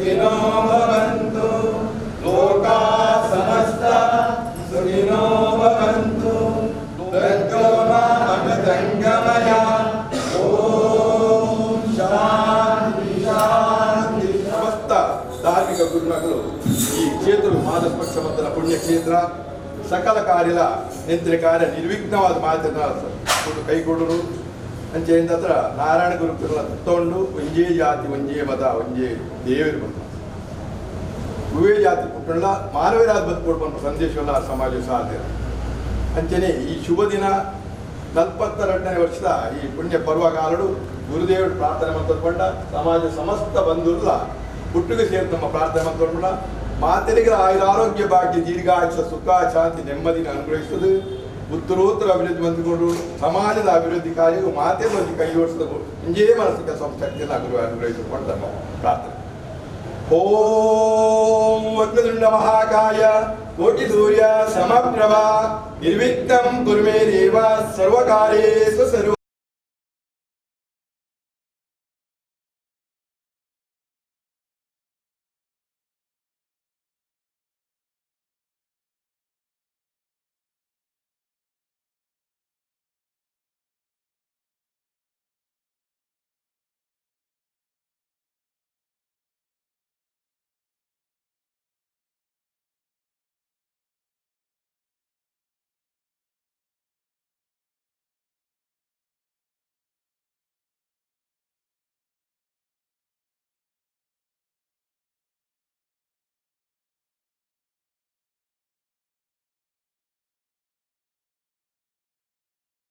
ಸುಖಿನೋ ಭವಂತು, ಲೋಕಾ ಸಮಸ್ತ ಸುಖಿನೋ ಭವಂತು, ಅಮೃತಂಗಮಯ. ಓಂ ಶಾಂತಿ ಶಾಂತಿ. ಸಮಸ್ತ ಧಾರ್ಮಿಕ ಗುರುಮಗಳು ಈ ಕ್ಷೇತ್ರ ಮಾದಸ್ಪಕ್ಷ ಮಂದನ ಪುಣ್ಯಕ್ಷೇತ್ರ ಸಕಲ ಕಾರ್ಯದ ನಿಂತಿನ ಕಾರ್ಯ ನಿರ್ವಿಘ್ನವಾದ ಮಾತನ್ನ ಕೈಗೊಳ್ಳರು ಅಂಚೆಯಿಂದ ಹತ್ರ ನಾರಾಯಣ ಗುರುಕುಲ ತೊಂಡು ಒಂಜೇ ಜಾತಿ ಒಂಜೇ ಮತ ಒಂಜೇ ದೇವರು ಬಂದ ಉವೇ ಜಾತಿ ಪುಟ್ಟಣ್ಣ ಮಾನವರಾದ ಬದುಕೊಡ್ಬಂತ ಸಂದೇಶವಲ್ಲ ಸಮಾಜ ಸಾಧ್ಯ. ಅಂಚನೆ ಈ ಶುಭ ದಿನ 42ನೇ ವರ್ಷದ ಈ ಪುಣ್ಯ ಪರ್ವಕಾಲಡು ಗುರುದೇವರು ಪ್ರಾರ್ಥನೆ ಮಂತೊಂಡ ಸಮಾಜ ಸಮಸ್ತ ಬಂಧುಲ್ಲ ಹುಟ್ಟಿಗೆ ಸೇರಿ ನಮ್ಮ ಪ್ರಾರ್ಥನೆ ಮಂತೊಂಡ ಮಾತೆರಿಗರ ಆಯುರಾರೋಗ್ಯ ಭಾಗ್ಯ ದೀರ್ಘಾಯುಷ ಸುಖ ಶಾಂತಿ ನೆಮ್ಮದಿನ ಅನುಗ್ರಹಿಸುತ್ತದೆ. ಉತ್ತರೋತ್ತರ ಅಭಿವೃದ್ಧಿ ಹೊಂದಿಕೊಂಡು ಸಮಾಜದ ಅಭಿವೃದ್ಧಿ ಕಾರ್ಯವು ಮಾತೆ ಒಂಜಿ ಕೈ ಜೋಡಿಸಿದ ಒಂಜೇ ಮನಸ್ಸಿಗೆ ಶಕ್ತಿಯನ್ನು ಗುರು ಅನುಗ್ರಹಿಸಿಕೊಂಡು ನಮ್ಮ ಪ್ರಾರ್ಥನೆ. ಓಂ ವಕ್ರತುಂಡ ಮಹಾಕಾಯ ಕೋಟಿ ಸೂರ್ಯ ಸಮಪ್ರಭಾ ನಿರ್ವಿಘ್ನಂ ಕುರು ಮೇ ದೇವ ಸರ್ವಕಾರ್ಯೇಷು ಸರ್ವ.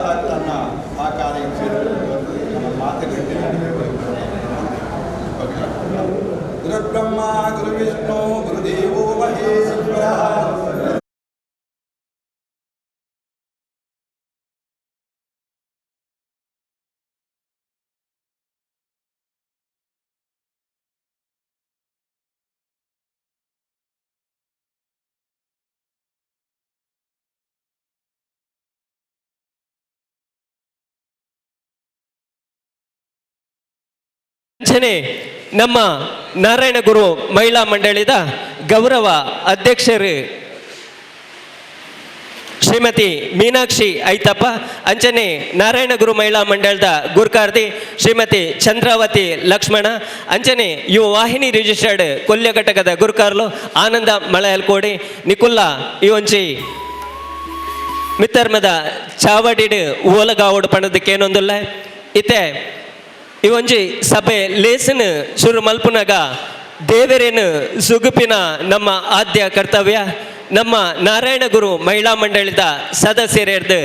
ತನ್ನ ಆ ಕಾರ್ಯ ಗುರುಬ್ರಹ್ಮ ಗುರುವಿಷ್ಣು ಗುರುದೇವೋ ಮಹೇಶ್ವರ. ಅಂಚನೆ ನಮ್ಮ ನಾರಾಯಣ ಗುರು ಮಹಿಳಾ ಮಂಡಳಿದ ಗೌರವ ಅಧ್ಯಕ್ಷರು ಶ್ರೀಮತಿ ಮೀನಾಕ್ಷಿ ಐತಪ್ಪ, ಅಂಚನೆ ನಾರಾಯಣ ಗುರು ಮಹಿಳಾ ಮಂಡಳದ ಗುರ್ಕಾರ್ದಿ ಶ್ರೀಮತಿ ಚಂದ್ರಾವತಿ ಲಕ್ಷ್ಮಣ, ಅಂಚನೆ ಯುವ ವಾಹಿನಿ ರಿಜಿಸ್ಟರ್ಡ್ ಕೊಲ್ಯ ಘಟಕದ ಗುರುಕಾರ್ಲು ಆನಂದ ಮಳೆಯಲ್ಕೋಡಿ ನಿಕುಲ್ಲ ಈ ಒಂಚಿ ಮಿತ್ತರ್ಮದ ಚಾವಡಿಡ್ ಓಲಗಾವಡು ಪಣದಕ್ಕೇನೊಂದುಲ್ಲ. ಇತ್ತೆ ಈ ಒಂಜಿ ಸಭೆ ಲೇಸನ್ ಶುರು ಮಲ್ಪುನಗ ದೇವರೇನು ಸುಗುಪಿನ ನಮ್ಮ ಆದ್ಯ ಕರ್ತವ್ಯ. ನಮ್ಮ ನಾರಾಯಣ ಗುರು ಮಹಿಳಾ ಮಂಡಳಿದ ಸದಸ್ಯರೇರ್ದು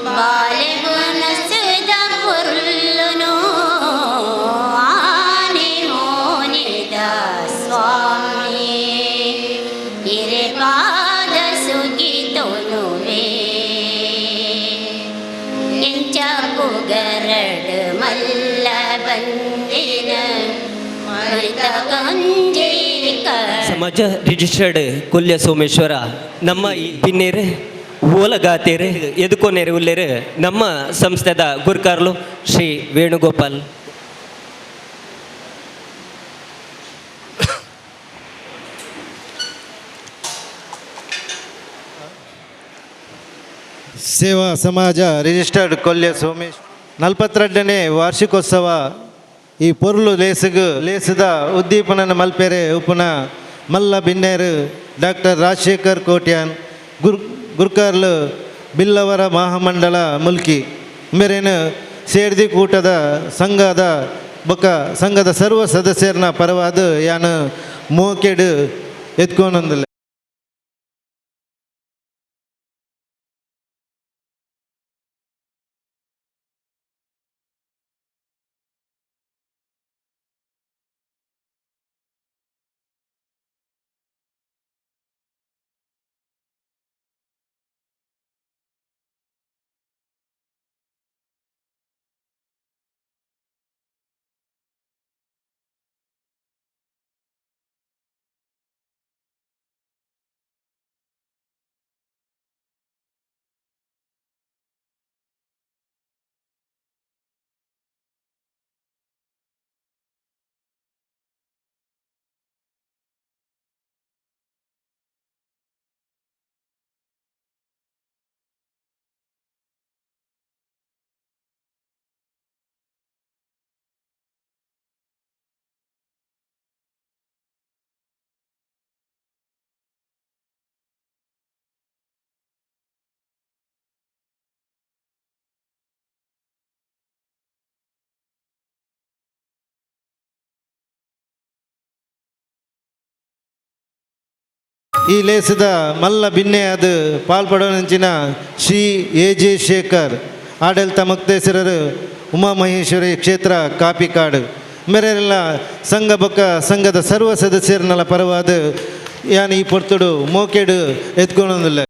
ಬಾಲೆ ಗುಣಸದ ಪೊರ್ಲುನು ಆನೆ. ಸಮಾಜ ರಿಜಿಸ್ಟರ್ಡ್ ಕೊಲ್ಯ ಸೋಮೇಶ್ವರ ನಮ್ಮ ಈ ಬಿನ್ನೇರು ಓಲಗಾತೇರು ಎದುಕೋನೇರು ಉಲ್ಲೇರು ನಮ್ಮ ಸಂಸ್ಥೆದ ಗುರ್ಕಾರ್ಲು ಶ್ರೀ ವೇಣುಗೋಪಾಲ್. ಸೇವಾ ಸಮಾಜ ರಿಜಿಸ್ಟರ್ಡ್ ಕೊಲ್ಯ ಸೋಮೇಶ್ 42ನೇ ವಾರ್ಷಿಕೋತ್ಸವ ಈ ಪೊರ್ಲು ಲೇಸುಗು ಲೇಸುದ ಉದ್ದೀಪನನ ಮಲ್ಪೆರೆ ಉಪುನ ಮಲ್ಲ ಬಿನ್ನೇರು ಡಾಕ್ಟರ್ ರಾಜಶೇಖರ್ ಕೋಟ್ಯಾನ್ ಗುರ್ ಗುರ್ಕಾರ್ಲು ಬಿಲ್ಲವರ ಮಹಾಮಂಡಲ ಮುಲ್ಕಿ ಮೇರೇನು ಸೇರ್ದಿ ಕೂಟದ ಸಂಘದ ಬೊಕ್ಕ ಸಂಘದ ಸರ್ವ ಸದಸ್ಯರನ್ನ ಪರವಾದ ಯಾನು ಮೋಕೆಡು ಎತ್ಕೊಂಡೊಂದಿಲ್ಲ. ಈ ಲೇಸದ ಮಲ್ಲ ಬಿನ್ನೆ ಅದು ಪಾಲ್ಪಡೋನಂಚಿನ ಶ್ರೀ ಎ ಜೆ ಶೇಖರ್ ಆಡಳಿತ ಮುಕ್ತೇಶ್ವರರು ಉಮಾಮಹೇಶ್ವರಿ ಕ್ಷೇತ್ರ ಕಾಪಿಕಾಡು ಮೇರೆಲ್ಲ ಸಂಘ ಬೊಕ್ಕ ಸಂಘದ ಸರ್ವ ಸದಸ್ಯರನ್ನೆಲ್ಲ ಪರವಾದ ಯಾನ್ ಈ ಪೊರ್ತುಡು ಮೋಕೆಡು ಎತ್ಕೊಳೊಂದಿಲ್ಲ.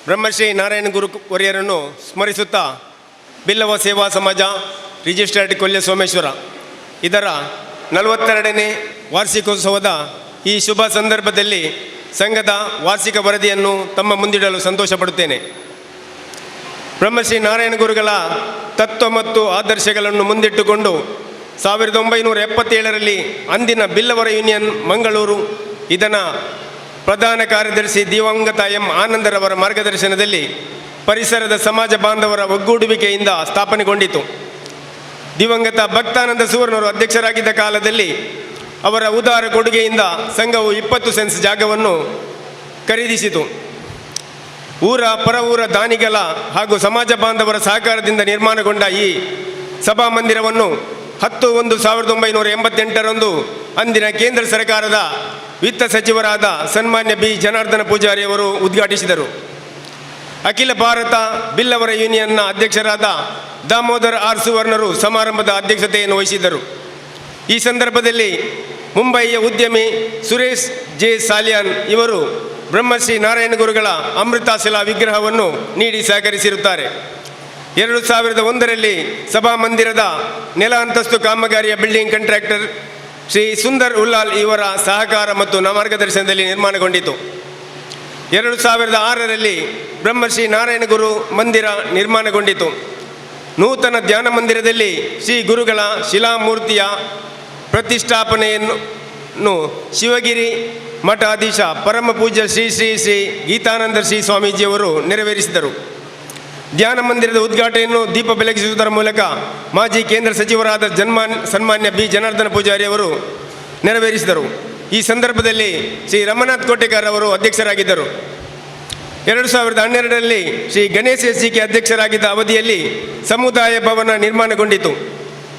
ಬ್ರಹ್ಮಶ್ರೀ ನಾರಾಯಣ ಗುರು ಒರಿಯರನ್ನು ಸ್ಮರಿಸುತ್ತಾ ಬಿಲ್ಲವ ಸೇವಾ ಸಮಾಜ ರಿಜಿಸ್ಟರ್ಡ್ ಕೊಲ್ಯ ಸೋಮೇಶ್ವರ ಇದರ 42ನೇ ವಾರ್ಷಿಕೋತ್ಸವದ ಈ ಶುಭ ಸಂದರ್ಭದಲ್ಲಿ ಸಂಘದ ವಾರ್ಷಿಕ ವರದಿಯನ್ನು ತಮ್ಮ ಮುಂದಿಡಲು ಸಂತೋಷಪಡುತ್ತೇನೆ. ಬ್ರಹ್ಮಶ್ರೀ ನಾರಾಯಣ ಗುರುಗಳ ತತ್ವ ಮತ್ತು ಆದರ್ಶಗಳನ್ನು ಮುಂದಿಟ್ಟುಕೊಂಡು 1977ರಲ್ಲಿ ಅಂದಿನ ಬಿಲ್ಲವರ ಯೂನಿಯನ್ ಮಂಗಳೂರು ಇದನ್ನ ಪ್ರಧಾನ ಕಾರ್ಯದರ್ಶಿ ದಿವಂಗತ ಎಂ ಆನಂದರವರ ಮಾರ್ಗದರ್ಶನದಲ್ಲಿ ಪರಿಸರದ ಸಮಾಜ ಬಾಂಧವರ ಒಗ್ಗೂಡುವಿಕೆಯಿಂದ ಸ್ಥಾಪನೆಗೊಂಡಿತು. ದಿವಂಗತ ಭಕ್ತಾನಂದ ಸುವರ್ಣರು ಅಧ್ಯಕ್ಷರಾಗಿದ್ದ ಕಾಲದಲ್ಲಿ ಅವರ ಉದಾರ ಕೊಡುಗೆಯಿಂದ ಸಂಘವು 20 ಸೆನ್ಸ್ ಜಾಗವನ್ನು ಖರೀದಿಸಿತು. ಊರ ಪರವೂರ ದಾನಿಗಳ ಹಾಗೂ ಸಮಾಜ ಬಾಂಧವರ ಸಹಕಾರದಿಂದ ನಿರ್ಮಾಣಗೊಂಡ ಈ ಸಭಾಮಂದಿರವನ್ನು 10-1-1988ರಂದು ಅಂದಿನ ಕೇಂದ್ರ ಸರ್ಕಾರದ ವಿತ್ತ ಸಚಿವರಾದ ಸನ್ಮಾನ್ಯ ಬಿ ಜನಾರ್ದನ ಪೂಜಾರಿಯವರು ಉದ್ಘಾಟಿಸಿದರು. ಅಖಿಲ ಭಾರತ ಬಿಲ್ಲವರ ಯೂನಿಯನ್ನ ಅಧ್ಯಕ್ಷರಾದ ದಾಮೋದರ್ ಆರ್ ಸುವರ್ಣರು ಸಮಾರಂಭದ ಅಧ್ಯಕ್ಷತೆಯನ್ನು ವಹಿಸಿದ್ದರು. ಈ ಸಂದರ್ಭದಲ್ಲಿ ಮುಂಬಯಿಯ ಉದ್ಯಮಿ ಸುರೇಶ್ ಜೆ ಸಾಲಿಯಾನ್ ಇವರು ಬ್ರಹ್ಮಶ್ರೀ ನಾರಾಯಣ ಗುರುಗಳ ಅಮೃತಾಶಿಲಾ ವಿಗ್ರಹವನ್ನು ನೀಡಿ ಸಹಕರಿಸಿರುತ್ತಾರೆ. 2001ರಲ್ಲಿ ಸಭಾಮಂದಿರದ ನೆಲ ಅಂತಸ್ತು ಕಾಮಗಾರಿಯ ಬಿಲ್ಡಿಂಗ್ ಕಾಂಟ್ರಾಕ್ಟರ್ ಶ್ರೀ ಸುಂದರ್ ಉಲ್ಲಾಲ್ ಇವರ ಸಹಕಾರ ಮತ್ತು ಮಾರ್ಗದರ್ಶನದಲ್ಲಿ ನಿರ್ಮಾಣಗೊಂಡಿತು. 2006ರಲ್ಲಿ ಬ್ರಹ್ಮಶ್ರೀ ನಾರಾಯಣಗುರು ಮಂದಿರ ನಿರ್ಮಾಣಗೊಂಡಿತು. ನೂತನ ಧ್ಯಾನ ಮಂದಿರದಲ್ಲಿ ಶ್ರೀ ಗುರುಗಳ ಶಿಲಾಮೂರ್ತಿಯ ಪ್ರತಿಷ್ಠಾಪನೆಯನ್ನು ಶಿವಗಿರಿ ಮಠಾಧೀಶ ಪರಮ ಪೂಜ್ಯ ಶ್ರೀ ಶ್ರೀ ಶ್ರೀ ಗೀತಾನಂದ ಶ್ರೀ ಸ್ವಾಮೀಜಿಯವರು ನೆರವೇರಿಸಿದರು. ಧ್ಯಾನ ಮಂದಿರದ ಉದ್ಘಾಟನೆಯನ್ನು ದೀಪ ಬೆಳಗಿಸುವುದರ ಮೂಲಕ ಮಾಜಿ ಕೇಂದ್ರ ಸಚಿವರಾದ ಸನ್ಮಾನ್ಯ ಬಿ ಜನಾರ್ದನ ಪೂಜಾರಿಯವರು ನೆರವೇರಿಸಿದರು. ಈ ಸಂದರ್ಭದಲ್ಲಿ ಶ್ರೀ ರಮನಾಥ್ ಕೋಟೆಕಾರ್ ಅವರು ಅಧ್ಯಕ್ಷರಾಗಿದ್ದರು. 2012ರಲ್ಲಿ Shri Ganesh S G K ಅಧ್ಯಕ್ಷರಾಗಿದ್ದ ಅವಧಿಯಲ್ಲಿ ಸಮುದಾಯ ಭವನ ನಿರ್ಮಾಣಗೊಂಡಿತು.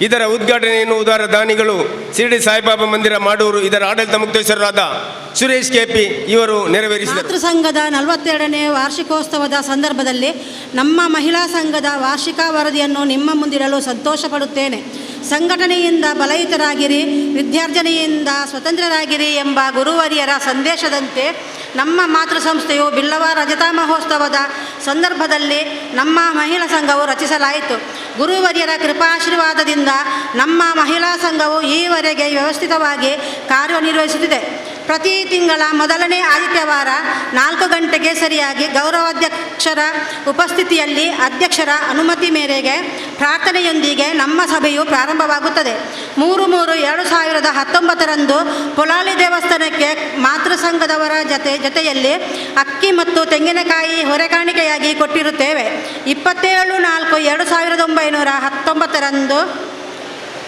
ಇದರ ಉದ್ಘಾಟನೆಯನ್ನು ಉದಾರ ದಾನಿಗಳು ಶಿರಡಿ ಸಾಯಿಬಾಬಾ ಮಂದಿರ ಮಾಡೂರು ಇದರ ಆಡಳಿತ ಮುಕ್ತೇಶ್ವರರಾದ ಸುರೇಶ್ ಕೆಪಿ ಇವರು ನೆರವೇರಿಸಿದರು. ಮಾತೃ ಸಂಘದ 42ನೇ ವಾರ್ಷಿಕೋತ್ಸವದ ಸಂದರ್ಭದಲ್ಲಿ ನಮ್ಮ ಮಹಿಳಾ ಸಂಘದ ವಾರ್ಷಿಕ ವರದಿಯನ್ನು ನಿಮ್ಮ ಮುಂದಿಡಲು ಸಂತೋಷ ಪಡುತ್ತೇನೆ. ಸಂಘಟನೆಯಿಂದ ಬಲಯುತರಾಗಿರಿ, ವಿದ್ಯಾರ್ಜನೆಯಿಂದ ಸ್ವತಂತ್ರರಾಗಿರಿ ಎಂಬ ಗುರುವರಿಯರ ಸಂದೇಶದಂತೆ ನಮ್ಮ ಮಾತೃ ಸಂಸ್ಥೆಯು ಬಿಲ್ಲವ ರಜತಾ ಮಹೋತ್ಸವದ ಸಂದರ್ಭದಲ್ಲಿ ನಮ್ಮ ಮಹಿಳಾ ಸಂಘವು ರಚಿಸಲಾಯಿತು. ಗುರುವರಿಯರ ಕೃಪಾಶೀರ್ವಾದದಿಂದ ನಮ್ಮ ಮಹಿಳಾ ಸಂಘವು ಈವರೆಗೆ ವ್ಯವಸ್ಥಿತವಾಗಿ ಕಾರ್ಯನಿರ್ವಹಿಸುತ್ತಿದೆ. ಪ್ರತಿ ತಿಂಗಳ ಮೊದಲನೇ ಆದಿತ್ಯವಾರ 4 ಗಂಟೆಗೆ ಸರಿಯಾಗಿ ಗೌರವಾಧ್ಯಕ್ಷರ ಉಪಸ್ಥಿತಿಯಲ್ಲಿ ಅಧ್ಯಕ್ಷರ ಅನುಮತಿ ಮೇರೆಗೆ ಪ್ರಾರ್ಥನೆಯೊಂದಿಗೆ ನಮ್ಮ ಸಭೆಯು ಪ್ರಾರಂಭವಾಗುತ್ತದೆ. 3-3-2019ರಂದು ಪೊಲಾಲಿ ದೇವಸ್ಥಾನಕ್ಕೆ ಮಾತೃ ಸಂಘದವರ ಜೊತೆಯಲ್ಲಿ ಅಕ್ಕಿ ಮತ್ತು ತೆಂಗಿನಕಾಯಿ ಹೊರೆಕಾಣಿಕೆಯಾಗಿ ಕೊಟ್ಟಿರುತ್ತೇವೆ. 27-4-1919ರಂದು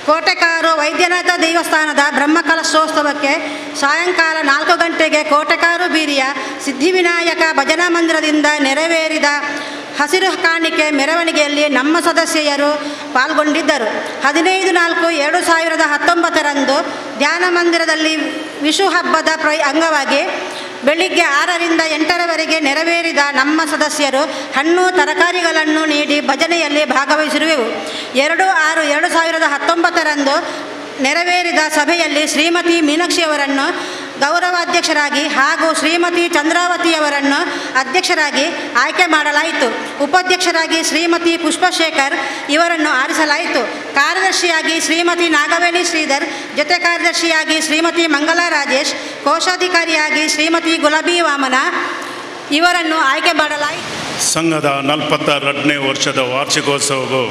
ಕೋಟೆಕಾರು ವೈದ್ಯನಾಥ ದೇವಸ್ಥಾನದ ಬ್ರಹ್ಮಕಲಶೋತ್ಸವಕ್ಕೆ ಸಾಯಂಕಾಲ 4 ಗಂಟೆಗೆ ಕೋಟೆಕಾರು ಬೀರಿಯ ಸಿದ್ಧಿವಿನಾಯಕ ಭಜನಾ ಮಂದಿರದಿಂದ ನೆರವೇರಿದ ಹಸಿರು ಕಾಣಿಕೆ ಮೆರವಣಿಗೆಯಲ್ಲಿ ನಮ್ಮ ಸದಸ್ಯರು ಪಾಲ್ಗೊಂಡಿದ್ದರು. 15-4-2019ರಂದು ಧ್ಯಾನ ಮಂದಿರದಲ್ಲಿ ವಿಷು ಹಬ್ಬದ ಅಂಗವಾಗಿ ಬೆಳಿಗ್ಗೆ 6ರಿಂದ 8ರವರೆಗೆ ನೆರವೇರಿದ ನಮ್ಮ ಸದಸ್ಯರು ಹಣ್ಣು ತರಕಾರಿಗಳನ್ನು ನೀಡಿ ಭಜನೆಯಲ್ಲಿ ಭಾಗವಹಿಸಿರುವೆವು. 2-6-2019ರಂದು ನೆರವೇರಿದ ಸಭೆಯಲ್ಲಿ ಶ್ರೀಮತಿ ಮೀನಾಕ್ಷಿಯವರನ್ನು ಗೌರವಾಧ್ಯಕ್ಷರಾಗಿ ಹಾಗೂ ಶ್ರೀಮತಿ ಚಂದ್ರಾವತಿಯವರನ್ನು ಅಧ್ಯಕ್ಷರಾಗಿ ಆಯ್ಕೆ ಮಾಡಲಾಯಿತು. ಉಪಾಧ್ಯಕ್ಷರಾಗಿ ಶ್ರೀಮತಿ ಪುಷ್ಪಶೇಖರ್ ಇವರನ್ನು ಆರಿಸಲಾಯಿತು. ಕಾರ್ಯದರ್ಶಿಯಾಗಿ ಶ್ರೀಮತಿ ನಾಗವೇಣಿ ಶ್ರೀಧರ್, ಜೊತೆ ಕಾರ್ಯದರ್ಶಿಯಾಗಿ ಶ್ರೀಮತಿ ಮಂಗಲಾ ರಾಜೇಶ್, ಕೋಶಾಧಿಕಾರಿಯಾಗಿ ಶ್ರೀಮತಿ ಗುಲಾಬಿ ವಾಮನ ಇವರನ್ನು ಆಯ್ಕೆ ಮಾಡಲಾಯಿತು. ಸಂಘದ 42ನೇ ವರ್ಷದ ವಾರ್ಷಿಕೋತ್ಸವವು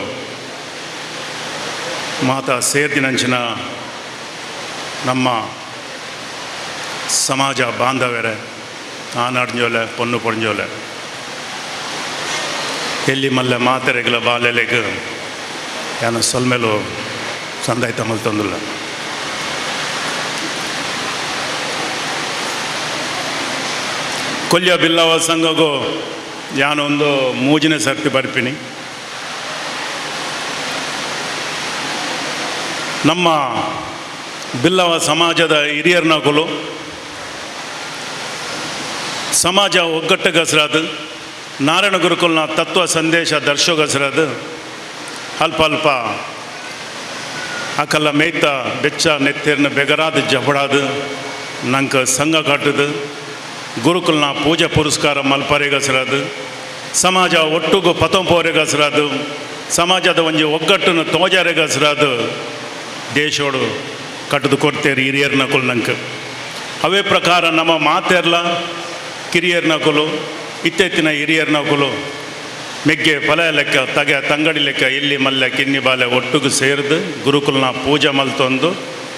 ಮಾತಾ ಸೇರ್ದಿನಂಚಿನ ನಮ್ಮ ಸಮಾಜ ಬಾಂಧವ್ಯರೆ, ಆನಾಡ್ಜೋಲೆ ಪೊನ್ನು ಪೊಂಜೋಲೆ, ಎಲ್ಲಿ ಮಲ್ಲ ಮಾತೆರೆಗಳ ಬಾಲೆಲೆಗ್ ಯಾನ ಸೊಲ್ಮೆಲು ಸಂದಾಯ್ತ ಮಲ್ತೊಂದುಲ್ಲ. ಕೊಲ್ಯ ಬಿಲ್ಲವ ಸಂಘಗೂ ಯಾನೊಂದು ಮೂಜಿನ ಸರ್ತಿ ಬರ್ಪಿನಿ. ನಮ್ಮ ಬಿಲ್ಲವ ಸಮಾಜದ ಹಿರಿಯರ್ನಕುಲು ಸಮಾಜ ಒಗ್ಗಟ್ಟುಗಸರಾದ ನಾರಾಯಣ ಗುರುಕುಲ್ನ ತತ್ವ ಸಂದೇಶ ದರ್ಶೋಗಸರಾದ ಅಲ್ಪ ಅಲ್ಪ ಅಕಲ್ಲ ಮೇಯ್ತ ಬೆಚ್ಚ ನೆತ್ತಿರ್ನ ಬೆಗರಾದ ಜಬಡಾದ ನಂಗೆ ಸಂಘ ಕಟ್ಟದು ಗುರುಕುಲ್ನ ಪೂಜೆ ಪುರಸ್ಕಾರ ಮಲ್ಪರೆಗಸರಾದ ಸಮಾಜ ಒಟ್ಟುಗು ಪತೊಂಪೋರೆಗಸರಾದ ಸಮಾಜದ ಒಂಜಿ ಒಗ್ಗಟ್ಟನ್ನು ತೋಜಾರೆಗಸರಾದ ದೇಶೋಡು ಕಟ್ಟದು ಕೊಡ್ತೇರಿ ಹಿರಿಯರ್ನ ಕುಲ್ ನಂಗೆ. ಅವೇ ಪ್ರಕಾರ ನಮ್ಮ ಮಾತೆರ್ಲ ಕಿರಿಯರ್ನ ಕುಲು ಇತ್ತೆತ್ತಿನ ಹಿರಿಯರ್ನ ಕುಲು ಮೆಗ್ಗೆ ಫಲ ಲೆಕ್ಕ ತಗೆ ತಂಗಡಿ ಲೆಕ್ಕ ಇಲ್ಲಿ ಮಲ್ಲೆ ಕಿನ್ನಿ ಬಾಲೆ ಒಟ್ಟುಗು ಸೇರಿದು ಗುರುಕುಲ್ನ ಪೂಜೆ ಮಲ್ತೊಂದು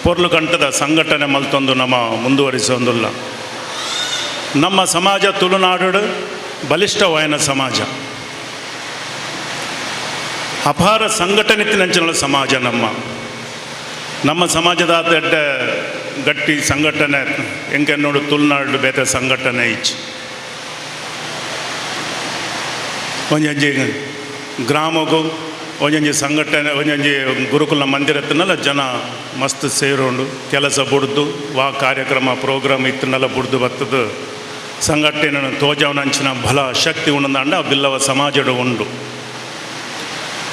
ಪೊರ್ಲು ಕಂಠದ ಸಂಘಟನೆ ಮಲ್ತೊಂದು ನಮ್ಮ ಮುಂದುವರಿಸೊಂದುಲ್ಲ. ನಮ್ಮ ಸಮಾಜ ತುಳುನಾಡು ಬಲಿಷ್ಠವಾಯನ ಸಮಾಜ, ಅಪಾರ ಸಂಘಟನೆ ನಂಚಿನ ಸಮಾಜ. ನಮ್ಮ ನಮ್ಮ ಸಮಾಜದ ದೊಡ್ಡ ಗಟ್ಟಿ ಸಂಘಟನೆ ಎಂಕೆ ನೋಡು ತುಳುನಾಡು ಬೇತೆ ಸಂಘಟನೆ ಇಚ್ಚು ಒಂಜೊಂಜಿ ಗ್ರಾಮಗೂ ಒಂಜೊಂಜಿ ಸಂಘಟನೆ ಒಂಜೊಂಜಿ ಗುರುಕುಲ ಮಂದಿರ ಇತ್ತನಲ್ಲ ಜನ ಮಸ್ತ್ ಸೇರೋಂಡು ಕೆಲಸ ಬುಡ್ದು ವಾ ಕಾರ್ಯಕ್ರಮ ಪ್ರೋಗ್ರಾಮ್ ಇತ್ತನಲ್ಲ ಬುಡ್ದು ಬರ್ತದೆ ಸಂಘಟನೆ ತೋಜವನಂಚಿನ ಬಲ ಶಕ್ತಿ ಉಂಡಂಡ ಬಿಲ್ಲವ ಸಮಾಜಡು ಉಂಡು.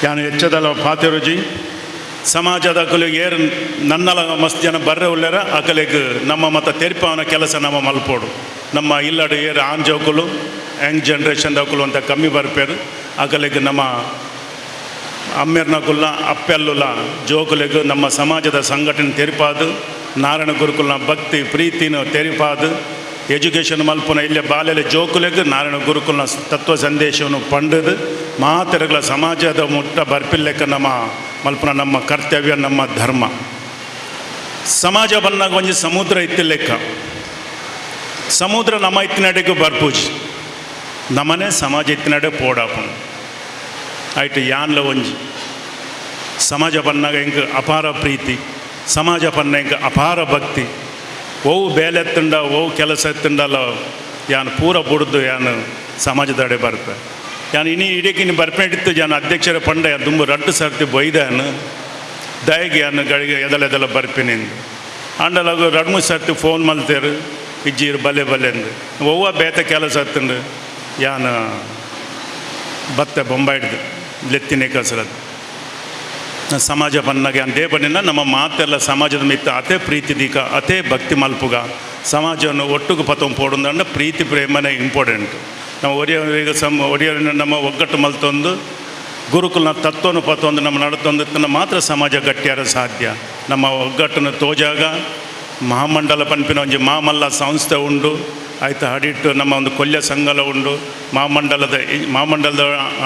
ಯಾನು ಹೆಚ್ಚದಲ್ಲ ಪಾತೆರುಜಿ ಸಮಾಜದ ಅಕಲು ಏರ್ ನನ್ನಲ ಮಸ್ತ್ ಜನ ಬರ್ರೆ ಉಳ್ಳಾರ ಅಕಲೆಗ್ ನಮ್ಮ ಮತ ತೆರಿಪಾವನ ಕೆಲಸ ನಮ್ಮ ಮಲ್ಪೋಡು. ನಮ್ಮ ಇಲ್ಲಡು ಏರ್ ಆನ್ ಜೋಕುಲು ಯಂಗ್ ಜನ್ರೇಷನ್ ದಕುಲು ಅಂತ ಕಮ್ಮಿ ಬರ್ಪೇರು ಅಕಲೆಗ್ ನಮ್ಮ ಅಮ್ಮೆರ್ನಕುಲ್ಲ ಅಪ್ಪೆಲ್ಲುಲ ಜೋಕುಲೆಗ್ ನಮ್ಮ ಸಮಾಜದ ಸಂಘಟನೆ ತೆರಿಪಾದು ನಾರಾಯಣ ಗುರುಕುಲ್ನ ಭಕ್ತಿ ಪ್ರೀತಿನ ತೆರಿಪಾದು ಎಜುಕೇಷನ್ ಮಲ್ಪುನ ಇಲ್ಲೇ ಬಾಲೆಲೆ ಜೋಕುಲೆಗ್ ನಾರಾಯಣ ಗುರುಕುಲ್ನ ತತ್ವ ಸಂದೇಶವನ್ನು ಪಂಡದು ಮಾತೆರಗಳ ಸಮಾಜದ ಮುಟ್ಟ ಬರ್ಪಿಲ್ಲೆಕ್ಕ ನಮ್ಮ ಮಲ್ಪುನ ನಮ್ಮ ಕರ್ತವ್ಯ ನಮ್ಮ ಧರ್ಮ. ಸಮಾಜ ಬನ್ನಾಗ ಒಂಜಿ ಸಮುದ್ರ ಇತ್ತಿಲ್ಲೆಕ್ಕ ಸಮುದ್ರ ನಮ್ಮ ಇತ್ತಿನಡೆಗೂ ಬರ್ಪೂಜಿ ನಮ್ಮನೆ ಸಮಾಜ ಇತ್ತಿನಡೆ ಪೋಡಾಪುಂಡು ಆಯ್ತು ಯಾನ್ಲ ಒಂಜಿ ಸಮಾಜ ಬನ್ನಾಗ ಎಂಕ್ ಅಪಾರ ಪ್ರೀತಿ ಸಮಾಜ ಪನ್ನ ಎಂಕ್ ಅಪಾರ ಭಕ್ತಿ. ಓವು ಬೇಲೆ ಎತ್ತುಂಡ ಓವು ಕೆಲಸ ಎತ್ತುಂಡಲ್ಲ ಯಾನ್ ಪೂರ ಬುಡ್ದು ಯಾನ್ ಸಮಾಜದಡೆ ಬರ್ಪೆ. ಯಾನ್ ಇನಿ ಇಡೀ ಇನ್ನು ಬರ್ಪೇಟಿತ್ತು ಯಾನ್ ಅಧ್ಯಕ್ಷರ ಪಂಡ ಯಾನ್ ದುಂಬು ರಡ್ಡು ಸರ್ತಿ ಬೊಯ್ದಾನು ದಯಗೆ ಯಾನ್ ಗಳಿಗೆ ಎದಲ ಎದಲ ಬರ್ಪಿನಿಂದು ಆಂಡಲಾಗು ರಡ್ಡು ಮೂರು ಸರ್ತಿ ಫೋನ್ ಮಲ್ತೇರು ಇಜ್ಜೀರು ಬಲೆ ಬಲೆ ಅಂದು ಒವ್ವ ಬೇತೆ ಕೆಲಸ ಎತ್ತುಂಡು ಯಾನ್ ಬತ್ತೆ ಬೊಂಬಾಯಿಡ್ದು ಲೆತ್ತಿನೇ ಕಸರದು ಸಮಾಜ ಪನ್ನಾಗ ಅಂದೇ ಬನ್ನಿನ ನಮ್ಮ ಮಾತೆಲ್ಲ ಸಮಾಜದ ಮಿತ್ತ ಅತೇ ಪ್ರೀತಿ ದೀಕ ಅತೇ ಭಕ್ತಿ ಮಲ್ಪುಗ ಸಮಾಜವನ್ನು ಒಟ್ಟುಗು ಪತೊಂದು ಪೋಡುಂದಂಡ ಪ್ರೀತಿ ಪ್ರೇಮನೇ ಇಂಪಾರ್ಟೆಂಟ್. ನಾವು ಒರಿಯ ಒರಿಯರನ್ನ ನಮ್ಮ ಒಗ್ಗಟ್ಟು ಮಲ್ತೊಂದು ಗುರುಕುಲನ ತತ್ವನು ಪತ್ತೊಂದು ನಮ್ಮ ನಡತೊಂದು ಮಾತ್ರ ಸಮಾಜ ಗಟ್ಟಿಯಾರ ಸಾಧ್ಯ. ನಮ್ಮ ಒಗ್ಗಟ್ಟನ್ನು ತೋಜಾಗ ಮಹಾಮಂಡಲ ಪನ್ಪಿನ ಒಂಜಿ ಮಾಮಲ್ಲ ಸಂಸ್ಥೆ ಉಂಡು ಆಯ್ತು ಅಡಿಟ್ಟು ನಮ್ಮ ಒಂದು ಕೊಲ್ಯ ಸಂಘಲ ಉಂಡು ಮಾಮಂಡಲದ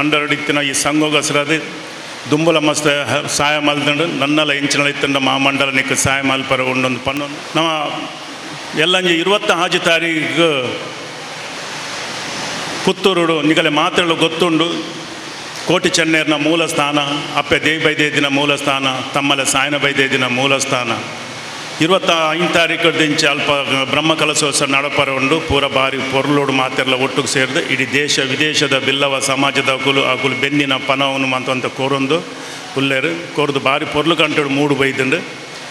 ಅಂಡರ್ ಇತ್ತಿನ ಈ ಸಂಘೋಗಸರದು ದುಂಬುಲ ಮಸ್ತ್ ಸಹಾಯ ಮಲ್ತಂಡು ನನ್ನಲ ಇಂಚಿನ ಇತ್ತಂಡ ಮಹಾಮಂಡಲ ನಿಕ್ಕ ಸಹಾಯ ಮಲ್ಪರ ಉಂಡೊಂದು ಪನ್ನೊಂದು ನಮ್ಮ ಎಲ್ಲಂಜಿ 26 ತಾರೀಕು ಪುತ್ತೂರುಡು ನಿಗಲೆ ಮಾತೆಳು ಗೊತ್ತುಂಡು ಕೋಟಿ ಚೆನ್ನೇರ್ನ ಮೂಲ ಸ್ಥಾನ ಅಪ್ಪೆ ದೇವಿ ಬೈದೇದಿನ ಮೂಲ ಸ್ಥಾನ ತಮ್ಮಲೆ ಸಾಯನ ಬೈದೇದಿನ ಮೂಲ ಸ್ಥಾನ 25 ತಾರೀಕು ದಿಂಚಿ ಅಲ್ಪ ಬ್ರಹ್ಮ ಕಲಶೋತ್ಸವ ನಡಪರ ಉಂಡು ಪೂರ ಬಾರಿ ಪೊರ್ಲೋಡು ಮಾತೆಲ್ಲ ಒಟ್ಟಿಗೆ ಸೇರಿದು ಇಡೀ ದೇಶ ವಿದೇಶದ ಬಿಲ್ಲವ ಸಮಾಜದ ಅಕುಲು ಅಕುಲು ಬೆನ್ನಿನ ಪನವನು ಅಂತ ಕೋರೊಂದು ಉಲ್ಲೇರು ಕೋರ್ದು ಬಾರಿ ಪೊರ್ಲು ಕಂಟು ಮೂಡು ಬೈದುಂಡು.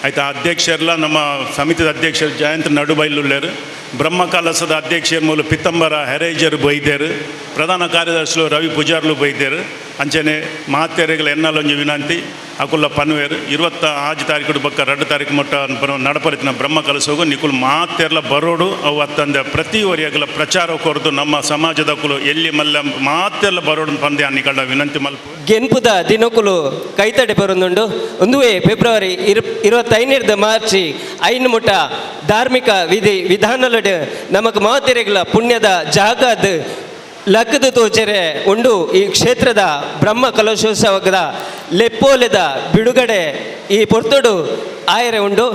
ಆಯ್ತು ಅಧ್ಯಕ್ಷರೆಲ್ಲ ನಮ್ಮ ಸಮಿತಿದ ಅಧ್ಯಕ್ಷರು ಜಯಂತ್ ನಡುಬೈಲುಲ್ಲೇರು ಬ್ರಹ್ಮ ಕಲಸದ ಅಧ್ಯಕ್ಷರ ಮೂಲ ಪಿತ್ತಂಬರ ಹೆರೇಜರು ಬೈದೇರು ಪ್ರಧಾನ ಕಾರ್ಯದರ್ಶಿಲು ರವಿ ಪೂಜಾರ್ಲು ಬೈದೇರು ಅಂಚನೆ ಮಾತೆರೆಗಳ ಎನ್ನಲೊಂಜಿ ವಿನಂತಿ ಅಕುಲ್ಲ ಪನ್ವೇರು 26 ತಾರೀಕು ಬಕ್ಕ 2 ತಾರೀಕು ಮುಟ್ಟ ನಡಪರಿತಿನ ಬ್ರಹ್ಮ ಕಲಸೋಗು ನಿಕುಲ್ ಮಾತೆರ್ಲ ಬರೋಡು ಅವು ಅತ್ತಂದೆ ಪ್ರತಿ ಒರಿಯಗಲ ಪ್ರಚಾರ ಕೊರದು ನಮ್ಮ ಸಮಾಜದ ಕುಲು ಎಲ್ಲಿ ಮಲ್ಲ ಮಾತೆಲ್ಲ ಬರೋಡು ಪಂದೆ ನಿಕಲ್ಡ ವಿನಂತಿ ಮಲ್ಪ. ಗೆನ್ಪುದ ದಿನಕುಲು ಕೈತಡೆ ಬರೊಂದುಂಡು ಒಂದುವೇ ಫೆಬ್ರವರಿ 25 ಮಾರ್ಚ್ 5 ಮುಟ್ಟ ಧಾರ್ಮಿಕ ವಿಧಿ ವಿಧಾನಲಡು ನಮಕ್ ಮಾತೆರೆಗಳ ಪುಣ್ಯದ ಜಾಗದ ಲಕ್ಕದ ತೋಚರೆ ಉಂಡು ಈ ಕ್ಷೇತ್ರದ ಬ್ರಹ್ಮ ಕಲಶೋತ್ಸವದ ಲೆಪ್ಪೋಲೆದ ಬಿಡುಗಡೆ ಈ ಪೊರ್ತುಡು ಆಯರೆ ಉಂಡು.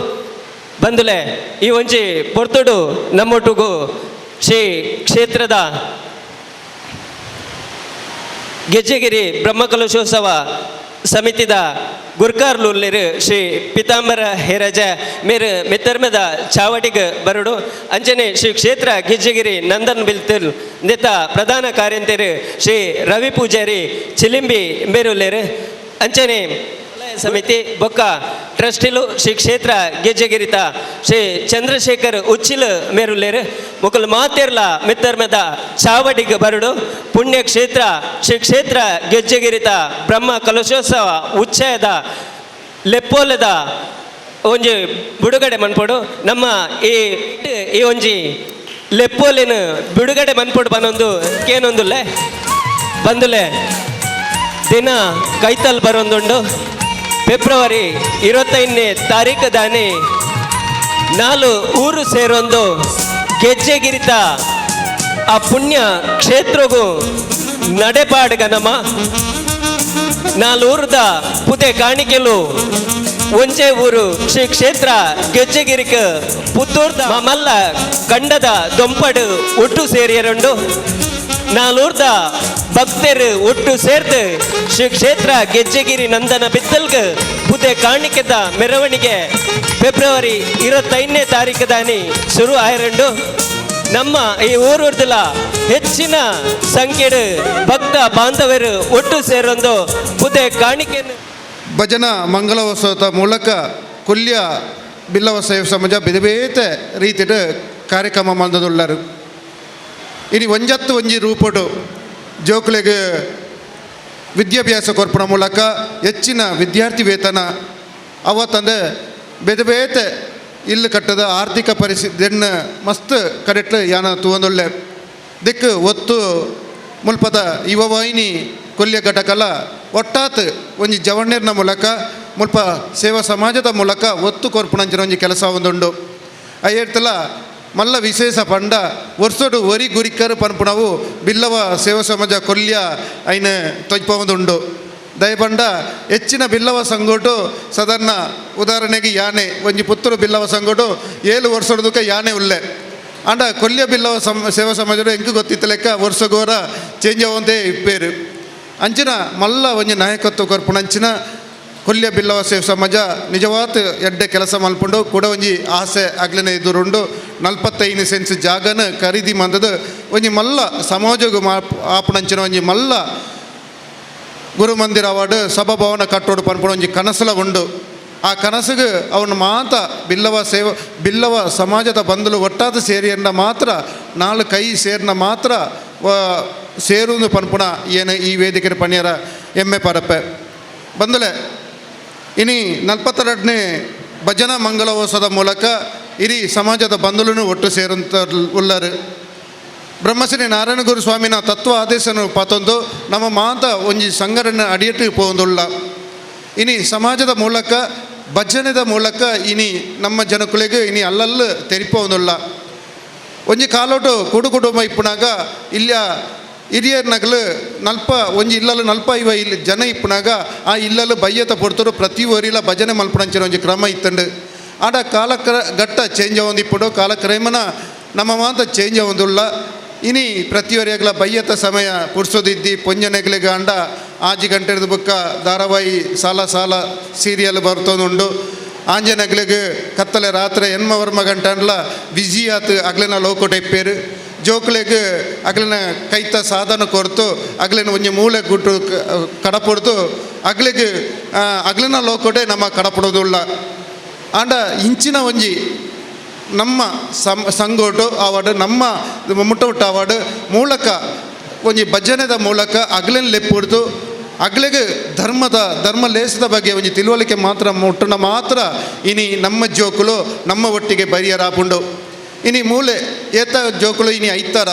ಬಂದುಲೆ ಈ ಒಂಜಿ ಪೊರ್ತುಡು ನಮ್ಮೊಟ್ಟುಗು ಶ್ರೀ ಕ್ಷೇತ್ರದ ಗೆಜ್ಜೆಗಿರಿ ಬ್ರಹ್ಮ ಕಲಶೋತ್ಸವ ಸಮಿತಿದ ಗುರ್ಕಾರ್ಲುಲ್ಲೇರು ಶ್ರೀ ಪಿತಾಂಬರ ಹೇರಜ ಮೇರು ಮೆತ್ತರ್ಮೆದ ಚಾವಟಿಗ್ ಬರಡು ಅಂಚನೆ ಶ್ರೀ ಕ್ಷೇತ್ರ ಗೆಜ್ಜೆಗಿರಿ ನಂದನ್ ಬಿಲ್ತಲ್ ನೆತ್ತ ಪ್ರಧಾನ ಕಾರ್ಯಂತರು ಶ್ರೀ ರವಿ ಪೂಜಾರಿ ಚಿಲಿಂಬಿ ಮೇರುಲ್ಲೇರು ಅಂಚನೆ ಸಮಿತಿ ಬೊಕ್ಕ ಟ್ರಸ್ಟಿಲು ಶ್ರೀ ಕ್ಷೇತ್ರ ಗೆಜ್ಜೆಗಿರಿತ ಶ್ರೀ ಚಂದ್ರಶೇಖರ್ ಉಚ್ಚಿಲ್ ಮೇರುಲ್ಲೇರು ಮುಕುಲ್ ಮಾತೆರ್ಲ ಮಿತ್ತರ್ಮೆದ ಚಾವಡಿಗ್ ಬರಡು ಪುಣ್ಯಕ್ಷೇತ್ರ ಶ್ರೀ ಕ್ಷೇತ್ರ ಗೆಜ್ಜೆಗಿರಿತ ಬ್ರಹ್ಮ ಕಲಶೋತ್ಸವ ಉಚ್ಚಯದ ಲೆಪ್ಪೋಲದ ಒಂಜಿ ಬಿಡುಗಡೆ ಮನ್ಪೊಡು. ನಮ್ಮ ಈ ಈ ಒಂಜಿ ಲೆಪ್ಪೋಲಿನ ಬಿಡುಗಡೆ ಮನ್ಪೊಡು ಬನ್ನೊಂದು ಕೇನೊಂದುಲ್ಲೆ ಬಂದುಲೆ ದಿನ ಕೈತಲ್ ಬರೊಂದುಂಡು. ಫೆಬ್ರವರಿ 25ನೇ ತಾರೀಕು ದಾನಿ 4 ಊರು ಸೇರೊಂದು ಗೆಜ್ಜೆಗಿರಿತ ಆ ಪುಣ್ಯ ಕ್ಷೇತ್ರಗೂ ನಡೆಪಾಡ್ಗ ನಮ್ಮ ನಾಲೂರ್ದ ಪುದೆ ಕಾಣಿಕೆಲು ಒಂಜೆ ಊರು ಶ್ರೀ ಕ್ಷೇತ್ರ ಗೆಜ್ಜೆಗಿರಿಕ ಪುತ್ತೂರ್ದ ಮಲ್ಲ ಕಂಡದ ದೊಂಪಡು ಒಟ್ಟು ಸೇರಿಯರುಂಡು. ನಾಲೂರ್ದ ಭಕ್ತರು ಒಟ್ಟು ಸೇರ್ದು ಶ್ರೀ ಕ್ಷೇತ್ರ ಗೆಜ್ಜೆಗಿರಿ ನಂದನ ಬಿತ್ತಲ್ಗ್ ಪುದೆ ಕಾಣಿಕೆದ ಮೆರವಣಿಗೆ ಫೆಬ್ರವರಿ 25ನೇ ತಾರೀಕು ಶುರು ಆಯರಂಡು. ನಮ್ಮ ಈ ಊರುರ್ದಲ ಹೆಚ್ಚಿನ ಸಂಖ್ಯೆಡು ಭಕ್ತ ಬಾಂಧವರು ಒಟ್ಟು ಸೇರೊಂದು ಪುದೆ ಕಾಣಿಕೆ ಭಜನಾ ಮಂಗಲೋತ್ಸವದ ಮೂಲಕ ಕೊಲ್ಯ ಬಿಲ್ಲವ ಸೇವ ಸಮಾಜ ಬೇತೆ ಬೇತೆ ರೀತಿಯ ಕಾರ್ಯಕ್ರಮ ಮಂದದುಳ್ಳರು. ಇನಿ ಒಂಜತ್ತು ಒಂಜಿ ರೂಪಡು ಜೋಕುಲೆಗ್ ವಿದ್ಯಾಭ್ಯಾಸ ಕೊರ್ಪುನ ಮೂಲಕ ಹೆಚ್ಚಿನ ವಿದ್ಯಾರ್ಥಿ ವೇತನ ಅವತ್ತಂದೆ ಬೇತೆ ಬೇತೆ ಇಲ್ಲು ಕಟ್ಟದ ಆರ್ಥಿಕ ಪರಿಸ್ಥಿತಿ ಮಸ್ತ್ ಕಡೆಟ್ಲು ಯಾನ ತೂವೊಂದುಲ್ಲೆ. ದಿಕ್ಕು ಒತ್ತು ಮುಲ್ಪದ ಯುವವಾಹಿನಿ ಕೊಲ್ಯ ಘಟಕಲ ಒಟ್ಟಾತ್ ಒಂಜಿ ಜವಣ್ಣೇರ್ನ ಮೂಲಕ ಮುಲ್ಪ ಸೇವಾ ಸಮಾಜದ ಮೂಲಕ ಒತ್ತು ಕೊರ್ಪುನಂಚಿನ ಒಂಜಿ ಕೆಲಸ ಒಂದುಂಡು. ಅಯ್ಯರ್ತಲ ಮಲ್ಲ ವಿಶೇಷ ಪಂಡ ವರ್ಷಡು ಒರಿ ಗುರಿಕರು ಪನ್ಪುನವು ಬಿಲ್ಲವ ಸೇವಾ ಸಮಾಜ ಕೊಲ್ಯ ಐನ ತೊಜ್ಪೊಂದುಂಡು. ದಯಪಂಡ ಹೆಚ್ಚಿನ ಬಿಲ್ಲವ ಸಂಗೋಟು ಸದನ್ನ ಉದಾಹರಣೆಗೆ ಯಾನೆ ಒಂಜಿ ಪುತ್ತೂರು ಬಿಲ್ಲವ ಸಂಗೋಟು 7 ವರ್ಷದಕ್ಕೆ ಯಾನೆ ಉಲ್ಲೆ. ಆಂಡ ಕೊಲ್ಯ ಬಿಲ್ಲವ ಸೇವಾ ಸಮಾಜದ ಎಂಕು ಗೊತ್ತಿತ್ತ ಲೆಕ್ಕ ವರ್ಷಗೋರ ಚೇಂಜ್ ಆವಂತೆ ಇಪ್ಪೇರು. ಅಂಚಿನ ಮಲ್ಲ ಒಂಜಿ ನಾಯಕತ್ವ ಕೊರ್ಪುನಂಚಿನ ಕೊಲ್ಯ ಬಿಲ್ಲವ ಸೇವಾ ಸಮಾಜ ನಿಜವಾದ ಎಡ್ಡೆ ಕೆಲಸ ಮಲ್ಪುಂಡು. ಕೂಡ ಒಂಜಿ ಆಸೆ ಅಗ್ಲನೆ ಎದುರುಂಡು. 45 ಸೆನ್ಸ್ ಜಾಗನ ಖರೀದಿ ಮಂದದ ಒಂಜಿ ಮಲ್ಲ ಸಮಾಜಗ್ ಆಪುನಂಚಿನ ಒಂಜಿ ಮಲ್ಲ ಗುರುಮಂದಿರ ಅವಾರ್ಡ್ ಸಭಾಭವನ ಕಟ್ಟೋಡು ಪನ್ಪುನ ಒಂಜಿ ಕನಸುಲ ಉಂಡು. ಆ ಕನಸುಗು ಅವನು ಮಾತ ಬಿಲ್ಲವ ಸೇವ ಬಿಲ್ಲವ ಸಮಾಜದ ಬಂಧುಲು ಒಟ್ಟಾದ ಸೇರಿಯನ್ನ ಮಾತ್ರ 4 ಕೈ ಸೇರಿನ ಮಾತ್ರ ಸೇರುಂದು ಪನ್ಪುನ ಏನು ಈ ವೇದಿಕೆ ಪಣಿಯರ ಎಮ್ಮೆ ಪರಪೆ ಬಂದಲೆ. ಇನಿ 42ನೇ ಭಜನಾ ಮಂಗಲೋತ್ಸವದ ಮೂಲಕ ಇಡೀ ಸಮಾಜದ ಬಂಧುలను ಒಟ್ಟು ಸೇರಂತ ಉಲ್ಲರು. ಬ್ರಹ್ಮಶ್ರೀ ನಾರಾಯಣ ಗುರು ಸ್ವಾಮಿನ ತತ್ವ ಆದೇಶನ ಪತೊಂದು ನಮ್ಮ ಮಾತ ಒಂಜಿ ಸಂಘಟನೆ ಅಡಿಯಟ್ಟು ಪೋಂದುಳ್ಳ. ಇನಿ ಸಮಾಜದ ಮೂಲಕ ಭಜನೆದ ಮೂಲಕ ಇನಿ ನಮ್ಮ ಜನಕುಲೆಗ್ ಇನಿ ಅಲ್ಲಲ್ಲು ತೆರಿಪೋಂದುಳ್ಳ. ಒಂಜಿ ಕಾಲೋಟು ಕುಡು ಕುಟುಂಬ ಇಪ್ಪುನಾಗ ಇಲ್ಲ ಹಿರಿಯರ್ನಗಲು ನಲ್ಪ ಒಂಜಿ ಇಲ್ಲಲು ನಲ್ಪ ಇವ ಇಲ್ಲಿ ಜನ ಇಪ್ಪುನಾಗ ಆ ಇಲ್ಲಲು ಬಯ್ಯತ ಪೊರ್ತರು ಪ್ರತಿ ಒರಿಲ ಭಜನೆ ಮಲ್ಪುನಂಚಿನ ಒಂಜಿ ಕ್ರಮ ಇತ್ತಂಡು. ಆಡ ಕಾಲಕ್ರ ಘಟ್ಟ ಚೇಂಜ್ ಆವೊಂದಿಪ್ಪುಂಡು. ಕಾಲಕ್ರಮನ ನಮ್ಮ ಮಾತ ಚೇಂಜ್ ಆವೊಂದುಳ್ಳ. ಇನಿ ಪ್ರತಿಯೊರಿಯಾಗಲ ಬಯ್ಯತ ಸಮಯ ಪುರ್ಸೋದಿದ್ದಿ ಪೊಂಜನೆಗಳಿಗೆ ಅಂಡ 6 ಗಂಟೆದ ಬುಕ್ಕ ಧಾರಾವಾಹಿ ಸಾಲ ಸಾಲ ಸೀರಿಯಲ್ ಬರ್ತೊಂದುಂಡು. ಆಂಜನಗ್ಲಿಗೆ ಕತ್ತಲೆ ರಾತ್ರಿ ಎನ್ಮವರ್ಮ ಗಂಟೆ ಬಿಜಿ ಆತು ಅಗ್ಲಿನ ಲೋಕೋಟ ಇಪ್ಪೇರು. ಜೋಕ್ಲೆಗ್ ಅಗ್ಲಿನ ಕೈತ ಸಾಧನ ಕೊರ್ತು ಅಗ್ಲಿನ ಒಂಜಿ ಮೂಲೆ ಗುಟ್ಟು ಕಡಪೊಡ್ತು ಅಗ್ಲಿಗ್ ಅಗ್ಲಿನ ಲೋಕೋಟೆ ನಮ್ಮ ಕಡಪಡೋದುಳ್ಳ. ಆಂಡ ಇಂಚಿನ ಒಂಜಿ ನಮ್ಮ ಸಂಗೋಟು ಅವಾರ್ಡ್ ನಮ್ಮ ಮುಟ್ಟ ಮುಟ್ಟ ಅವಾರ್ಡ್ ಮೂಲಕ ಒಂಜಿ ಭಜನೆದ ಮೂಲಕ ಅಗ್ಲಿನ ಲೆಪ್ಪುಡ್ದು ಅಗ್ಲಿಗೆ ಧರ್ಮ ಲೇಸದ ಬಗ್ಗೆ ಒಂಜಿ ತಿಳುವಳಿಕೆ ಮಾತ್ರ ಮುಟ್ಟಣ ಮಾತ್ರ ಇನಿ ನಮ್ಮ ಜೋಕುಲು ನಮ್ಮ ಒಟ್ಟಿಗೆ ಬರಿಯರಾಪುಂಡು. ಇನಿ ಮೂಲೆ ಏತ ಜೋಕುಲು ಇನಿ ಐತಾರ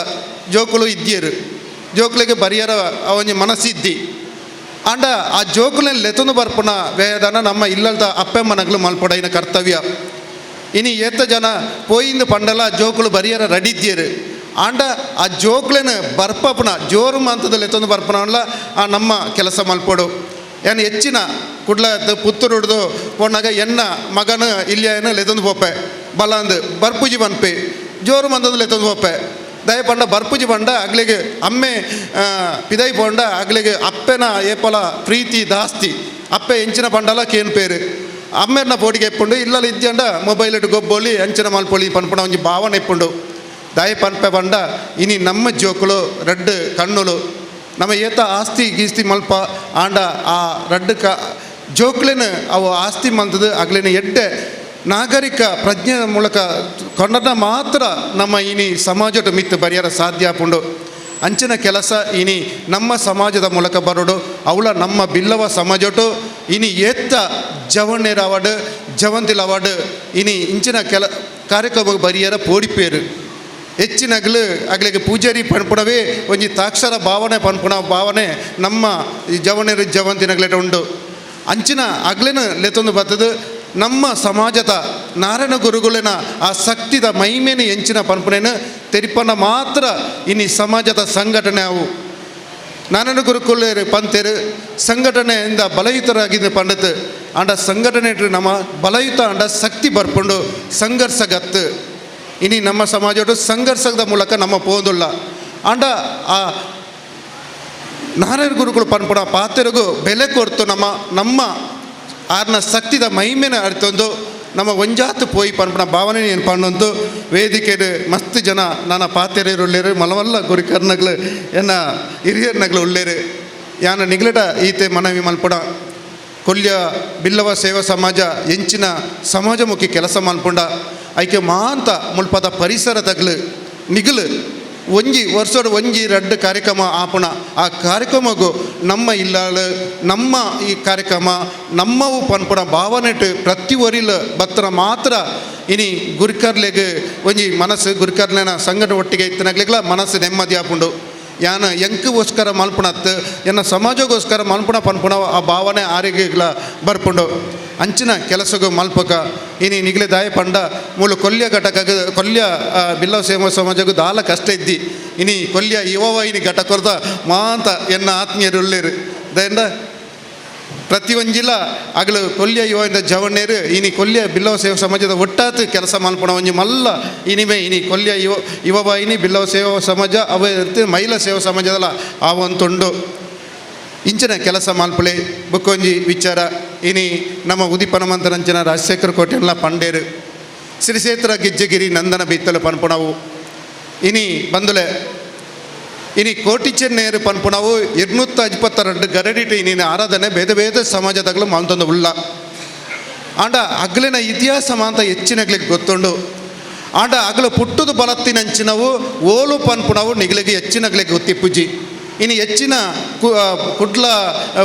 ಜೋಕುಲು ಇದ್ದಿಯರು ಜೋಕುಲಿಗೆ ಬರಿಯರ ಒಂಜಿ ಮನಸ್ಸಿದ್ದಿ. ಆಂಡ ಆ ಜೋಕುಲಿನ ಲೆತೊಂದು ಬರ್ಪುನ ವೇದನ ನಮ್ಮ ಇಲ್ಲಲ್ದ ಅಪ್ಪೆಮ್ಮನಗ್ಲು ಮಲ್ಪೊಡೈನ ಕರ್ತವ್ಯ. ಇನಿ ಏತ ಜನ ಪೋಯಿಂದು ಪಂಡಲ ಜೋಕುಲು ಬರಿಯರ ರಡಿದ್ಯರು. ಆಂಡ ಆ ಜೋಕ್ಲೆನ ಬರ್ಪಪುನ ಜೋರು ಮಂತದಲ್ಲಿ ಎತ್ತೊಂದು ಬರ್ಪನಲ್ಲ ಆ ನಮ್ಮ ಕೆಲಸ ಮಲ್ಪೊಡು. ಏನು ಹೆಚ್ಚಿನ ಕುಡ್ಲ ಪುತ್ತೂರು ಹಿಡ್ದು ಪೋನಾಗ ಎನ್ನ ಮಗನ ಇಲ್ಲಿ ಏನು ಲೆತ್ತೊಂದು ಪೋಪೆ ಬಲಂದು ಬರ್ಪುಜಿ ಪನ್ಪೆ ಜೋರು ಮಂದದ್ದು ಲೆತ್ತೊಂದು ಪೋಪೆ ದಯ ಪಂಡ ಬರ್ಪುಜಿ ಪಂಡ ಅಗ್ಲಿಗೆ ಅಮ್ಮೆ ಪಿದೈ ಪೋಂಡ ಅಗ್ಲಿಗೆ ಅಪ್ಪೆನ ಏಪಲ ಪ್ರೀತಿ ದಾಸ್ತಿ ಅಪ್ಪೆ ಎಂಚಿನ ಪಂಡಲ ಕೇನ್ ಪೇರು ಅಮ್ಮೆರ್ನ ಪೋಡಿಗೆ ಎಪ್ಪುಂಡು ಇಲ್ಲಲ್ಲಿ ಇದ್ಯಂಡ ಮೊಬೈಲ್ ಇಟ್ಟು ಗೊಬ್ಬೊಲಿ ಅಂಚಿನ ಮಲ್ಪೊಲಿ ಪನ್ಪುನ ಒಂಜಿ ಭಾವನೆ ಇಪ್ಪುಂಡು. ದಯ ಪನ್ಪೆ ಪಂಡ ಇನಿ ನಮ್ಮ ಜೋಕುಲು ರಡ್ಡು ಕಣ್ಣುಲು ನಮ್ಮ ಏತ ಆಸ್ತಿ ಗೀಸ್ತಿ ಮಲ್ಪ ಆಂಡ ಆ ರಡ್ಡು ಕ ಜೋಕ್ಲೆನ ಅವು ಆಸ್ತಿ ಮಂತದ ಅಗ್ಲಿನ ಎಡ್ಡೆ ನಾಗರಿಕ ಪ್ರಜ್ಞೆ ಮೂಲಕ ಕೊಂಡನ ಮಾತ್ರ ನಮ್ಮ ಇನಿ ಸಮಾಜದ ಮಿತ್ತು ಬರಿಯರ ಸಾಧ್ಯ ಆಪುಂಡು. ಅಂಚಿನ ಕೆಲಸ ಇನಿ ನಮ್ಮ ಸಮಾಜದ ಮೂಲಕ ಬರೋಡು. ಅವಳ ನಮ್ಮ ಬಿಲ್ಲವ ಸಮಾಜಟು ಇನಿ ಏತ್ತ ಜವಣ್ಣೇರ ಅವಾರ್ಡ್ ಜವಂತಿಲ ಅವಾರ್ಡ್ ಇನಿ ಇಂಚಿನ ಕೆಲ ಕಾರ್ಯಕ್ರಮ ಬರಿಯರ ಪೋಡಿಪೇರು. ಹೆಚ್ಚಿನಗ್ಲು ಅಗ್ಲಿಗೆ ಪೂಜಾರಿ ಪನ್ಪುಣವೇ ಒಂಜಿ ತಾಕ್ಷರ ಭಾವನೆ ಪನ್ಪುಣ ಭಾವನೆ ನಮ್ಮ ಈ ಜವಣೇರು ಜವಂತಿನಗ್ಲೆಟ ಉಂಡು. ಅಂಚಿನ ಅಗ್ಲಿನ ಲೆತ್ತೊಂದು ಬರ್ತದೆ ನಮ್ಮ ಸಮಾಜದ ನಾರಾಯಣ ಗುರುಗುಲಿನ ಆ ಶಕ್ತಿದ ಮೈಮೇನೆ ಎಂಚಿನ ಪನ್ಪುನೇನು ತೆರಿಪನ ಮಾತ್ರ ಇನಿ ಸಮಾಜದ ಸಂಘಟನೆ ಅವು. ನಾರಾಯಣ ಗುರುಕುಲೇರು ಪಂತೇರು ಸಂಘಟನೆಯಿಂದ ಬಲಯುತರಾಗಿದ್ದ ಪಂಡಿತ್ ಆಂಡ ಸಂಘಟನೆ ನಮ್ಮ ಬಲಯುತ ಅಂಡ ಶಕ್ತಿ ಬರ್ಪುಂಡು ಸಂಘರ್ಷಗತ್ತು. ಇನಿ ನಮ್ಮ ಸಮಾಜಡು ಸಂಘರ್ಷದ ಮೂಲಕ ನಮ್ಮ ಪೋಂದುಳ್ಳ. ಆಂಡ ಆ ನಾರಾಯಣ ಗುರುಗಳು ಪನ್ಪುಣ ಪಾತೆರಗು ಬೆಲೆ ಕೊರ್ತು ನಮ್ಮ ನಮ್ಮ ಆರ್ನ ಶಕ್ತಿದ ಮಹಿಮೆನ ಅರ್ಥೊಂದು ನಮ್ಮ ಒಂಜಾತು ಪೋಯಿ ಪನ್ಪುಣ ಭಾವನೆ ಏನು ಪಣ್ಣೊಂದು ವೇದಿಕೆಡ್ ಮಸ್ತ್ ಜನ ನಾನ ಪಾತೆರೇರು ಉಳ್ಳೇರು ಮಲವಲ್ಲ ಗುರಿಕರ್ನಗ್ಲು ಎನ್ನ ಹಿರಿಯರ್ನಗ್ಲು ಉಳ್ಳೇರು ಯಾನ ನಿಗ್ಲಟ ಈತೆ ಮನವಿ ಮಲ್ಪುಣ ಕೊಲ್ಯ ಬಿಲ್ಲವ ಸೇವಾ ಸಮಾಜ ಎಂಚಿನ ಸಮಾಜಮುಖಿ ಕೆಲಸ ಮಲ್ಪುಂಡ ಐಕೆ ಮಾಂತ ಮುಲ್ಪದ ಪರಿಸರ ತಗ್ಲು ನಿಗಲು ಒಂಜಿ ವರ್ಷೋಡು ಒಂಜಿ ರಡ್ಡು ಕಾರ್ಯಕ್ರಮ ಆಪುಣ ಆ ಕಾರ್ಯಕ್ರಮಗೂ ನಮ್ಮ ಇಲ್ಲಾಳು ನಮ್ಮ ಈ ಕಾರ್ಯಕ್ರಮ ನಮ್ಮವು ಪನ್ಪುಣ ಭಾವನೆಟ್ ಪ್ರತಿ ಒರಿಲ್ ಬತ್ತನ ಮಾತ್ರ ಇನಿ ಗುರಿಕರ್ಲೆಗ್ ಒಂಜಿ ಮನಸ್ಸು ಗುರಿಕರ್ಲೆನ ಸಂಘಟ ಒಟ್ಟಿಗೆ ಇತ್ತನಗ್ಲಿಗ್ಲ ಮನಸ್ಸು ನೆಮ್ಮದಿ ಆಪುಂಡು. ಯಾನ ಎಂಕ್ಗೋಸ್ಕರ ಮಲ್ಪುಣತ್ತು ಎನ್ನ ಸಮಾಜಗೋಸ್ಕರ ಮಲ್ಪುಣ ಪನ್ಪುಣ ಆ ಭಾವನೆ ಆರೋಗ್ಯಗಳ ಬರ್ಪುಂಡು ಅಂಚಿನ ಕೆಲಸಗೂ ಮಲ್ಪಕ ಇನಿ ನಿಗಲೆ ದಾಯ ಪಂಡ ಮೂಲು ಕೊಲ್ಯ ಘಟಕ ಕೊಲ್ಯ ಬಿಲ್ಲವ ಸೇವಾ ಸಮಾಜಗೂ ದಾಲ ಕಷ್ಟ ಇದ್ದಿ ಇನಿ ಕೊಲ್ಯ ಯುವವ ಇನಿ ಘಟಕೊರ್ದ ಮಾಂತ ಎನ್ನ ಆತ್ಮೀಯರು ಉಳ್ಳೇರು ದಯಿಂದ ಪ್ರತಿಯೊಂಜಿಲ ಅಗಲು ಕೊಲ್ಯ ಯುವದಿಂದ ಜವಣ್ಣೇರು ಇನಿ ಕೊಲ್ಯ ಬಿಲ್ಲವ ಸೇವಾ ಸಮಾಜದ ಒಟ್ಟಾತು ಕೆಲಸ ಮಲ್ಪುಣ ಒಂಜಿ ಮಲ್ಲ ಇನಿಮೆ ಇನಿ ಕೊಲ್ಯ ಯುವ ಯುವವಾಹಿನಿ ಬಿಲ್ಲವ ಸೇವಾ ಸಮಾಜ ಅವ ಮಹಿಳಾ ಸೇವಾ ಸಮಾಜದಲ್ಲ ಆವಂತುಂಡು ಇಂಚಿನ ಕೆಲಸ ಮಲ್ಪುಲೆ ಬುಕ್ಕೊಂಜಿ ವಿಚಾರ ಇನಿ ನಮ್ಮ ಉದಿಪನ ಮಂತರಂಚಿನ ರಾಜಶೇಖರ ಕೋಟೆಲ್ಲ ಪಂಡೇರು ಶ್ರೀಕ್ಷೇತ್ರ ಗೆಜ್ಜೆಗಿರಿ ನಂದನ ಬಿತ್ತಲು ಪನ್ಪುಣವು ಇನಿ ಬಂದುಲೆ ಇನಿ ಕೋಟಿ ಚೆನ್ನೇರು ಪನ್ಪುಣವು 222 ಗರಡಿಟ್ಟು ಇನಿ ಆರಾಧನೆ ಬೇರೆ ಬೇರೆ ಸಮಾಜದಾಗಲೂ ಮಾಂತೊಂದು ಉಳ್ಳ ಆಂಡ ಅಗ್ಲಿನ ಇತಿಹಾಸ ಮಾಂತ ಹೆಚ್ಚಿನಗ್ಲಿಗೆ ಗೊತ್ತುಂಡು ಆಂಡ ಅಗಲು ಪುಟ್ಟುದು ಬಲತ್ತಿನಂಚಿನವು ಓಲು ಪನ್ಪುಣವು ನಿಗಲಿಗೆ ಹೆಚ್ಚಿನಗ್ಲಿಗೆ ಗೊತ್ತಿಪ್ಪುಜಿ ಇನಿ ಹೆಚ್ಚಿನ ಕುಡ್ಲ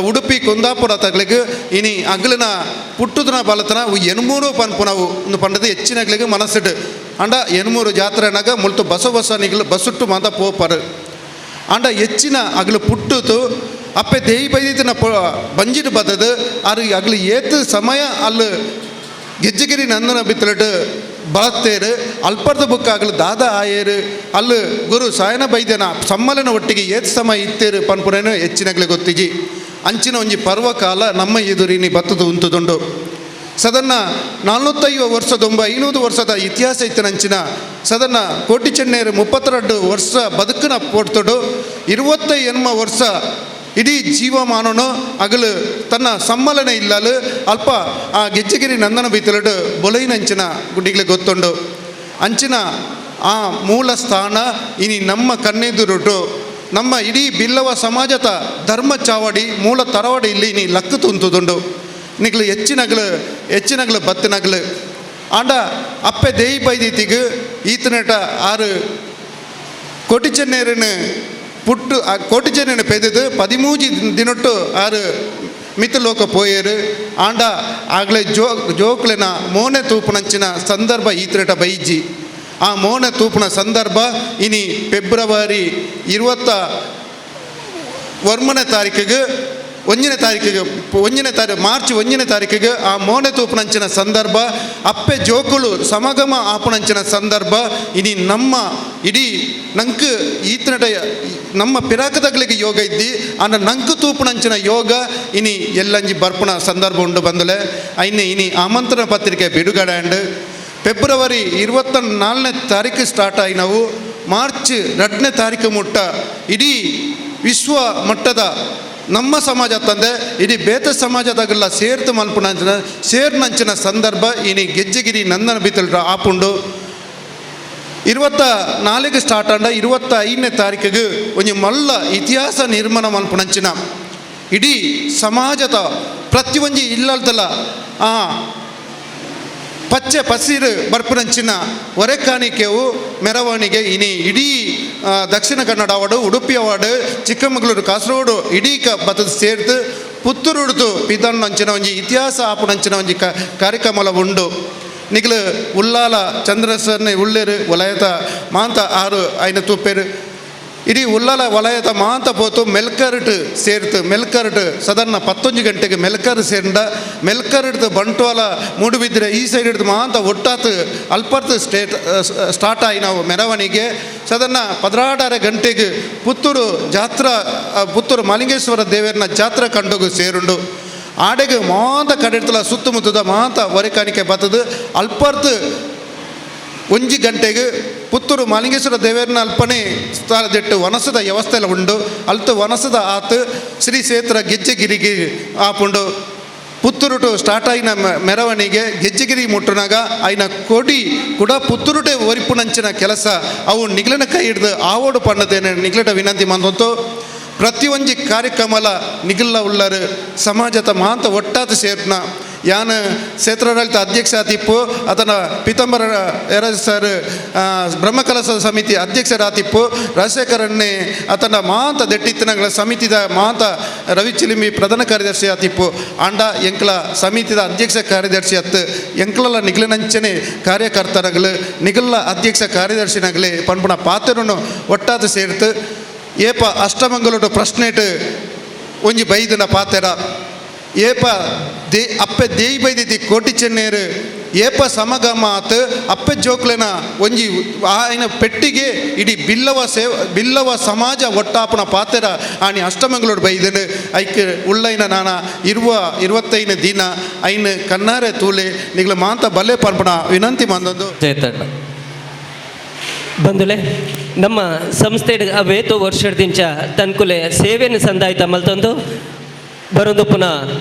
ಉಡುಪಿ ಕುಂದಾಪುರ ತಗ್ಲಿಗೆ ಇನಿ ಅಗ್ಲಿನ ಪುಟ್ಟುದನ ಬಲತನ ಎನ್ಮೂರು ಪನ್ಪುಣವು ಒಂದು ಪಂಡದ ಹೆಚ್ಚಿನಗ್ಲಿಗೆ ಮನಸ್ಸಿಟ್ಟು ಆಂಡ ಎನ್ಮೂರು ಜಾತ್ರೆನಾಗ ಮುಲ್ತು ಬಸ ಬಸ ನಿಗಲು ಬಸುಟ್ಟು ಮಾತ ಪೋಪರು ಆಂಡ ಹೆಚ್ಚಿನ ಅಗಲು ಪುಟ್ಟುತು ಅಪ್ಪೆ ದೇಯಿ ಬೈದಿನ ಬಂಜಿட்டு ಬತ್ತದು ಆರು ಅಗಲು ಏತು ಸಮಯ ಅಲ್ಲಿ ಗೆಜ್ಜಗಿರಿ ನಂದನ ಬಿತ್ತಲಟ್ಟು ಬಳತ್ತೇರು ಅಲ್ಪರ್ದ ಬುಕ್ಕ ಆಗಲು ದಾದ ಆಯೇರು ಅಲ್ಲಿ ಗುರು ಸಾಯನ ಬೈದ್ಯನ ಸಮ್ಮಲನ ಒಟ್ಟಿಗೆ ಏತ್ ಸಮಯ ಇತ್ತೇರು ಪನ್ಪುರೇನು ಹೆಚ್ಚಿನಗ್ಲೆ ಗೊತ್ತಿಜಿ ಅಂಚಿನ ಒಂಜಿ ಪರ್ವಕಾಲ ನಮ್ಮ ಎದುರಿನಿ ಬತ್ತದು ಉಂತುದುಂಡು ಸದನ್ನ 450 ವರ್ಷದೊಂಬ 500 ವರ್ಷದ ಇತಿಹಾಸ ಇತ್ತಿನಂಚಿನ ಸದನ್ನ ಕೋಟಿ ಚೆನ್ನೇರು 32 ವರ್ಷ ಬದುಕಿನ ಪೋಡ್ತೊಡು 28 ವರ್ಷ ಇಡೀ ಜೀವಮಾನನು ಅಗಲು ತನ್ನ ಸಮ್ಮಲನೆ ಇಲ್ಲಲು ಅಲ್ಪ ಆ ಗೆಜ್ಜೆಗಿರಿ ನಂದನ ಬಿತ್ತಲಡು ಬೊಲೈನಂಚಿನ ಗುಡ್ಡಿಗ್ಲೆ ಗೊತ್ತುಂಡು ಅಂಚಿನ ಆ ಮೂಲ ಸ್ಥಾನ ಇನಿ ನಮ್ಮ ಕಣ್ಣೆದುರುಟು ನಮ್ಮ ಇಡೀ ಬಿಲ್ಲವ ಸಮಾಜದ ಧರ್ಮ ಚಾವಡಿ ಮೂಲ ತರವಾಡಿ ಇಲ್ಲಿ ಇನಿ ಲಕ್ಕು ತುಂತುದುಂಡು ನಿಗ್ಲು ಹೆಚ್ಚಿನಗ್ಲು ಹೆಚ್ಚಿನಗ್ಲು ಬತ್ತಿನಗ್ಲು ಆಂಡ ಅಪ್ಪೆ ದೇಯಿ ಬೈದೀತಿಗ್ ಈತನೇಟ 6 ಕೋಟಿ ಚೆನ್ನೇರನು ಪುಟ್ಟು ಕೋಟಿ ಚೆನ್ನೇನು ಪೆದದು 13 ದಿನೊಟ್ಟು 6 ಮಿತಲೋಕ ಪೋಯೇರು ಆಂಡ ಆಗಲೇ ಜೋಕ್ಲೆನ ಮೋನೆ ತೂಪುನಂಚಿನ ಸಂದರ್ಭ ಈತನೇಟ ಬೈಜಿ ಆ ಮೋನೆ ತೂಪುನ ಸಂದರ್ಭ ಇನಿ ಫೆಬ್ರವರಿ 29ನೇ ತಾರೀಕಿಗೆ 1ನೇ ತಾರೀಕಿಗೆ 1ನೇ ತಾರೀಕು ಮಾರ್ಚ್ 1ನೇ ತಾರೀಕಿಗೆ ಆ ಮೋನೆ ತೂಪುನಂಚಿನ ಸಂದರ್ಭ ಅಪ್ಪೆ ಜೋಕುಲು ಸಮಾಗಮ ಆಪುನಂಚಿನ ಸಂದರ್ಭ ಇನಿ ನಮ್ಮ ಇಡೀ ನಂಕ್ ಈತನಟ ನಮ್ಮ ಪಿರಾಕದಗಳಿಗೆ ಯೋಗ ಇದ್ದಿ ಆಂಡ ನಂಕ್ ತೂಪುನಂಚಿನ ಯೋಗ ಇನಿ ಎಲ್ಲಂಜಿ ಬರ್ಪುಣ ಸಂದರ್ಭ ಉಂಡು ಬಂದಲೆ ಐನೆ ಇನಿ ಆಮಂತ್ರಣ ಪತ್ರಿಕೆ ಬಿಡುಗಡೆ ಅಂಡ್ ಫೆಬ್ರವರಿ 24ನೇ ತಾರೀಕು ಸ್ಟಾರ್ಟ್ ಆಗಿ ನಾವು ಮಾರ್ಚ್ 2ನೇ ತಾರೀಕು ಮುಟ್ಟ ಇಡೀ ವಿಶ್ವ ಮಟ್ಟದ ನಮ್ಮ ಸಮಾಜ ತಂದೆ ಇಡೀ ಬೇತ ಸಮಾಜದಾಗೆಲ್ಲ ಸೇರ್ತು ಮಲ್ಪುನಂಚಿನ ಸೇರ್ನಂಚಿನ ಸಂದರ್ಭ ಇನಿ ಗೆಜ್ಜೆಗಿರಿ ನಂದನ ಬಿತ್ತಲ್ರ ಆಪುಂಡು 24ಕ್ಕೆ ಸ್ಟಾರ್ಟ್ ಆಂಡ 25ನೇ ತಾರೀಕಿಗೆ ಒಂಜಿ ಮಲ್ಲ ಇತಿಹಾಸ ನಿರ್ಮಾಣ ಮಲ್ಪುನಂಚಿನ ಇಡೀ ಸಮಾಜದ ಪ್ರತಿಯೊಂಜಿ ಇಲ್ಲಲ್ದಲ್ಲ ಆ ಪಚ್ಚೆ ಪಸಿರು ಬರ್ಪುನಂಚಿನ ಹೊರೆಕಾಣಿಕೆವು ಮೆರವಣಿಗೆ ಇನಿ ಇಡೀ ದಕ್ಷಿಣ ಕನ್ನಡ ಅವಾರ್ಡು ಉಡುಪಿ ಅವಾರ್ಡು ಚಿಕ್ಕಮಗಳೂರು ಕಾಸರಗೋಡು ಇಡೀ ಕ ಬತ್ತದ ಸೇರ್ದು ಪುತ್ತೂರುಡ್ದು ಪಿದಣ್ಣಂಚಿನ ಒಂಜಿ ಇತಿಹಾಸ ಆಪುನಂಚಿನ ಒಂಜಿ ಕಾರ್ಯಕ್ರಮಲ ಉಂಡು ನಿಗಲು ಉಲ್ಲಾಲ ಚಂದ್ರಸರ್ನೆ ಉಳ್ಳೇರು ವಲಯತ ಮಾಂತ 6 ಐನ ತೂಪೇರು ಇಡೀ ಉಲ್ಲಾಲ ವಲಯದ ಮಾಂತ ಪೋತು ಮೆಲ್ಕರ್ಟ್ ಸೇರ್ತು ಮೆಲ್ಕರ್ಟ್ ಸದನ್ನ 11 ಗಂಟೆಗೆ ಮೆಲ್ಕರ್ ಸೇರ್ಂಡ ಮೆಲ್ಕರ್ಟ್ ಬಂಟ್ವಾಲ ಮೂಡುಬಿದ್ರೆ ಈ ಸೈಡ್ ಹಿಡ್ದು ಮಾಂತ ಒಟ್ಟಾತು ಅಲ್ಪರ್ತು ಸ್ಟೇಟ್ ಸ್ಟಾರ್ಟ್ ಆಗಿ ನಾವು ಮೆರವಣಿಗೆ ಸದನ್ನ 16:30 ಗಂಟೆಗೆ ಪುತ್ತೂರು ಜಾತ್ರಾ ಪುತ್ತೂರು ಮಾಲಿಂಗೇಶ್ವರ ದೇವರನ್ನ ಜಾತ್ರಾ ಕಂಡೋಗು ಸೇರುಂಡು ಆಡೆಗೆ ಮಾಂತ ಕಡೆರ್ತಲ ಸುತ್ತಮುತ್ತದ ಮಾಂತ ಹೊರೆಕಾಣಿಕೆ ಬತ್ತದು ಅಲ್ಪರ್ತು 1 ಗಂಟೆಗೆ ಪುತ್ತೂರು ಮಾಲಿಂಗೇಶ್ವರ ದೇವರನ ಅಲ್ಪನೆ ಸ್ಥಳದಿಟ್ಟು ವನಸದ ವ್ಯವಸ್ಥೆಲ ಉಂಡು. ಅಲ್ತು ವನಸದ ಆತು ಶ್ರೀ ಕ್ಷೇತ್ರ ಗೆಜ್ಜೆಗಿರಿಗೆ ಆಪುಂಡು. ಪುತ್ತೂರುಟು ಸ್ಟಾರ್ಟ್ ಆಯಿನ ಮೆರವಣಿಗೆ ಗೆಜ್ಜೆಗಿರಿ ಮುಟ್ಟುನಾಗ ಆಯ್ನ ಕೊಡಿ ಕೂಡ ಪುತ್ತೂರುಟೆ ಒರಿಪುನಂಚಿನ ಕೆಲಸ ಅವು ನಿಗ್ಲನ ಕೈ ಹಿಡ್ದು ಆವೋಡು ಪಣ್ಣದೇನೆ ನಿಗ್ಲಟ ವಿನಂತಿ ಮಂದಂತು. ಪ್ರತಿಯೊಂಜಿ ಕಾರ್ಯಕ್ರಮಲ ನಿಗಲ್ಲ ಉಳ್ಳರು ಸಮಾಜದ ಮಾಂತ ಒಟ್ಟಾದ ಸೇರ್ನ ಯಾನ್ ಕ್ಷೇತ್ರಾಡಳಿತ ಅಧ್ಯಕ್ಷ ಆತಿಪ್ಪು ಆತನ ಪೀತಾಂಬರ ಎರಜ್ ಸರ್ ಬ್ರಹ್ಮಕಲಶ ಸಮಿತಿ ಅಧ್ಯಕ್ಷರಾತಿಪ್ಪು ರಾಜಶೇಖರನ್ನೇ ಆತನ ಮಾಂತ ದೆಟ್ಟಿತ್ತನಗಳ ಸಮಿತಿದ ಮಾಂತ ರವಿ ಚಿಲಿಂಬಿ ಪ್ರಧಾನ ಕಾರ್ಯದರ್ಶಿ ಆತಿಪ್ಪು ಆಂಡ ಎಂಕ್ಲ ಸಮಿತಿದ ಅಧ್ಯಕ್ಷ ಕಾರ್ಯದರ್ಶಿ ಅತ್ತು ಎಂಕ್ಲಲ ನಿಗ್ಲನಂಚನೆ ಕಾರ್ಯಕರ್ತನಗಳು ನಿಗಲ್ಲ ಅಧ್ಯಕ್ಷ ಕಾರ್ಯದರ್ಶಿನಗಲೇ ಪನ್ಪುಣ ಪಾತ್ರನು ಒಟ್ಟಾದ ಸೇರ್ತು ಏಪ ಅಷ್ಟಮಂಗಲೋಟು ಪ್ರಶ್ನೆಟ್ ಒಂಜಿ ಬೈದನ ಪಾತೆರ ಏಪ they ಅಪ್ಪೆ ದೇಯಿ ಬೈದಿತಿ ಕೋಟಿ ಚೆನ್ನೇರು ಏಪ ಸಮಗಮ ಆತ್ ಅಪ್ಪೆ ಜೋಕ್ಲೆನ ಒಂಜಿ ಆಯ್ನ ಪೆಟ್ಟಿಗೆ ಇಡೀ ಬಿಲ್ಲವ ಸೇವ ಬಿಲ್ಲವ ಸಮಾಜ ಒಟ್ಟಾಪುನ ಪಾತೆರ ಆಣಿ ಅಷ್ಟಮಂಗಲೋಡು ಬೈದನು. ಐಕ್ ಉಳ್ಳೈನ ನಾನ 25 ದಿನ ಐನ್ ಕನ್ನಾರೆ ತೂಲೆ ನಿಗ್ಲ ಮಾಂತ ಬಲ್ಲೆ ಪನ್ಪುಣ ವಿನಂತಿ ಮಂದೊಂದು. ಜಯತಣ್ಣ ಬಂದುಲೆ ನಮ್ಮ ಸಂಸ್ಥೆ ಅವೇತೋ ವರ್ಷದಿಂಚ ತನ್ಕುಲೆ ಸೇವೆಯನ್ನು ಸಂದಾಯ್ತ ಮಲ್ತೊಂದು ಬರೊಂದು ಪುನಃ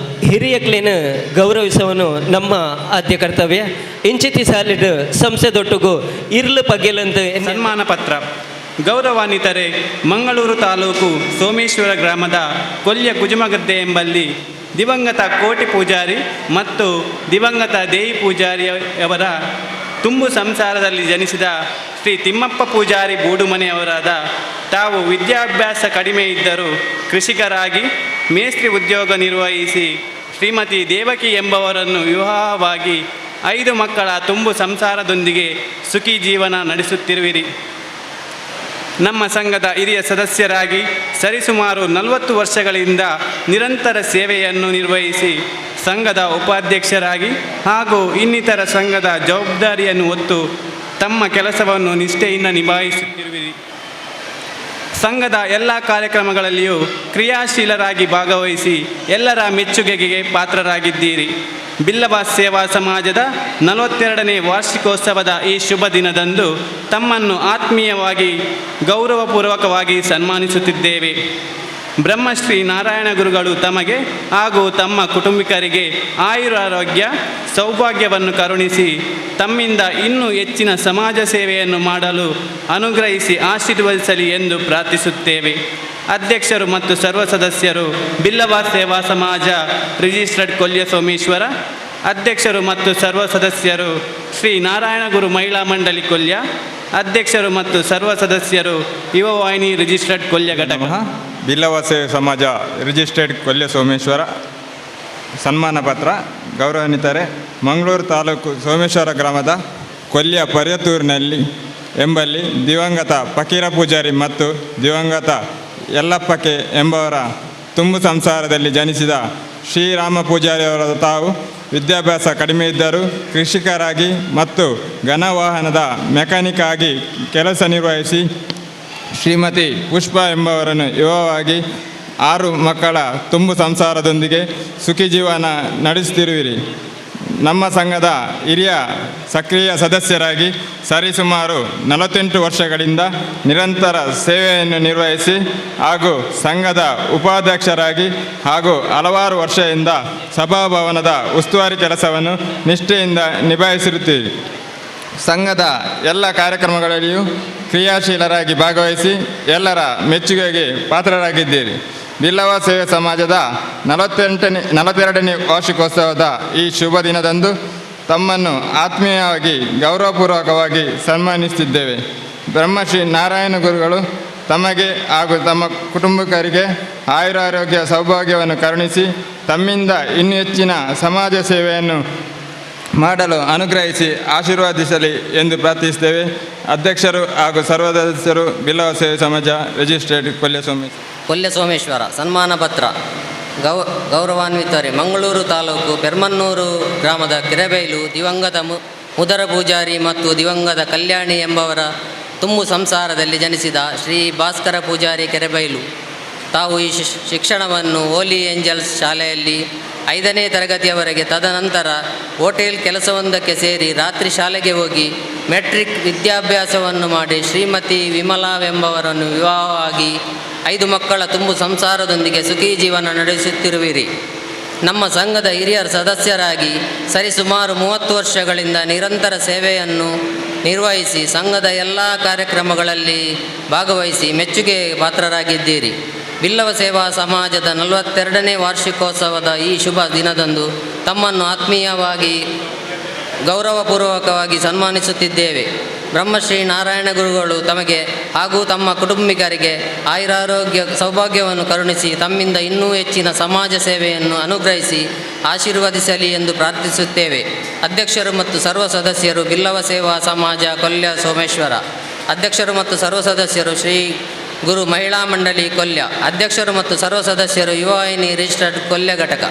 ಹಿರಿಯಕ್ಲೇನು ಗೌರವಿಸುವನು ನಮ್ಮ ಆದ್ಯ ಕರ್ತವ್ಯ. ಇಂಚಿತಿ ಸಾಲಿಡ್ ಸಂಸ್ಥೆ ದೊಟ್ಟುಗು ಇರ್ಲು ಪಗೆಲಂತ ಸನ್ಮಾನ ಪತ್ರ. ಗೌರವಾನ್ವಿತರೆ, ಮಂಗಳೂರು ತಾಲೂಕು ಸೋಮೇಶ್ವರ ಗ್ರಾಮದ ಕೊಲ್ಯ ಕುಜುಮಗದ್ದೆ ಎಂಬಲ್ಲಿ ದಿವಂಗತ ಕೋಟಿ ಪೂಜಾರಿ ಮತ್ತು ದಿವಂಗತ ದೇವಿ ಪೂಜಾರಿಯವರ ತುಂಬು ಸಂಸಾರದಲ್ಲಿ ಜನಿಸಿದ ಶ್ರೀ ತಿಮ್ಮಪ್ಪ ಪೂಜಾರಿ ಬೂಡುಮನೆಯವರಾದ ತಾವು ವಿದ್ಯಾಭ್ಯಾಸ ಕಡಿಮೆ ಇದ್ದರೂ ಕೃಷಿಕರಾಗಿ ಮೇಸ್ತ್ರಿ ಉದ್ಯೋಗ ನಿರ್ವಹಿಸಿ ಶ್ರೀಮತಿ ದೇವಕಿ ಎಂಬವರನ್ನು ವಿವಾಹವಾಗಿ 5 ಮಕ್ಕಳ ತುಂಬು ಸಂಸಾರದೊಂದಿಗೆ ಸುಖಿ ಜೀವನ ನಡೆಸುತ್ತಿರುವಿರಿ. ನಮ್ಮ ಸಂಘದ ಹಿರಿಯ ಸದಸ್ಯರಾಗಿ ಸರಿಸುಮಾರು 40 ವರ್ಷಗಳಿಂದ ನಿರಂತರ ಸೇವೆಯನ್ನು ನಿರ್ವಹಿಸಿ ಸಂಘದ ಉಪಾಧ್ಯಕ್ಷರಾಗಿ ಹಾಗೂ ಇನ್ನಿತರ ಸಂಘದ ಜವಾಬ್ದಾರಿಯನ್ನು ಹೊತ್ತು ತಮ್ಮ ಕೆಲಸವನ್ನು ನಿಷ್ಠೆಯಿಂದ ನಿಭಾಯಿಸುತ್ತಿರುವಿರಿ. ಸಂಘದ ಎಲ್ಲ ಕಾರ್ಯಕ್ರಮಗಳಲ್ಲಿಯೂ ಕ್ರಿಯಾಶೀಲರಾಗಿ ಭಾಗವಹಿಸಿ ಎಲ್ಲರ ಮೆಚ್ಚುಗೆಗೆ ಪಾತ್ರರಾಗಿದ್ದೀರಿ. ಬಿಲ್ಲವ ಸೇವಾ ಸಮಾಜದ 42ನೇ ವಾರ್ಷಿಕೋತ್ಸವದ ಈ ಶುಭ ದಿನದಂದು ತಮ್ಮನ್ನು ಆತ್ಮೀಯವಾಗಿ ಗೌರವಪೂರ್ವಕವಾಗಿ ಸನ್ಮಾನಿಸುತ್ತಿದ್ದೇವೆ. ಬ್ರಹ್ಮಶ್ರೀ ನಾರಾಯಣ ಗುರುಗಳು ತಮಗೆ ಹಾಗೂ ತಮ್ಮ ಕುಟುಂಬಿಕರಿಗೆ ಆಯುರಾರೋಗ್ಯ ಸೌಭಾಗ್ಯವನ್ನು ಕರುಣಿಸಿ ತಮ್ಮಿಂದ ಇನ್ನೂ ಹೆಚ್ಚಿನ ಸಮಾಜ ಸೇವೆಯನ್ನು ಮಾಡಲು ಅನುಗ್ರಹಿಸಿ ಆಶೀರ್ವದಿಸಲಿ ಎಂದು ಪ್ರಾರ್ಥಿಸುತ್ತೇವೆ. ಅಧ್ಯಕ್ಷರು ಮತ್ತು ಸರ್ವ ಸದಸ್ಯರು ಬಿಲ್ಲವ ಸೇವಾ ಸಮಾಜ ರಿಜಿಸ್ಟರ್ಡ್ ಕೊಲ್ಯ ಸೋಮೇಶ್ವರ. ಅಧ್ಯಕ್ಷರು ಮತ್ತು ಸರ್ವ ಸದಸ್ಯರು ಶ್ರೀ ನಾರಾಯಣಗುರು ಮಹಿಳಾ ಮಂಡಳಿ ಕೊಲ್ಯ. ಅಧ್ಯಕ್ಷರು ಮತ್ತು ಸರ್ವ ಸದಸ್ಯರು ಯುವವಾಹಿನಿ ರಿಜಿಸ್ಟರ್ಡ್ ಕೊಲ್ಯ ಘಟಕ. ಬಿಲ್ಲವ ಸೇವೆ ಸಮಾಜ ರಿಜಿಸ್ಟರ್ಡ್ ಕೊಲ್ಯ ಸೋಮೇಶ್ವರ. ಸನ್ಮಾನ ಪತ್ರ. ಗೌರವಾನ್ವಿತರೆ, ಮಂಗಳೂರು ತಾಲೂಕು ಸೋಮೇಶ್ವರ ಗ್ರಾಮದ ಕೊಲ್ಯ ಪರ್ಯತೂರಿನಲ್ಲಿ ಎಂಬಲ್ಲಿ ದಿವಂಗತ ಫಕೀರ ಪೂಜಾರಿ ಮತ್ತು ದಿವಂಗತ ಯಲ್ಲಪ್ಪ ಕೆ ಎಂಬವರ ತುಂಬು ಸಂಸಾರದಲ್ಲಿ ಜನಿಸಿದ ಶ್ರೀರಾಮ ಪೂಜಾರಿಯವರ ತಾವು ವಿದ್ಯಾಭ್ಯಾಸ ಕಡಿಮೆ ಇದ್ದರೂ ಕೃಷಿಕರಾಗಿ ಮತ್ತು ಘನವಾಹನದ ಮೆಕ್ಯಾನಿಕ್ ಆಗಿ ಕೆಲಸ ನಿರ್ವಹಿಸಿ ಶ್ರೀಮತಿ ಪುಷ್ಪ ಎಂಬವರನ್ನು ವಿವಾಹವಾಗಿ 6 ಮಕ್ಕಳ ತುಂಬು ಸಂಸಾರದೊಂದಿಗೆ ಸುಖಿ ಜೀವನ ನಡೆಸುತ್ತಿರುವಿರಿ. ನಮ್ಮ ಸಂಘದ ಹಿರಿಯ ಸಕ್ರಿಯ ಸದಸ್ಯರಾಗಿ ಸರಿಸುಮಾರು 48 ವರ್ಷಗಳಿಂದ ನಿರಂತರ ಸೇವೆಯನ್ನು ನಿರ್ವಹಿಸಿ ಹಾಗೂ ಸಂಘದ ಉಪಾಧ್ಯಕ್ಷರಾಗಿ ಹಾಗೂ ಹಲವಾರು ವರ್ಷದಿಂದ ಸಭಾಭವನದ ಉಸ್ತುವಾರಿ ಕೆಲಸವನ್ನು ನಿಷ್ಠೆಯಿಂದ ನಿಭಾಯಿಸಿರುತ್ತೀರಿ. ಸಂಘದ ಎಲ್ಲ ಕಾರ್ಯಕ್ರಮಗಳಲ್ಲಿಯೂ ಕ್ರಿಯಾಶೀಲರಾಗಿ ಭಾಗವಹಿಸಿ ಎಲ್ಲರ ಮೆಚ್ಚುಗೆಗೆ ಪಾತ್ರರಾಗಿದ್ದೀರಿ. ಬಿಲ್ಲವ ಸೇವೆ ಸಮಾಜದ 42ನೇ ವಾರ್ಷಿಕೋತ್ಸವದ ಈ ಶುಭ ದಿನದಂದು ತಮ್ಮನ್ನು ಆತ್ಮೀಯವಾಗಿ ಗೌರವಪೂರ್ವಕವಾಗಿ ಸನ್ಮಾನಿಸುತ್ತಿದ್ದೇವೆ. ಬ್ರಹ್ಮಶ್ರೀ ನಾರಾಯಣ ಗುರುಗಳು ತಮಗೆ ಹಾಗೂ ತಮ್ಮ ಕುಟುಂಬಕರಿಗೆ ಆಯುರಾರೋಗ್ಯ ಸೌಭಾಗ್ಯವನ್ನು ಕರುಣಿಸಿ ತಮ್ಮಿಂದ ಇನ್ನೂ ಹೆಚ್ಚಿನ ಸಮಾಜ ಸೇವೆಯನ್ನು ಮಾಡಲು ಅನುಗ್ರಹಿಸಿ ಆಶೀರ್ವಾದಿಸಲಿ ಎಂದು ಪ್ರಾರ್ಥಿಸುತ್ತೇವೆ. ಅಧ್ಯಕ್ಷರು ಹಾಗೂ ಸರ್ವಸದಸ್ಯರು ಬಿಲ್ಲವ ಸೇವೆ ಸಮಾಜ ರಿಜಿಸ್ಟ್ರೇಟ್ ಕೊಲ್ಯ ಸೋಮೇಶ್ವರ. ಕೊಲ್ಯ ಸೋಮೇಶ್ವರ ಸನ್ಮಾನ ಪತ್ರ. ಗೌರವಾನ್ವಿತರೆ, ಮಂಗಳೂರು ತಾಲೂಕು ಪೆರ್ಮನ್ನೂರು ಗ್ರಾಮದ ಕೆರೆಬೈಲು ದಿವಂಗತ ಮುದರ ಪೂಜಾರಿ ಮತ್ತು ದಿವಂಗತ ಕಲ್ಯಾಣಿ ಎಂಬವರ ತುಂಬು ಸಂಸಾರದಲ್ಲಿ ಜನಿಸಿದ ಶ್ರೀ ಭಾಸ್ಕರ ಪೂಜಾರಿ ಕೆರೆಬೈಲು ತಾವು ಈ ಶಿಕ್ಷಣವನ್ನು ಹೋಲಿ ಏಂಜಲ್ಸ್ ಶಾಲೆಯಲ್ಲಿ 5ನೇ ತರಗತಿಯವರೆಗೆ, ತದನಂತರ ಹೋಟೆಲ್ ಕೆಲಸವೊಂದಕ್ಕೆ ಸೇರಿ ರಾತ್ರಿ ಶಾಲೆಗೆ ಹೋಗಿ ಮೆಟ್ರಿಕ್ ವಿದ್ಯಾಭ್ಯಾಸವನ್ನು ಮಾಡಿ ಶ್ರೀಮತಿ ವಿಮಲಾವೆಂಬವರನ್ನು ವಿವಾಹವಾಗಿ 5 ಮಕ್ಕಳ ತುಂಬು ಸಂಸಾರದೊಂದಿಗೆ ಸುಖೀ ಜೀವನ ನಡೆಸುತ್ತಿರುವಿರಿ. ನಮ್ಮ ಸಂಘದ ಹಿರಿಯರ ಸದಸ್ಯರಾಗಿ ಸರಿಸುಮಾರು 30 ವರ್ಷಗಳಿಂದ ನಿರಂತರ ಸೇವೆಯನ್ನು ನಿರ್ವಹಿಸಿ ಸಂಘದ ಎಲ್ಲ ಕಾರ್ಯಕ್ರಮಗಳಲ್ಲಿ ಭಾಗವಹಿಸಿ ಮೆಚ್ಚುಗೆ ಪಾತ್ರರಾಗಿದ್ದೀರಿ. ಬಿಲ್ಲವ ಸೇವಾ ಸಮಾಜದ 42ನೇ ವಾರ್ಷಿಕೋತ್ಸವದ ಈ ಶುಭ ದಿನದಂದು ತಮ್ಮನ್ನು ಆತ್ಮೀಯವಾಗಿ ಗೌರವಪೂರ್ವಕವಾಗಿ ಸನ್ಮಾನಿಸುತ್ತಿದ್ದೇವೆ. ಬ್ರಹ್ಮಶ್ರೀ ನಾರಾಯಣ ಗುರುಗಳು ತಮಗೆ ಹಾಗೂ ತಮ್ಮ ಕುಟುಂಬಿಕರಿಗೆ ಆಯುರಾರೋಗ್ಯ ಸೌಭಾಗ್ಯವನ್ನು ಕರುಣಿಸಿ ತಮ್ಮಿಂದ ಇನ್ನೂ ಹೆಚ್ಚಿನ ಸಮಾಜ ಸೇವೆಯನ್ನು ಅನುಗ್ರಹಿಸಿ ಆಶೀರ್ವದಿಸಲಿ ಎಂದು ಪ್ರಾರ್ಥಿಸುತ್ತೇವೆ. ಅಧ್ಯಕ್ಷರು ಮತ್ತು ಸರ್ವ ಸದಸ್ಯರು, ಬಿಲ್ಲವ ಸೇವಾ ಸಮಾಜ, ಕೊಲ್ಯ ಸೋಮೇಶ್ವರ. ಅಧ್ಯಕ್ಷರು ಮತ್ತು ಸರ್ವ ಸದಸ್ಯರು, ಶ್ರೀ ಗುರು ಮಹಿಳಾ ಮಂಡಳಿ, ಕೊಲ್ಯ. ಅಧ್ಯಕ್ಷರು ಮತ್ತು ಸರ್ವ ಸದಸ್ಯರು, ಯುವವಾಹಿನಿ ರಿಜಿಸ್ಟರ್ಡ್, ಕೊಲ್ಯ ಘಟಕ.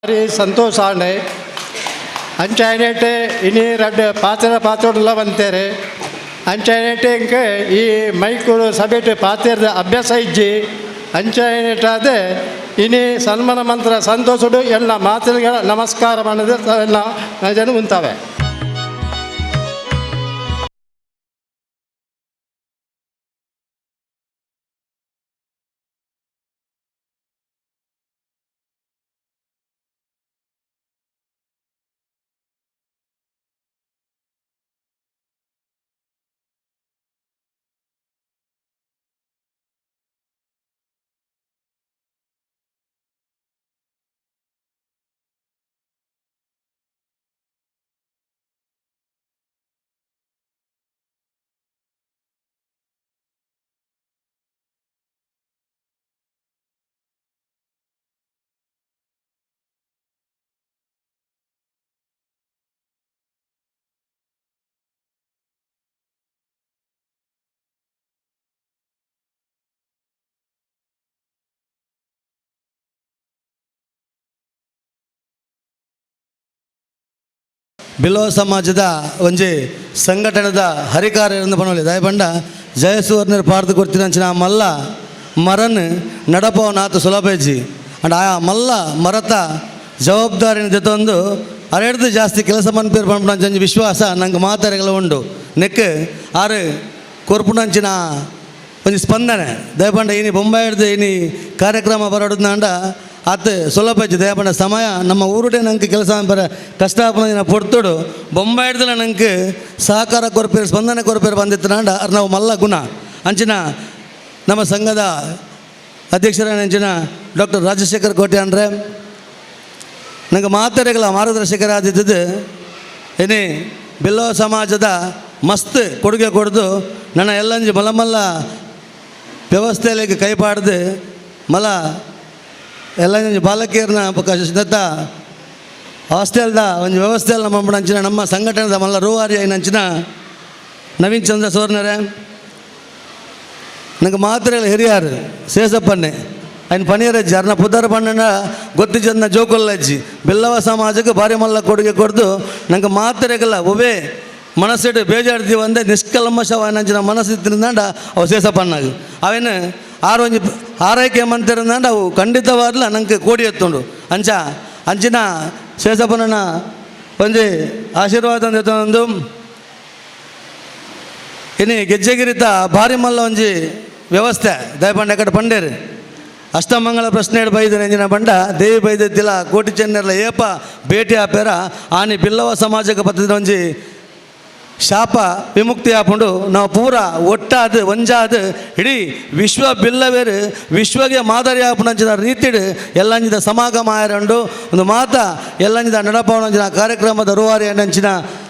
ಭಾರಿ ಸಂತೋಷ ಆಂಡೆ. ಅಂಚಾಯನೇಟೆ ಇನಿ ರಡ್ಡ್ ಪಾತ್ರ ಪಾತ್ರಡ್ಲ ಬಂತೇರೆ. ಅಂಚಾಯನೇಟೆ ಇಂಕ್ ಈ ಮೈಕೂರು ಸಭೆಟ್ ಪಾತ್ರದ ಅಭ್ಯಾಸ ಇಜ್ಜಿ. ಅಂಚಾಯನೇಟಾದೆ ಇನಿ ಸನ್ಮಾನ ಮಂತ್ರ ಸಂತೋಷಡು ಎಲ್ಲ ಮಾತುಗಳ ನಮಸ್ಕಾರ ಮಾಡಿದ್ರೆ ಎಲ್ಲ ಜನ ಉಂತಾವೆ. Billava ಸಮಾಜದ ಒಂಜಿ ಸಂಘಟನೆದ ಹರಿಕಾರ ಪನೊಲಿ ದಯಪಂಡ ಜಯಸುವರ್ಣರ್ ಪಾರ್ದು ಕೊರ್ತಿನಂಚಿನ ಮಲ್ಲ ಮರನ್ ನಡಪವನಾಥ ಸುಲಭ ಅಂಡ್ ಆ ಮಲ್ಲ ಮರತ ಜವಾಬ್ದಾರಿನ ಜೊತೊಂದು ಅರೆಡ್ದು ಜಾಸ್ತಿ ಕೆಲಸ ಮನ್ಪೇರು ಪನ್ಪುನಂಚ ವಿಶ್ವಾಸ ನಂಗೆ ಮಾತಾರೆಗಳ ಉಂಡು ನೆಕ್ ಆರು ಕೊರ್ಪುನಂಚಿನ ಒಂಜಿ ಸ್ಪಂದನೆ ದಯಪಂಡ ಇನಿ ಬೊಂಬಾಯಿಡ್ದು ಇನಿ ಕಾರ್ಯಕ್ರಮ ಬರೋಡ್ನಾಂಡ ಆತ ಸುಲಭ ದಯಪಂಡ ಸಮಯ ನಮ್ಮ ಊರುಡೆ ನಂಗೆ ಕೆಲಸ ಬರ ಕಷ್ಟ ಆಪುನ ಪೊರ್ತುಡು ಬೊಂಬಾಯಿಡ್ದಲ ನಂಗೆ ಸಹಕಾರ ಕೊರ್ಪೇರು ಸ್ಪಂದನೆ ಕೊರ್ಪೇರು ಬಂದಿತ್ತನಾಂಡ ಅರ್ ನಾವು ಮಲ್ಲ ಗುಣ ಅಂಚಿನ ನಮ್ಮ ಸಂಘದ ಅಧ್ಯಕ್ಷರ ಡಾಕ್ಟರ್ ರಾಜಶೇಖರ್ ಕೋಟೆ ಅಂದರೆ ನಂಗೆ ಮಾತರೆಗಳ ಮಾರ್ಗದರ್ಶಕರಾದಿದ್ದು ಏನೇ ಬಿಲ್ಲವ ಸಮಾಜದ ಮಸ್ತ್ ಕೊಡುಗೆ ಕೊಡ್ದು ನನ್ನ ಎಲ್ಲಂಜಿ ಮಲಮಲ್ಲ ವ್ಯವಸ್ಥೆಯಲ್ಲಿ ಕೈಪಾಡ್ದು ಮಲ ಎಲ್ಲಂಜಿ ಬಾಲಕಿಯರನ್ನ ದತ್ತ ಹಾಸ್ಟೆಲ್ದ ಒಂದು ವ್ಯವಸ್ಥೆಯಲ್ಲಿ ನಮ್ಮ ಅಂಚಿನ ನಮ್ಮ ಸಂಘಟನೆದ ಮಲ್ಲ ರೂವಾರಿ ಅಂಚಿನ ನವೀನ್ ಚಂದ್ರ ಸೋರ್ನರೇ ನಂಗೆ ಮಾತ್ರ ಹಿರಿಯಾರು ಸೇಸಪ್ಪನ್ನೇ ఆయన ಪನೀರಜ್ಜಿ ಅರ್ನ ಪುದರ್ ಬಣ್ಣನ ಗೊತ್ತಿ ಜನ ಜೋಕುಲ್ಲಜ್ಜಿ ಬಿಲ್ಲವ ಸಮಾಜಕ್ಕೆ ಭಾರಿ ಮಲ್ಲ ಕೊಡುಗೆ ಕೊಡ್ದು ನಂಗೆ ಮಾತ್ರೆಗಲ್ಲ ಒವೇ ಮನಸ್ಸಿಟ್ಟು ಬೇಜಾಡ್ತೀವಿ ಅಂದೆ ನಿಷ್ಕಲ್ಮಶವಾನಂಚಿನ ಮನಸ್ಸು ತಿಂದಂಡ ಅವು ಸೇಸಪ್ಪಣ್ಣಾಗ ಅವೇನು ಆರು ಒಂಜಿ ಆರೈಕೆ ಮಂತಿರಂದಂಡ ಅವು ಖಂಡಿತವಾಗ್ಲ ನಂಗೆ ಕೋಡಿ ಎತ್ತುಂಡು ಅಂಚ ಅಂಚಿನ ಸೇಸಪ್ಪನ ಒಂಜಿ ಆಶೀರ್ವಾದ ಒಂದು ಇನ್ನು ಗೆಜ್ಜೆಗಿರಿತ ಭಾರಿ ಮಲ್ಲ ಒಂಜಿ ವ್ಯವಸ್ಥೆ ದಯಪಂಡ ಕಡೆ ಪಂಡೇರು ಅಷ್ಟಮಂಗಳ ಪ್ರಶ್ನೆ ಬೈದ ನೆಂಜಿನ ಬಂಡ ದೇವಿ ಬೈದಿದ್ದಿಲ್ಲ ಕೋಟಿ ಚೆನ್ನೆರ್ಲ ಏಪ ಭೇಟಿ ಆಪೇರ ಆನಿ ಬಿಲ್ಲವ ಸಮಾಜಕ್ಕೆ ಬತ್ತಿದ ಒಂಜಿ ಶಾಪ ವಿಮುಕ್ತಿ ಆಪುಂಡು ನಾವು ಪೂರ ಒಟ್ಟಾದ ಒಂಜಾದ ಇಡೀ ವಿಶ್ವ ಬಿಲ್ಲವೇರು ವಿಶ್ವಗೆ ಮಾದರಿ ಆಪುನಂಚಿನ ರೀತಿಡು ಎಲ್ಲಂಜಿದ ಸಮಾಗಮ ಆಯರಂಡು ಒಂದು ಮಾತ ಎಲ್ಲಂಜಿದ ನಡಪವನಂಚಿನ ಕಾರ್ಯಕ್ರಮದ ರೂವಾರಿ ಅಂಚಿನ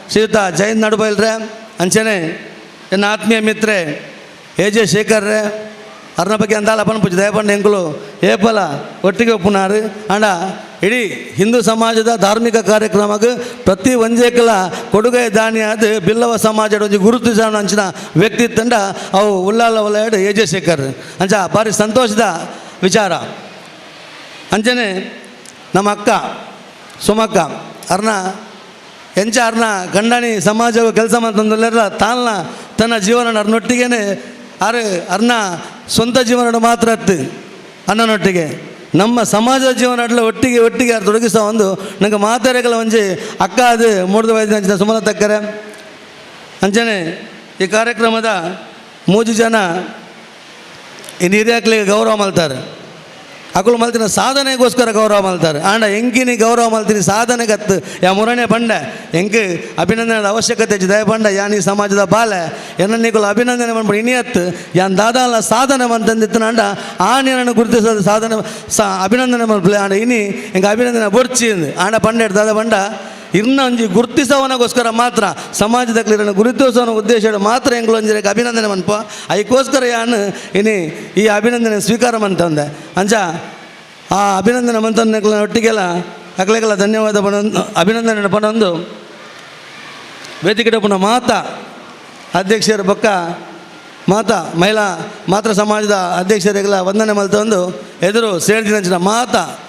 ಶ್ರೀಯುತ ಜೈನ್ ನಡುಬೈಲ್ರೆ ಅಂಚನೆ ಎನ್ನ ಆತ್ಮೀಯ ಮಿತ್ರೆ ಎ ಜೆ ಶೇಖರ್ ರೇ ಅರ್ನ ಬಗ್ಗೆ ಅಂದಾಲ ಪನ್ಪುಜಿ ದಯಪಂಡ ಎಂಕುಲು ಏಪಲ ಒಟ್ಟಿಗೆ ಒಪ್ಪುನಾರು ಅಂಡ ಇಡೀ ಹಿಂದೂ ಸಮಾಜದ ಧಾರ್ಮಿಕ ಕಾರ್ಯಕ್ರಮಕ್ಕೆ ಪ್ರತಿ ಒಂಜೇಕಲ ಕೊಡುಗೆ ದಾನಿಯಾದ ಬಿಲ್ಲವ ಸಮಾಜದ ಒಂಜಿ ಗುರುತಿಸೋಣ ಅಂಚಿನ ವ್ಯಕ್ತಿ ತಂಡ ಅವು ಉಲ್ಲಾಲ ಉಲ್ಲಾಡು ಎ ಜೆ ಶೇಖರ್ ಅಂಚ ಭಾರಿ ಸಂತೋಷದ ವಿಚಾರ. ಅಂಚನೆ ನಮ್ಮ ಅಕ್ಕ ಸುಮಕ್ಕ ಅರ್ನ ಎಂಚ ಅರ್ನ ಗಂಡನಿ ಸಮಾಜವು ಕೆಲಸ ಮಾಡ್ತಂದ್ರೆ ತಾಲ್ನ ತನ್ನ ಜೀವನ ಅರ್ನೊಟ್ಟಿಗೇನೆ ಅರ್ ಅರ್ನ ಸ್ವಂತ ಜೀವನ ಮಾತ್ರ ಅತ್ತು ಅಣ್ಣನೊಟ್ಟಿಗೆ ನಮ್ಮ ಸಮಾಜದ ಜೀವನ ಅಡ್ಲ ಒಟ್ಟಿಗೆ ಒಟ್ಟಿಗೆ ಅವ್ರು ತೊಡಗಿಸೋ ಒಂದು ನಂಗೆ ಮಾತಾರೆಗಳ ಒಂಜಿ ಅಕ್ಕ ಅದು ಮೂಡ್ದ ವೈದ್ಯ ಅಂಚಿನ ಸುಮಲ ತಕ್ಕರೆ ಅಂಚನೆ ಈ ಕಾರ್ಯಕ್ರಮದ ಮೂಜು ಜನ ಈ ಹಿರಿಯಾಕ್ಲಿಗೆ ಗೌರವ ಮಲ್ತಾರೆ ಅಕುಲು ಮಲ್ತಿನ ಸಾಧನೆಗೋಸ್ಕರ ಗೌರವ ಮಲ್ತಾರೆ ಆಂಡ ಎಂಕಿನಿ ಗೌರವ ಮಲ್ತೀನಿ ಸಾಧನೆಗತ್ತು ಯಾ ಮುರನೇ ಬಂಡೆ ಎಂಕ್ ಅಭಿನಂದನೆದ ಅವಶ್ಯಕತೆ ದಯ ಬಂಡ ಯಾನ್ ಈ ಸಮಾಜದ ಬಾಲೆ ಎನ್ನ ನಿಕುಲು ಅಭಿನಂದನೆ ಬಂದ್ಬಿಡು ಇನಿಯತ್ತು ಯಾನ್ ದಾದಾಲ ಸಾಧನೆ ಮಂತಂದಿತ್ತು ಅಂಡ ಆ ನೀನನ್ನು ಗುರುತಿಸೋದು ಸಾಧನೆ ಅಭಿನಂದನೆ ಮಲ್ಪಲೆ ಆಂಡ ಇನಿ ಎಂಕ್ ಅಭಿನಂದನೆ ಬೊರ್ಚಿ ಆಂಡ ಬಂಡೆ ದಾದ ಬಂಡ ಇನ್ನ ಒಂಜಿ ಗುರುತಿಸವನಗೋಸ್ಕರ ಮಾತ್ರ ಸಮಾಜದ ಗುರುತಿಸೋನ ಉದ್ದೇಶ ಮಾತ್ರ ಎಂಗ್ಲು ಒಂಜಿ ಅಭಿನಂದನೆ ಮನ್ಪ ಅದಕ್ಕೋಸ್ಕರ ಯಾನು ಇನಿ ಈ ಅಭಿನಂದನೆ ಸ್ವೀಕಾರ ಮಂತಂದೆ ಅಂಚ ಆ ಅಭಿನಂದನೆ ಮಂತಂದ ಒಟ್ಟಿಗೆಲ್ಲ ಅಕ್ಲೆಗೆಲ್ಲ ಧನ್ಯವಾದ ಪನೊಂದು ಅಭಿನಂದನೆ ಪನೊಂದು ವೇದಿಕೆ ಪುನಃ ಮಾತಾ ಅಧ್ಯಕ್ಷರ ಬೊಕ್ಕ ಮಾತಾ ಮಹಿಳಾ ಮಾತೃ ಸಮಾಜದ ಅಧ್ಯಕ್ಷರಿಗೆಲ್ಲ ವಂದನೆ ಮಲ್ತೊಂದು ಎದುರು ಸೇರ್ದಿನಂಚಿನ ಮಾತಾ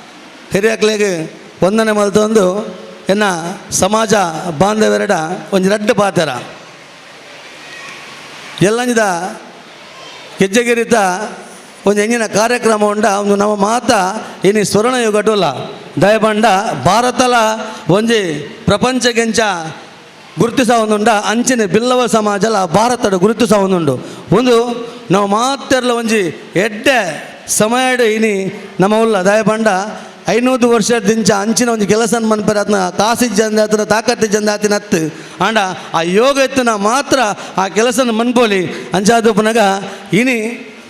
ಹಿರಿಯಕ್ಲೆಗೆ ವಂದನೆ ಮಲ್ತೊಂದು ಎನ್ನ ಸಮಾಜ ಬಾಂಧವ್ಯರೆಡ ಒಂಜಿ ರಡ್ಡ್ ಪಾತೆರ ಎಲ್ಲಂಜಿದ ಗೆಜ್ಜೆಗಿರಿತ ಒಂಜಿ ಎಂಜಿನ ಕಾರ್ಯಕ್ರಮ ಉಂಡ ಒಂದು ನಮ್ಮ ಮಾತ ಇನಿ ಸ್ವರ್ಣಯುಗಟುಲ ದಯಬಂಡ ಭಾರತಲ ಒಂಜಿ ಪ್ರಪಂಚಗೆಂಚ ಗುರುತಿಸ ಒಂದುಂಡ ಅಂಚಿನ ಬಿಲ್ಲವ ಸಮಾಜಲ ಭಾರತದ ಗುರುತಿಸ ಒಂದುಂಡು ಒಂದು ನಾವು ಮಾತೆರ್ಲ ಒಂಜಿ ಎಡ್ಡೆ ಸಮಯಡ್ ಇನಿ ನಮ್ಮ ಉಲ್ಲ ದಯಬಂಡ 500 ವರ್ಷದಿಂಚ ಅಂಚಿನ ಒಂದು ಕೆಲಸ ಮನ್ಪರ ಆತನ ಕಾಸಿ ಜಂದ ಆತನ ತಾಕತ್ತು ಜಂದ ಆತಿನ ಹತ್ತು ಆಂಡ ಆ ಯೋಗ ಎತ್ತನ ಮಾತ್ರ ಆ ಕೆಲಸನ ಮನ್ಪೋಲಿ ಅಂಚಾದ ಪುನಗ ಇನಿ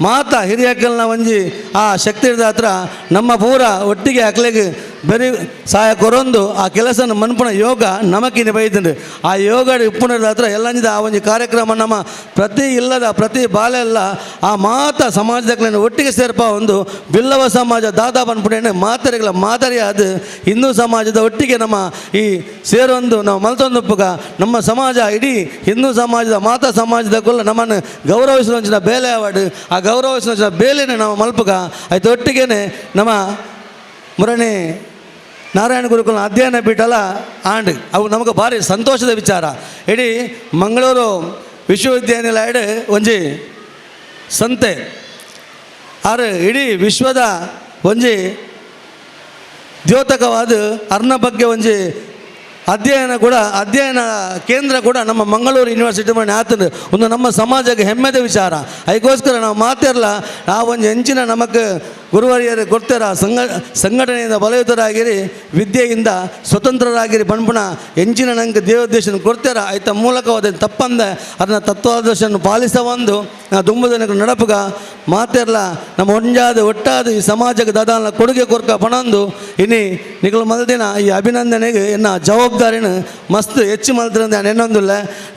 ಮಾತ ಹಿರಿಯಕ್ಕಲ್ನ ಒಂಜಿ ಆ ಶಕ್ತಿ ಹಿಡಿದ ಹತ್ರ ನಮ್ಮ ಪೂರ ಒಟ್ಟಿಗೆ ಅಕ್ಲೆಗೆ ಬರೀ ಸಹಾಯ ಕೊರೊಂದು ಆ ಕೆಲಸನ ಮನ್ಪುನ ಯೋಗ ನಮಕಿನಿ ಬೈದಂಡು ಆ ಯೋಗ ಇಪ್ಪುನದ ಹತ್ರ ಎಲ್ಲಂಜಿದ ಆ ಒಂಜಿ ಕಾರ್ಯಕ್ರಮ ನಮ್ಮ ಪ್ರತಿ ಇಲ್ಲದ ಪ್ರತಿ ಬಾಲೆಲ್ಲ ಆ ಮಾತ ಸಮಾಜದಕ್ಲೆನ ಒಟ್ಟಿಗೆ ಸೇರ್ಪ ಒಂದು ಬಿಲ್ಲವ ಸಮಾಜ ದಾದಾ ಪನ್ಪುಣೆ ಮಾತರೆಗಳ ಮಾದರಿ ಅದು ಹಿಂದೂ ಸಮಾಜದ ಒಟ್ಟಿಗೆ ನಮ್ಮ ಈ ಸೇರೊಂದು ನಾವು ಮಲ್ತೊಂದುಪ್ಪುಗ ನಮ್ಮ ಸಮಾಜ ಇಡೀ ಹಿಂದೂ ಸಮಾಜದ ಮಾತಾ ಸಮಾಜದ ಕುಲ್ಲ ನಮ್ಮನ್ನು ಗೌರವಿಸುವಂಚಿನ ಬೇಲೆ ಅವಾರ್ಡ್ ಆ ಗೌರವಿಸುವಂಚಿನ ಬೇಲೆನೇ ನಾವು ಮಲ್ಪುಗ ಆಯ್ತು ಒಟ್ಟಿಗೆನೆ ನಮ್ಮ ಮುರಣಿ ನಾರಾಯಣ ಗುರುಕುಲ ಅಧ್ಯಯನ ಪೀಠಲ ಆಂಡ್ ಅವು ನಮಗೆ ಭಾರಿ ಸಂತೋಷದ ವಿಚಾರ. ಇಡೀ ಮಂಗಳೂರು ವಿಶ್ವವಿದ್ಯಾನಿಲಯಡ್ ಒಂಜಿ ಸಂತೆ ಆರು ಇಡೀ ವಿಶ್ವದ ಒಂಜಿ ದ್ಯೋತಕವಾದ ಅರ್ನ ಬಗ್ಗೆ ಒಂಜಿ ಅಧ್ಯಯನ ಕೂಡ ಅಧ್ಯಯನ ಕೇಂದ್ರ ಕೂಡ ನಮ್ಮ ಮಂಗಳೂರು ಯೂನಿವರ್ಸಿಟಿ ಮನೆ ಆತಂದು ಒಂದು ನಮ್ಮ ಸಮಾಜಕ್ಕೆ ಹೆಮ್ಮೆದ ವಿಚಾರ. ಅದಕ್ಕೋಸ್ಕರ ನಾವು ಮಾತಿರಲ್ಲ ಆ ಒಂದು ಹೆಂಚಿನ ನಮಗೆ ಗುರುವರಿಯರು ಕೊಡ್ತಾರ ಸಂಘಟನೆಯಿಂದ ಬಲಯುತರಾಗಿರಿ, ವಿದ್ಯೆಯಿಂದ ಸ್ವತಂತ್ರರಾಗಿರಿ ಪಣ್ಪುಣ ಎಂಚಿನ ನಂಗೆ ದೇವೋದ್ದೇಶನ ಕೊಡ್ತಾರ ಆಯ್ತ ಮೂಲಕವಾದ ತಪ್ಪಂದೆ ಅದನ್ನ ತತ್ವಾದರ್ಶನ ಪಾಲಿಸ ಒಂದು ದುಂಬುದನಕ್ಕೆ ನಡಪುಗ ಮಾತಿರಲ್ಲ ನಮ್ಮ ಒಂಜಾದ ಒಟ್ಟಾದ ಈ ಸಮಾಜಕ್ಕೆ ದಾದಾನ ಕೊಡುಗೆ ಕೊರ್ಕ ಪಣಂದು ಇನಿ ನಿಕಲು ಮಲ್ದಿನ ಈ ಅಭಿನಂದನೆಗೆ ಎನ್ನ ಜವಾಬ್ದಾರಿನ ಮಸ್ತ್ ಹೆಚ್ಚು ಮಲ್ತಿರಂದ ಎನ್ನೊಂದಿಲ್ಲ.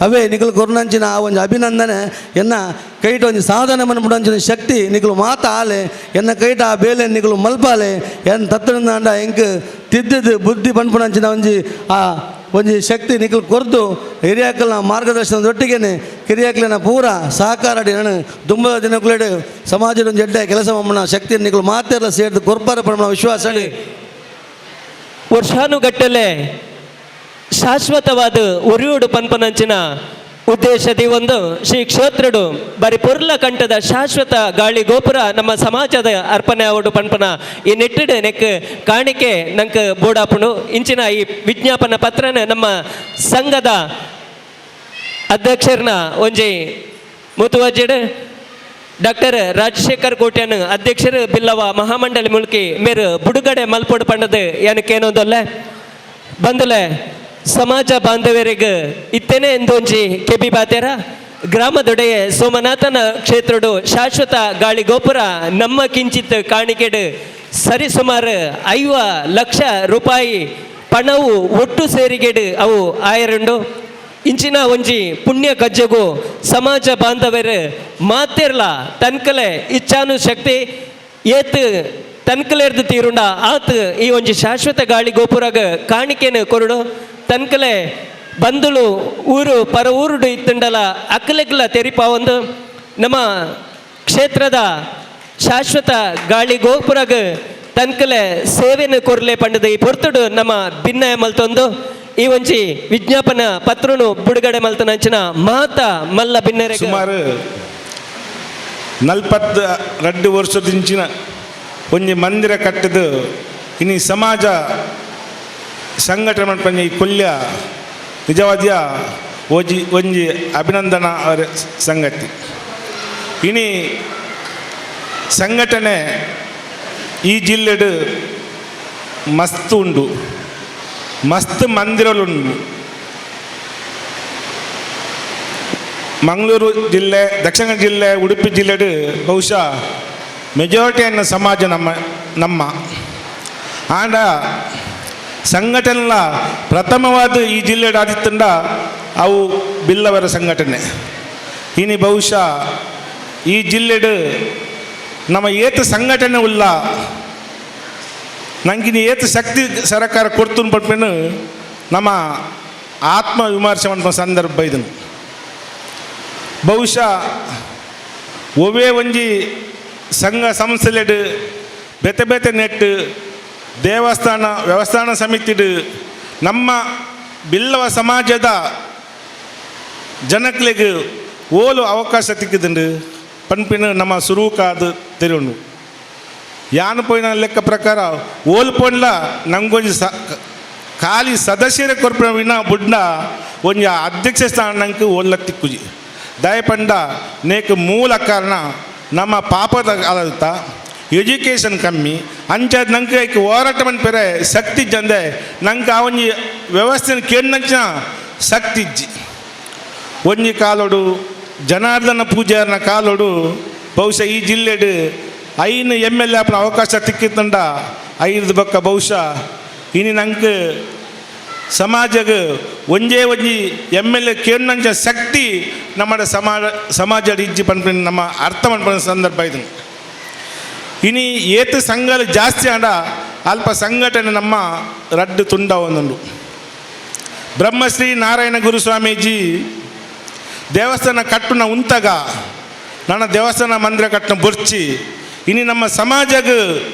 ಅವೇ ನಿಕಲು ಕೊರ್ನಂಚಿನ ಆ ಒಂದು ಅಭಿನಂದನೆ ಎನ್ನ ಕೈಟ ಒಂಜಿ ಸಾಧನೆ ಮನ್ಪುಡಂಚಿನ ಶಕ್ತಿ ನಿಕಲು ಮಾತ ಆಲೆ ಎನ್ನ ಕೈಟ ಆ ಬೇಲೆ ನಿಕಲು ಮಲ್ಪಾಲೆ ಎನ್ ತತ್ತರಿಂದಾಂಡ ಎಂಕ್ ತಿದ್ದಿದ್ದು ಬುದ್ಧಿ ಪನ್ಪುಣಂಚಿನ ಒಂಜಿ ಆ ಒಂಜಿ ಶಕ್ತಿ ನಿಕಲು ಕೊರ್ದು ಹಿರಿಯಾಕಲ್ನ ಮಾರ್ಗದರ್ಶನದೊಟ್ಟಿಗೆನೆ ಕಿರಿಯಾಕಲಿನ ಪೂರ ಸಹಕಾರ ನಾನು ದುಂಬದ ದಿನಕುಲೆಡು ಸಮಾಜದ ಒಂದು ಎಡ್ಡೆ ಕೆಲಸ ಮಮ್ಮನ ಶಕ್ತಿ ನಿಕಲು ಮಾತೆಲ್ಲ ಸೇರಿದು ಕೊರ್ಪಾರ ಪರಮ ವಿಶ್ವಾಸ. ವರ್ಷಾನುಗಟ್ಟಲೆ ಶಾಶ್ವತವಾದ ಉರಿಯೋಡು ಪನ್ಪನಂಚಿನ ಉದ್ದೇಶದಿ ಒಂದು ಶ್ರೀ ಕ್ಷೇತ್ರಡು ಬರಿ ಪೊರ್ಲ ಕಂಠದ ಶಾಶ್ವತ ಗಾಳಿ ಗೋಪುರ ನಮ್ಮ ಸಮಾಜದ ಅರ್ಪಣೆ ಆವಡು ಪನ್ಪನ ಈ ನೆಟ್ಟಿಡು ನೆಕ್ ಕಾಣಿಕೆ ನಂಕ್ ಬೋಡಾಪುಣು ಇಂಚಿನ ಈ ವಿಜ್ಞಾಪನ ಪತ್ರನ ನಮ್ಮ ಸಂಘದ ಅಧ್ಯಕ್ಷರನ್ನ ಒಂಜಿ ಮುತುವರ್ಜಿಡ್ ಡಾಕ್ಟರ್ ರಾಜಶೇಖರ್ ಕೋಟ್ಯಾನ್ ಅಧ್ಯಕ್ಷರು ಬಿಲ್ಲವ ಮಹಾಮಂಡಳಿ ಮುಲ್ಕಿ ಮೇರು ಬುಡುಗಡೆ ಮಲ್ಪೊಡು ಪಂಡದು ಏನಕ್ಕೇನೊಂದೊಲ್ಲೆ ಬಂದಲೆ ಸಮಾಜ ಬಾಂಧವ್ಯರಿಗೆ ಇತ್ತೇನೆ ಎಂದೊಂಜಿ ಕೆಬಿ ಬಾತೇರ ಗ್ರಾಮದೊಡೆಯ ಸೋಮನಾಥನ ಕ್ಷೇತ್ರಡು ಶಾಶ್ವತ ಗಾಳಿ ಗೋಪುರ ನಮ್ಮ ಕಿಂಚಿತ್ ಕಾಣಿಕೆಡು ಸರಿಸುಮಾರು 50 ಲಕ್ಷ ರೂಪಾಯಿ ಪಣವು ಒಟ್ಟು ಸೇರಿಗೆಡು ಅವು ಆಯರುಂಡು. ಇಂಚಿನ ಒಂಜಿ ಪುಣ್ಯ ಕಜ್ಜೆಗು ಸಮಾಜ ಬಾಂಧವರು ಮಾತೆರ್ಲ ತನ್ಕಲೆ ಇಚ್ಛಾನು ಶಕ್ತಿ ಏತ್ ತನ್ಕಲೆರ್ದು ತೀರುಂಡ ಆತ್ ಈ ಒಂಜಿ ಶಾಶ್ವತ ಗಾಳಿ ಗೋಪುರಗ ಕಾಣಿಕೆನು ಕೊರಡು ತನ್ಕಲೆ ಬಂದುಳು ಊರು ಪರ ಊರುಡು ಇತ್ತುಂಡಲ ಅಕ್ಕಲೆಗ್ಲ ತೆರಿಪಾವೊಂದು ನಮ್ಮ ಕ್ಷೇತ್ರದ ಶಾಶ್ವತ ಗಾಳಿ ಗೋಪುರಗ ತನ್ಕಲೆ ಸೇವೆಯನ್ನು ಕೊರ್ಲೆ ಪಂಡದ ಈ ಪೊರ್ತುಡು ನಮ್ಮ ಭಿನ್ನಯ ಮಲ್ತೊಂದು ಈ ಒಂಜಿ ವಿಜ್ಞಾಪನ ಪತ್ರನು ಬಿಡುಗಡೆ ಮಲ್ತನಂಚಿನ ಮಾತ ಮಲ್ಲ ಭಿನ್ನರೆ ಸುಮಾರು 42 ವರ್ಷದಿಂಚಿನ ಒಂಜಿ ಮಂದಿರ ಕಟ್ಟದು ಇನಿ ಸಮಾಜ ಸಂಘಟನೆ ಮನ್ಪಂಜ ಈ ಕೊಲ್ಯ ನಿಜವಾದ್ಯ ಓಜಿ ಒಂಜಿ ಅಭಿನಂದನಾ ಅವರ ಸಂಗತಿ. ಇನಿ ಸಂಘಟನೆ ಈ ಜಿಲ್ಲೆಡು ಮಸ್ತ್ ಉಂಡು, ಮಸ್ತ್ ಮಂದಿರಲುಂಡು. ಮಂಗಳೂರು ಜಿಲ್ಲೆ, ದಕ್ಷಿಣ ಕನ್ನಡ ಜಿಲ್ಲೆ, ಉಡುಪಿ ಜಿಲ್ಲೆಡು ಬಹುಶಃ ಮೆಜಾರಿಟಿ ಅನ್ನೋ ಸಮಾಜ ನಮ್ಮ ನಮ್ಮ ಆಂಡ ಸಂಘಟನೆಲ ಪ್ರಥಮವಾದ ಈ ಜಿಲ್ಲೆಡು ಆದಿತ್ತಂಡ ಅವು ಬಿಲ್ಲವರ ಸಂಘಟನೆ. ಇನಿ ಬಹುಶಃ ಈ ಜಿಲ್ಲೆಡು ನಮ್ಮ ಏತ ಸಂಘಟನೆ ಉಲ್ಲ ನಂಗಿನಿ ಏತ ಶಕ್ತಿ ಸರ್ಕಾರ ಕೊಡ್ತು ಪಟ್ಮೇನು ನಮ್ಮ ಆತ್ಮ ವಿಮರ್ಶೆ ಮಾಡುವ ಸಂದರ್ಭ ಇದನ್ನು. ಬಹುಶಃ ಒವೇ ಒಂಜಿ ಸಂಘ ಸಂಸ್ಥೆಲೆಡು ಬೇತೆ ಬೇತೆ ನೆಟ್ಟು ದೇವಸ್ಥಾನ ವ್ಯವಸ್ಥಾನ ಸಮಿತಿಡು ನಮ್ಮ ಬಿಲ್ಲವ ಸಮಾಜದ ಜನಕ್ಲೆಗ್ ಓಲು ಅವಕಾಶ ತಿಕ್ಕಿದುಂಡು ಪನ್ಪಿನ ನಮ್ಮ ಸುರುಕಾದ ತೆರುಂಡು. ಯಾನು ಪೋಯಿನ ಲೆಕ್ಕ ಪ್ರಕಾರ ಓಲು ಪೋನ್ಲ ನಂಗೊಂಜಿ ಖಾಲಿ ಸದಸ್ಯರ ಕೊರ್ಪಿನ ವಿನ ಬುಡ್ನ ಒಂಜಿ ಅಧ್ಯಕ್ಷ ಸ್ಥಾನ ನಂಗೆ ಓಲ್ಲ ತಿಕ್ಕುಜಿ. ದಯಪಂಡ ನೇಕ್ ಮೂಲ ಕಾರಣ ನಮ್ಮ ಪಾಪದ ಅಲತ ಎಜುಕೇಷನ್ ಕಮ್ಮಿ ಅಂಚ ನಂಗೆ ಐಕ್ ಹೋರಾಟ ಮನ್ಪೆರೆ ಶಕ್ತಿ ಇಜ್ಜಂದೆ ನಂಗೆ ಆ ಒಂಜಿ ವ್ಯವಸ್ಥೆನ ಕೇಂದ್ರ ಶಕ್ತಿ ಇಜ್ಜಿ. ಒಂಜಿ ಕಾಲೋಡು ಜನಾರ್ದನ ಪೂಜಾರನ ಕಾಲೋಡು ಬಹುಶಃ ಈ ಜಿಲ್ಲೆಡು 5 MLA ಆಪನ ಅವಕಾಶ ತಿಕ್ಕಿತ್ತಂಡ 5 ಬೊಕ್ಕ ಬಹುಶಃ ಇನಿ ನಂಗೆ ಸಮಾಜಗ ಒಂಜೇ ಒಂಜಿ MLA ಕೇಂದ್ರ ಶಕ್ತಿ ನಮ್ಮ ಸಮಾಜ ಇಜ್ಜಿ ಪನ್ಪಿನ ನಮ್ಮ ಅರ್ಥ ಮನ್ಪಿನ ಸಂದರ್ಭ ಇದು. ಇನಿ ಏತು ಸಂಘలు ಜಾಸ್ತಿ ಆಂಡ ಅಲ್ಪ ಸಂಘಟನೆ ನಮ್ಮ ರಡ್ಡು ತುಂಡ ಒಂದೊಂದು. ಬ್ರಹ್ಮಶ್ರೀ ನಾರಾಯಣ ಗುರು ಸ್ವಾಮೀಜಿ ದೇವಸ್ಥಾನ ಕಟ್ಟುನ ಉಂತಗ ನನ್ನ ದೇವಸ್ಥಾನ ಮಂದಿರ ಕಟ್ಟುನ ಬುರ್ಚಿ ಇನಿ ನಮ್ಮ ಸಮಾಜಗ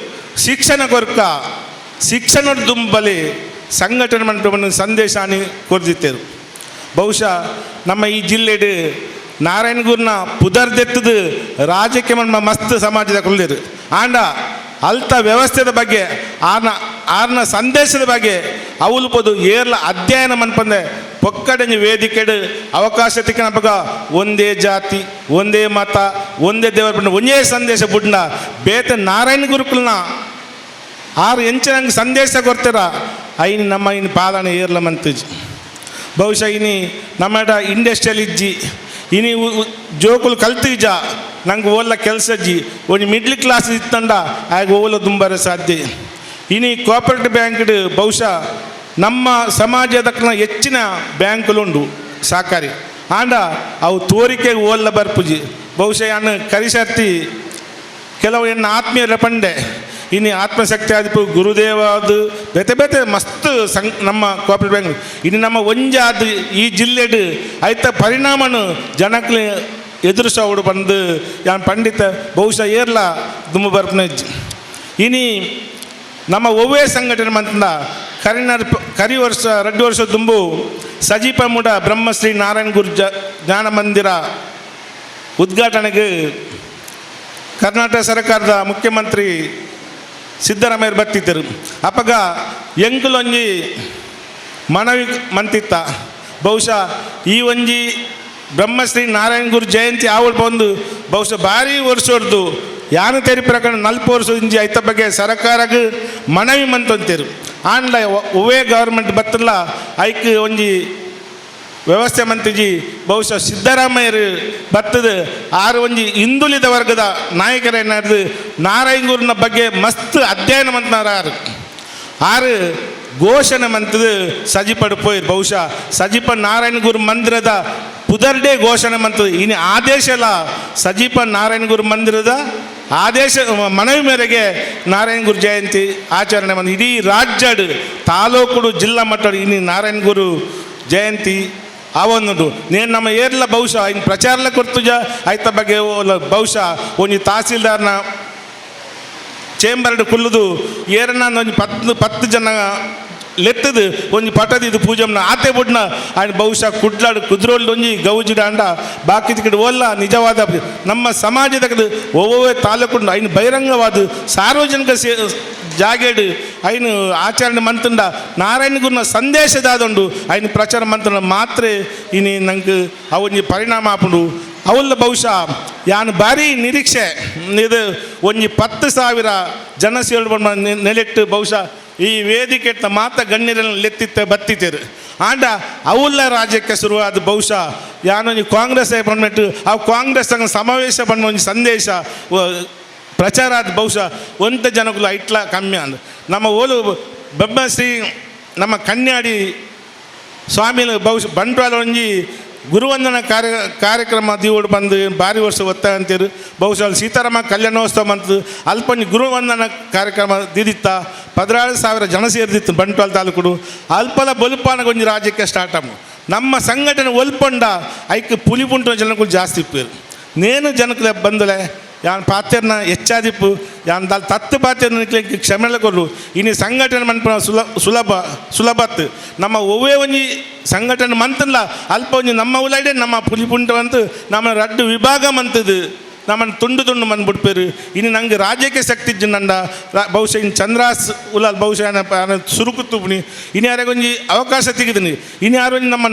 ಶಿಕ್ಷಣ ಕೊರ್ಕ ಶಿಕ್ಷಣ ದುಂಬಲಿ ಸಂಘಟನೆ ಮಂಟಪವನ್ನು ಸಂದೇಶ ಕೊರ್ದಿತ್ತೇರು. ಬಹುಶಃ ನಮ್ಮ ಈ ಜಿಲ್ಲೆಡು ನಾರಾಯಣಗುರ್ನ ಪುದರ್ದೆತ್ತದು ರಾಜಕೀಯ ಮಸ್ತ್ ಸಮಾಜದ ಕುಲ್ದಿರು ಆಂಡ ಅಲ್ತ ವ್ಯವಸ್ಥೆದ ಬಗ್ಗೆ ಆರ್ನ ಆರ್ನ ಸಂದೇಶದ ಬಗ್ಗೆ ಅವಲು ಪೊದು ಏರ್ಲ ಅಧ್ಯಯನ ಮನ್ಪಂದೆ ಪೊಕ್ಕಡೆಂಜಿ ವೇದಿಕೆಡು ಅವಕಾಶ ತಿಕ್ಕನಪಗ ಒಂದೇ ಜಾತಿ ಒಂದೇ ಮತ ಒಂದೇ ದೇವರ ಒಂದೇ ಸಂದೇಶ ಬುಡ್ನ ಬೇತೆ ನಾರಾಯಣ ಗುರುಕುಲ್ನ ಆರು ಎಂಚಿನಂಗೆ ಸಂದೇಶ ಕೊಡ್ತೀರ ಐನ್ ನಮ್ಮ ಇನ್ನು ಪಾಲನೆ ಏರ್ಲ ಮಂತುಜಿ. ಬಹುಶಃ ಇನಿ ನಮ್ಮ ಇಂಡಸ್ಟ್ರಿಯಲ್ ಇಜ್ಜಿ ಇನಿ ಜೋಕುಲು ಕಲ್ತಿಜ ನಂಗೆ ಓಲ್ಲ ಕೆಲಸ ಜಿ ಒಂಜಿ ಮಿಡ್ಲ್ ಕ್ಲಾಸ್ ಇತ್ತಂಡ ಆಗ ಓಲ ದುಂಬರ ಸಾಧ್ಯ. ಇನಿ ಕೋಪರೇಟಿವ್ ಬ್ಯಾಂಕ್ಡ್ ಬಹುಶಃ ನಮ್ಮ ಸಮಾಜದಕ್ಕನ ಹೆಚ್ಚಿನ ಬ್ಯಾಂಕ್ಲುಂಡು ಸಹಕಾರಿ ಆಂಡ ಅವು ತೋರಿಕೆಗೆ ಓಲ್ಲ ಬರ್ಪುಜಿ. ಬಹುಶಃ ಯಾನು ಕರಿಸರ್ತಿ ಕೆಲವು ಎನ್ನ ಆತ್ಮೀಯರ ಪಂಡೆ ಇನ್ನು ಆತ್ಮಶಕ್ತಿ ಆದಿಪು ಗುರುದೇವ ಅದು ಬೇತೆ ಬೇತೆ ಮಸ್ತ್ ನಮ್ಮ ಕೋಪರೇಟಿವ್ ಬ್ಯಾಂಕ್ ಇನ್ನು ನಮ್ಮ ಒಂಜಾದ ಈ ಜಿಲ್ಲೆಡು ಐತ ಪರಿಣಾಮನು ಜನಕ್ಕೆ ಎದುರಿಸೋಡು ಬಂದು ಯಾನ್ ಪಂಡಿತ ಬಹುಶಃ ಏರ್ಲ ದುಂಬು ಬರ್ಪುನ ಇನಿ ನಮ್ಮ ಒವ್ವೇ ಸಂಘಟನೆ ಮಂತಂದ ಕರಿನರ್ ಕರಿ ವರ್ಷ 2 ವರ್ಷ ದುಂಬು ಸಜೀಪ ಮೂಡ ಬ್ರಹ್ಮಶ್ರೀ ನಾರಾಯಣ ಗುರು ಜ್ಞಾನ ಮಂದಿರ ಉದ್ಘಾಟನೆಗೆ ಕರ್ನಾಟಕ ಸರ್ಕಾರದ ಮುಖ್ಯಮಂತ್ರಿ ಸಿದ್ದರಾಮಯ್ಯ ಬರ್ತಿದ್ದರು. ಅಪ್ಪಗ ಎಂಕುಲೊಂಜಿ ಮನವಿ ಮಂತಿತ್ತ ಬಹುಶಃ ಈ ಒಂಜಿ ಬ್ರಹ್ಮಶ್ರೀ ನಾರಾಯಣ ಗುರು ಜಯಂತಿ ಆವಳು ಬಂದು ಬಹುಶಃ ಭಾರಿ ವರ್ಷದ್ದು ಯಾನು ತೆರಿ ಪ್ರಕರಣ 40 ವರ್ಷ ಇಂಜಿ ಐತ ಬಗ್ಗೆ ಸರ್ಕಾರಕ್ಕೆ ಮನವಿ ಮಂತಂತೇರು. ಆಂಡ ಒವ್ವೇ ಗವರ್ಮೆಂಟ್ ಬತ್ತಲ್ಲ ಐಕ್ ಒಂಜಿ ವ್ಯವಸ್ಥೆ ಮಂತ್ರಿಜಿ ಬಹುಶಃ ಸಿದ್ದರಾಮಯ್ಯರು ಬತ್ತದ ಆರು ಒಂಜಿ ಹಿಂದುಳಿದ ವರ್ಗದ ನಾಯಕರೇನಾದ್ರು ನಾರಾಯಣಗುರುನ ಬಗ್ಗೆ ಮಸ್ತ್ ಅಧ್ಯಯನ ಮಂತನಾರ ಆರು ಆರು ಘೋಷಣೆ ಮಂತದ ಸಜಿಪಡು ಪೋಯಿರು. ಬಹುಶಃ ಸಜಿಪ ನಾರಾಯಣಗುರು ಮಂದಿರದ ಪುದರ್ಡೇ ಘೋಷಣೆ ಮಂತದ ಇನ್ನು ಆದೇಶ ಎಲ್ಲ ಸಜೀಪ ನಾರಾಯಣಗುರು ಮಂದಿರದ ಆದೇಶ ಮನವಿ ಮೇರೆಗೆ ನಾರಾಯಣಗುರು ಜಯಂತಿ ಆಚರಣೆ ಬಂದು ಇಡೀ ರಾಜ್ಯಡು ತಾಲೂಕುಡು ಜಿಲ್ಲಾ ಮಟ್ಟ ಇನ್ನು ನಾರಾಯಣಗುರು ಜಯಂತಿ ಆವೊಂದುಂಡು. ನೇನು ನಮ್ಮ ಏರ್ಲ ಬಹುಶಃ ಇನ್ನು ಪ್ರಚಾರಲ ಕೊರ್ತುಜ ಐತ ಬಗ್ಗೆ ಬಹುಶಃ ಒಂಜಿ ತಹಸೀಲ್ದಾರ್ನ ಚೇಂಬರ್ಡ್ ಕುಲ್ಲುದು ಏರನ್ನ ಒಂಜಿ 10 ಜನ ಲೆತ್ತದು ಒಂಜಿ ಪಟದ ಇದು ಪೂಜಮ್ನ ಆತೆ ಬುಡ್ನ ಆಯ್ನ ಬಹುಶಃ ಕುಡ್ಲಾಡು ಕುದ್ರೋಲ್ಡು ಒಂಜಿ ಗೌಜಿಡ ಅಂಡ ಬಾಕಿ ತಿಕ್ಕಡು ಓಲ್ಲ ನಿಜವಾದ ನಮ್ಮ ಸಮಾಜದ ಒವ್ವೇ ತಾಲೂಕು ಐನು ಬಹಿರಂಗವಾದ ಸಾರ್ವಜನಿಕ ಜಾಗೇಡು ಐನು ಆಚರಣೆ ಮಂತುಂಡ ನಾರಾಯಣ ಗುರುನ ಸಂದೇಶದಾದುಂಡು ಐನು ಪ್ರಚಾರ ಮಂತುಂಡ ಮಾತ್ರ ಇನಿ ನಂಗೆ ಅವೊಂಜಿ ಪರಿಣಾಮ ಆಪುಂಡು. ಅವಲ್ಲ ಬಹುಶಃ ಯಾನು ಭಾರಿ ನಿರೀಕ್ಷೆ ಇದು ಒಂಜಿ 10,000 ಜನ ಸೇರ್ಕೊಂಡು ನೆಲೆಟ್ಟು ಬಹುಶಃ ಈ ವೇದಿಕೆ ಮಾತ ಗಣ್ಯರನ್ನು ಲೆತ್ತಿತ್ತ ಬತ್ತಿತ್ತೇರು. ಆಂಡ ಅವುಲ್ಲ ರಾಜ್ಯಕ್ಕೆ ಶುರುವಾದ ಬಹುಶಃ ಯಾನೊಂಜಿ ಕಾಂಗ್ರೆಸ್ ಬಂದ್ಬಿಟ್ಟು ಆ ಕಾಂಗ್ರೆಸ್ ಸಮಾವೇಶ ಬಂದ ಒಂಜಿ ಸಂದೇಶ ಪ್ರಚಾರ ಆದ ಬಹುಶಃ ಒಂತ ಜನಗಳು ಐಟ್ಲ ಕಮ್ಮಿ ಅಂದ ನಮ್ಮ ಓಲು ಬ್ರಹ್ಮಶ್ರೀ ನಮ್ಮ ಕನ್ಯಾಡಿ ಸ್ವಾಮಿ ಬಹುಶಃ ಬಂಟ್ವಾಳ ಒಂಜಿ ಗುರುವಂದನ ಕಾರ್ಯಕ್ರಮ ದಿವೋಡು ಬಂದು ಭಾರಿ ವರ್ಷ ಒತ್ತ ಅಂತೀರು. ಬಹುಶಃ ಅಲ್ಲಿ ಸೀತಾರಾಮ ಕಲ್ಯಾಣೋತ್ಸವ ಅಂತ ಅಲ್ಪಂಜಿ ಗುರುವಂದನ ಕಾರ್ಯಕ್ರಮ ದಿದಿತ್ತ 16,000 ಜನ ಸೇರಿದಿತ್ತು ಬಂಟ್ವಾಳ ತಾಲೂಕುಡು. ಅಲ್ಪಲ ಬೊಲ್ಪಾನ ಒಂಜಿ ರಾಜ್ಯಕ್ಕೆ ಸ್ಟಾರ್ಟ್ ಆಮ ನಮ್ಮ ಸಂಘಟನೆ ಒಲ್ಪೊಂಡ ಐಕ್ ಪುಲಿಪುಂಟು ಜನಗಳು ಜಾಸ್ತಿ ಇಪ್ಪೇರು. ನೇನು ಜನಕ್ಕೆ ಬಂದಲೆ ಯಾನ್ ಪಾತ್ರನ ಹೆಚ್ಚಾದಿಪ್ಪು ಯಾನ್ ದಾಲ್ ತತ್ತು ಪಾತ್ರನ ಕ್ಷಮೆಲ ಕೊರ್ರು. ಇನಿ ಸಂಘಟನೆ ಮನ್ಪುನ ಸುಲಭತ್ ನಮ್ಮ ಒವ್ವೇ ಒಂಜಿ ಸಂಘಟನೆ ಮಂತಲ್ಲ ಅಲ್ಪ ಒಂಜಿ ನಮ್ಮ ಉಲೈಡೆ ನಮ್ಮ ಪುಲಿಪುಂಟ ಅಂತು ನಮ್ಮ ರಡ್ಡು ವಿಭಾಗ ಮಂತದು ನಮ್ಮನ್ನು ತುಂಡು ತುಂಡು ಬಂದ್ಬಿಡ್ಪೇರು. ಇನ್ನು ನಂಗೆ ರಾಜ್ಯಕ್ಕೆ ಶಕ್ತಿ ಇಜ್ಜಿ ನಂಡ ಬಹುಶಃ ಇನ್ನು ಚಂದ್ರಾಸ್ ಉಲಾಲ್ ಬಹುಶಃ ಸುರುಕು ತುಪ್ನಿ ಇನ್ನು ಯಾರಿಗೊಂಜಿ ಅವಕಾಶ ತೆಗೆದಿನಿ ಇನ್ನು ಯಾರು ಒಂಜಿ ನಮ್ಮ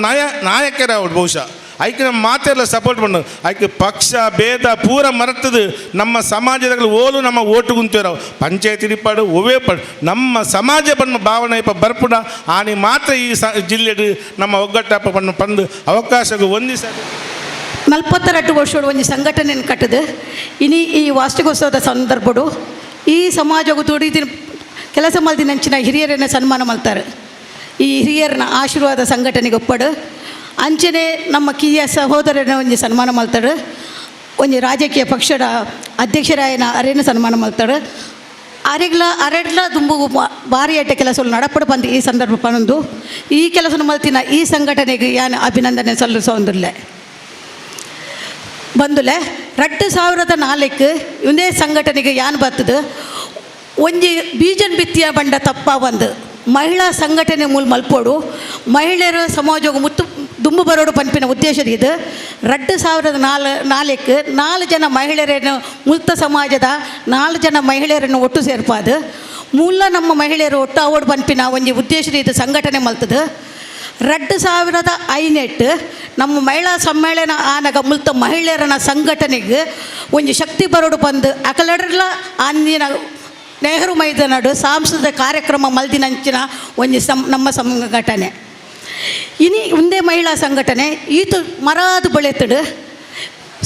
ನಾಯಕರ ಅವ್ರು ಬಹುಶಃ ಐಕೆ ನಮ್ಮ ಮಾತೆಲ್ಲ ಸಪೋರ್ಟ್ பண்ணು ಐಕೆ ಪಕ್ಷ ಭೇದ ಪೂರ ಮರೆತದು ನಮ್ಮ ಸಮಾಜದ ಓಲು ನಮ್ಮ ಓಟು ಗುಂತಿರೋ ಪಂಚಾಯತಿ ಪಾಡು ಒವೇ ಪಾಡು ನಮ್ಮ ಸಮಾಜ ಬಣ್ಣ ಭಾವನೆ ಇಪ್ಪ ಬರ್ಪುಡ ಆನಿ ಮಾತ್ರ ಈ ಜಿಲ್ಲೆಡು ನಮ್ಮ ಒಗ್ಗಟ್ಟಪ್ಪ ಬಣ್ಣ ಪಂದು ಅವಕಾಶಕ್ಕೆ ಒಂದಿಸ 42 ವರ್ಷಗಳು ಒಂದು ಸಂಘಟನೆಯನ್ನು ಕಟ್ಟದು ಇನಿ ಈ ವಾರ್ಷಿಕೋತ್ಸವದ ಸಂದರ್ಭಡು ಈ ಸಮಾಜವು ದುಡಿದಿನ ಕೆಲಸ ಮಲ್ದಿನಂಚಿನ ಹಿರಿಯರನ್ನು ಸನ್ಮಾನ ಮಾಡ್ತಾರೆ. ಈ ಹಿರಿಯರನ್ನ ಆಶೀರ್ವಾದ ಸಂಘಟನೆಗೆ ಒಪ್ಪಡು ಅಂಚನೆ ನಮ್ಮ ಕಿರಿಯ ಸಹೋದರನ ಒಂಜಿ ಸನ್ಮಾನ ಮಾಡ್ತಾರೆ. ಒಂಜಿ ರಾಜಕೀಯ ಪಕ್ಷದ ಅಧ್ಯಕ್ಷರಾಯನ ಅರೇನ ಸನ್ಮಾನ ಮಾಡ್ತಾರೆ. ಅರೆಗ್ಲ ಅರೆಡ್ಲ ದುಂಬು ಭಾರಿ ಅಡ್ಡ ಕೆಲಸ ನಡಪಡು ಬಂದು ಈ ಸಂದರ್ಭ ಪನೊಂದು ಈ ಕೆಲಸ ಮಲ್ತಿನ ಈ ಸಂಘಟನೆಗೆ ಯಾನು ಅಭಿನಂದನೆ ಸಲ್ಲಿಸೋಂದಿಲ್ಲ ಬಂದುಲೆ 2004 ಒಂದೇ ಸಂಘಟನೆಗೆ ಯಾನು ಬರ್ತದೆ. ಒಂಜಿ ಬೀಜನ್ ಬಿತ್ತಿಯ ಬಂಡ ತಪ್ಪ ಬಂದು ಮಹಿಳಾ ಸಂಘಟನೆ ಮೂಲ ಮಲ್ಪೋಡು ಮಹಿಳೆಯರು ಸಮಾಜಕ್ಕೆ ಮುತ್ತು ದುಂಬು ಬರೋಡು ಪನ್ಪಿನ ಉದ್ದೇಶದ ಇದು 2004 4 ಜನ ಮಹಿಳೆಯರನ್ನು ಮುಲ್ತ ಸಮಾಜದ 4 ಜನ ಮಹಿಳೆಯರನ್ನು ಒಟ್ಟು ಸೇರ್ಪಾದು ಮೂಲ ನಮ್ಮ ಮಹಿಳೆಯರು ಒಟ್ಟು ಅವೋಡು ಪನ್ಪಿನ ಒಂಜಿ ಉದ್ದೇಶದ ಇದು ಸಂಘಟನೆ ಮಲ್ತದೆ. 2005 ನಮ್ಮ ಮಹಿಳಾ ಸಮ್ಮೇಳನ ಆನಗ ಮುಲ್ತ ಮಹಿಳೆಯರನ್ನ ಸಂಘಟನೆಗೆ ಒಂಜಿ ಶಕ್ತಿ ಬರೋಡು ಬಂದು ಅಕಲಡರ್ಲ ಅಂದಿನ ನೆಹರು ಮೈದಾನಡು ಸಾಂಸ್ಕೃತಿಕ ಕಾರ್ಯಕ್ರಮ ಮಲ್ದಿನಂಚಿನ ಒಂಜಿ ನಮ್ಮ ಸಂಘಟನೆ. ಇನಿ ಒಂದೇ ಮಹಿಳಾ ಸಂಘಟನೆ ಈತು ಮರಾದು ಬೆಳೆತಡು